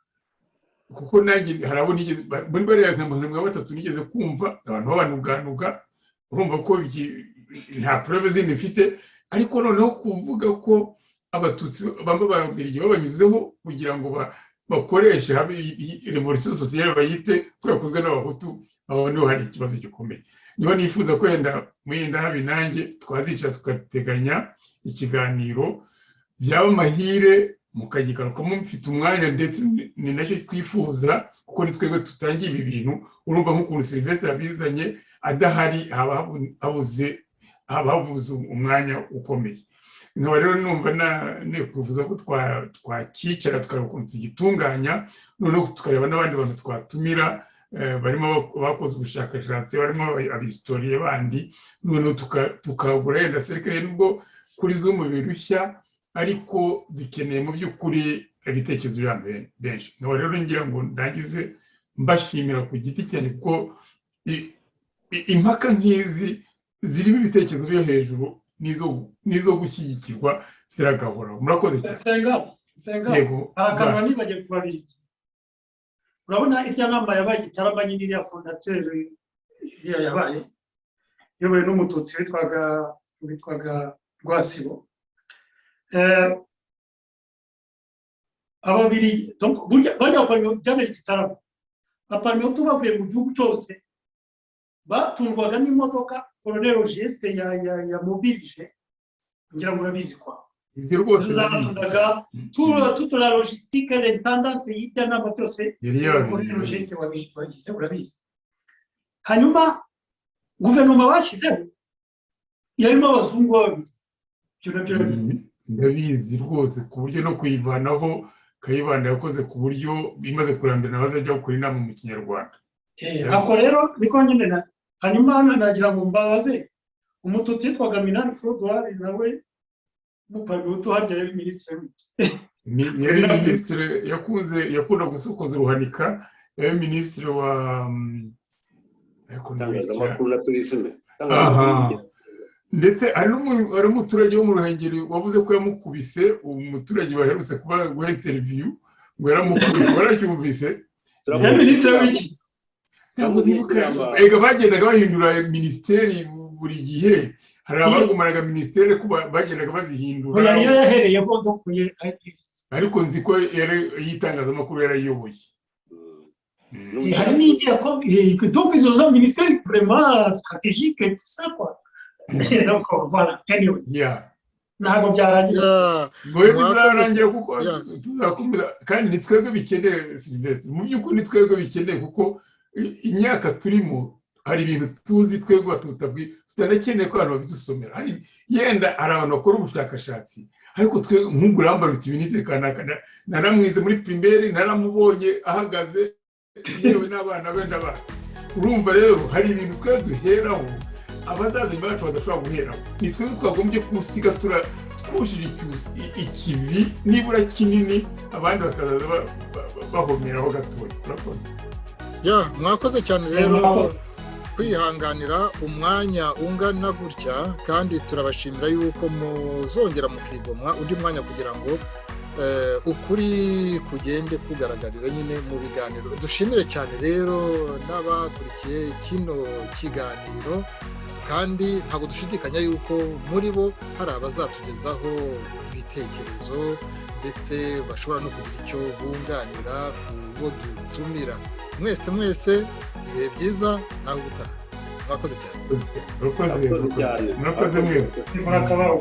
kuko nanjye hari abo muri bariya nka batatu nigeze kumva abantu babanuganuga. Urumva ko nta preuve zindi mfite, ariko noneho kuvuga ko abatutsi bamwe b'Ababiligi babanyuzeho kugira ngo bakoreshe révolution sociale bayite ko yakozwe n'abahutu, aho niho hari ikibazo gikomeye. Niho nifuza ko wenda mwenda habi nanjye twazicara tugateganya ikiganiro, byaba amahire mukagigarukamo mufite umwanya, ndetse ni nacyo twifuza, kuko ni twebwe tutangiye ibi bintu. Urumva nk'ukuntu Sylvestre yabizanye adahari, haba habuze umwanya ukomeye. Nkaba rero numva nikwifuza ko twakicara tukareba ukuntu tugitunganya, noneho tukareba n'abandi bantu twatumira, barimo abakoze ubushakashatsi, barimo abahistoriens bandi, noneho tukagura yenda cercle, nubwo kuri Zoom birushya, ariko dukeneye mu by'ukuri ibitekerezo by'abantu benshi. Nkaba rero ngira ngo ndangize mbashimira ku giti cyane, kuko impaka nk'izi zirimo ibitekerezo byo hejuru n'izo gushyigikirwa ziragahoraho. Murakoze cyane. Senga, Senga. Yego. Akantu nibagiye ku Babirigi. Urabona irya nama yabaye Gitarama nyine, iriya fondateur, iriya yabaye iyobowe n'umututsi witwaga Rwasibo. Ababirigi donc burya bajya byabereye Gitarama, abaparmehutu bavuye mu gihugu cyose batungwaga n'imodoka colonel Geste ya mobilije, ngira ngo urabizi kwa. Ibyo rwose ndabizi. Zakundaga toute la logistique, l'intendance y'irya nama byose. Yari yabigize. Colonel Geste wagize, urabizi. Hanyuma guverinoma bashyizeho yarimo abazungu babiri, ibyo nabyo urabizi. Ndabizi rwose, ku buryo no kuyivanaho Kayibanda yakoze ku buryo imaze kurambirana bazajya gukora inama mu kinyarwanda. Ako rero niko nyine na hanyuma hano nagira ngo mbabaze umututsi witwaga Minani Frodouard, nawe muparmehutu, harya yari minisitiri w'iki? Yari minisitiri yakunze yakunda gusokoza uruhanika, yari minisitiri wa ariko itangazamakuru na tourisme. Aha. Ndetse hari n'umuturage wo mu Ruhengeri wavuze ko yamukubise, umuturage baherutse kuba guha interview ngo yaramukubise, waracyumvise? Yari minisitiri w'iki? Ntabwo nibuka. Ega bagendaga bahindura minisiteri buri gihe, hari abagumanaga minisiteri ko bagendaga bazihindura. Oya, niyo yahereyeho dokuye. Ariko nzi ko yari iy'itangazamakuru yarayiyoboye. Hari n'indi donc izo za minisiteri vraiment stratégique et tout ça quoi. Donc voilà, anyway, ntabwo byarangira. Ngo bizarangira kuko tuzakomeza, kandi ni twebwe bikeneye, Sylvestre, mu by'ukuri ni twebwe bikeneye, kuko imyaka turimo hari ibintu tuzi twebwe tutanakeneye ko abantu babidusomera. Yenda hari abantu bakora ubushakashatsi, ariko twe nk'ubu urambarutse ibinize kanaka, naramwize muri primaire, naramubonye ahagaze, yewe n'abana be ndabazi. Urumva rero hari ibintu twe duheraho abazaza nyuma yacu badashobora guheraho. Ni twebwe twagombye kusiga twujije ikivi nibura kinini, abandi bakazaza bahomeraho gatoya. Urakoze. Ya, mwakoze cyane rero kwihanganira umwanya ungana gutya, kandi turabashimira yuko muzongera mukigomwa undi mwanya kugira ngo ukuri kugende kugaragarira nyine mu biganiro. Dushimire cyane rero n'abakurikiye kino kiganiro, kandi ntabwo dushidikanya yuko muri bo hari abazatugezaho ibitekerezo, ndetse bashobora no kugira icyo bunganira ku bo dutumira. Mwese mwese ibihe byiza, naho ubutaha. Mwakoze cyane. Murakoze mwese. Murakabaho.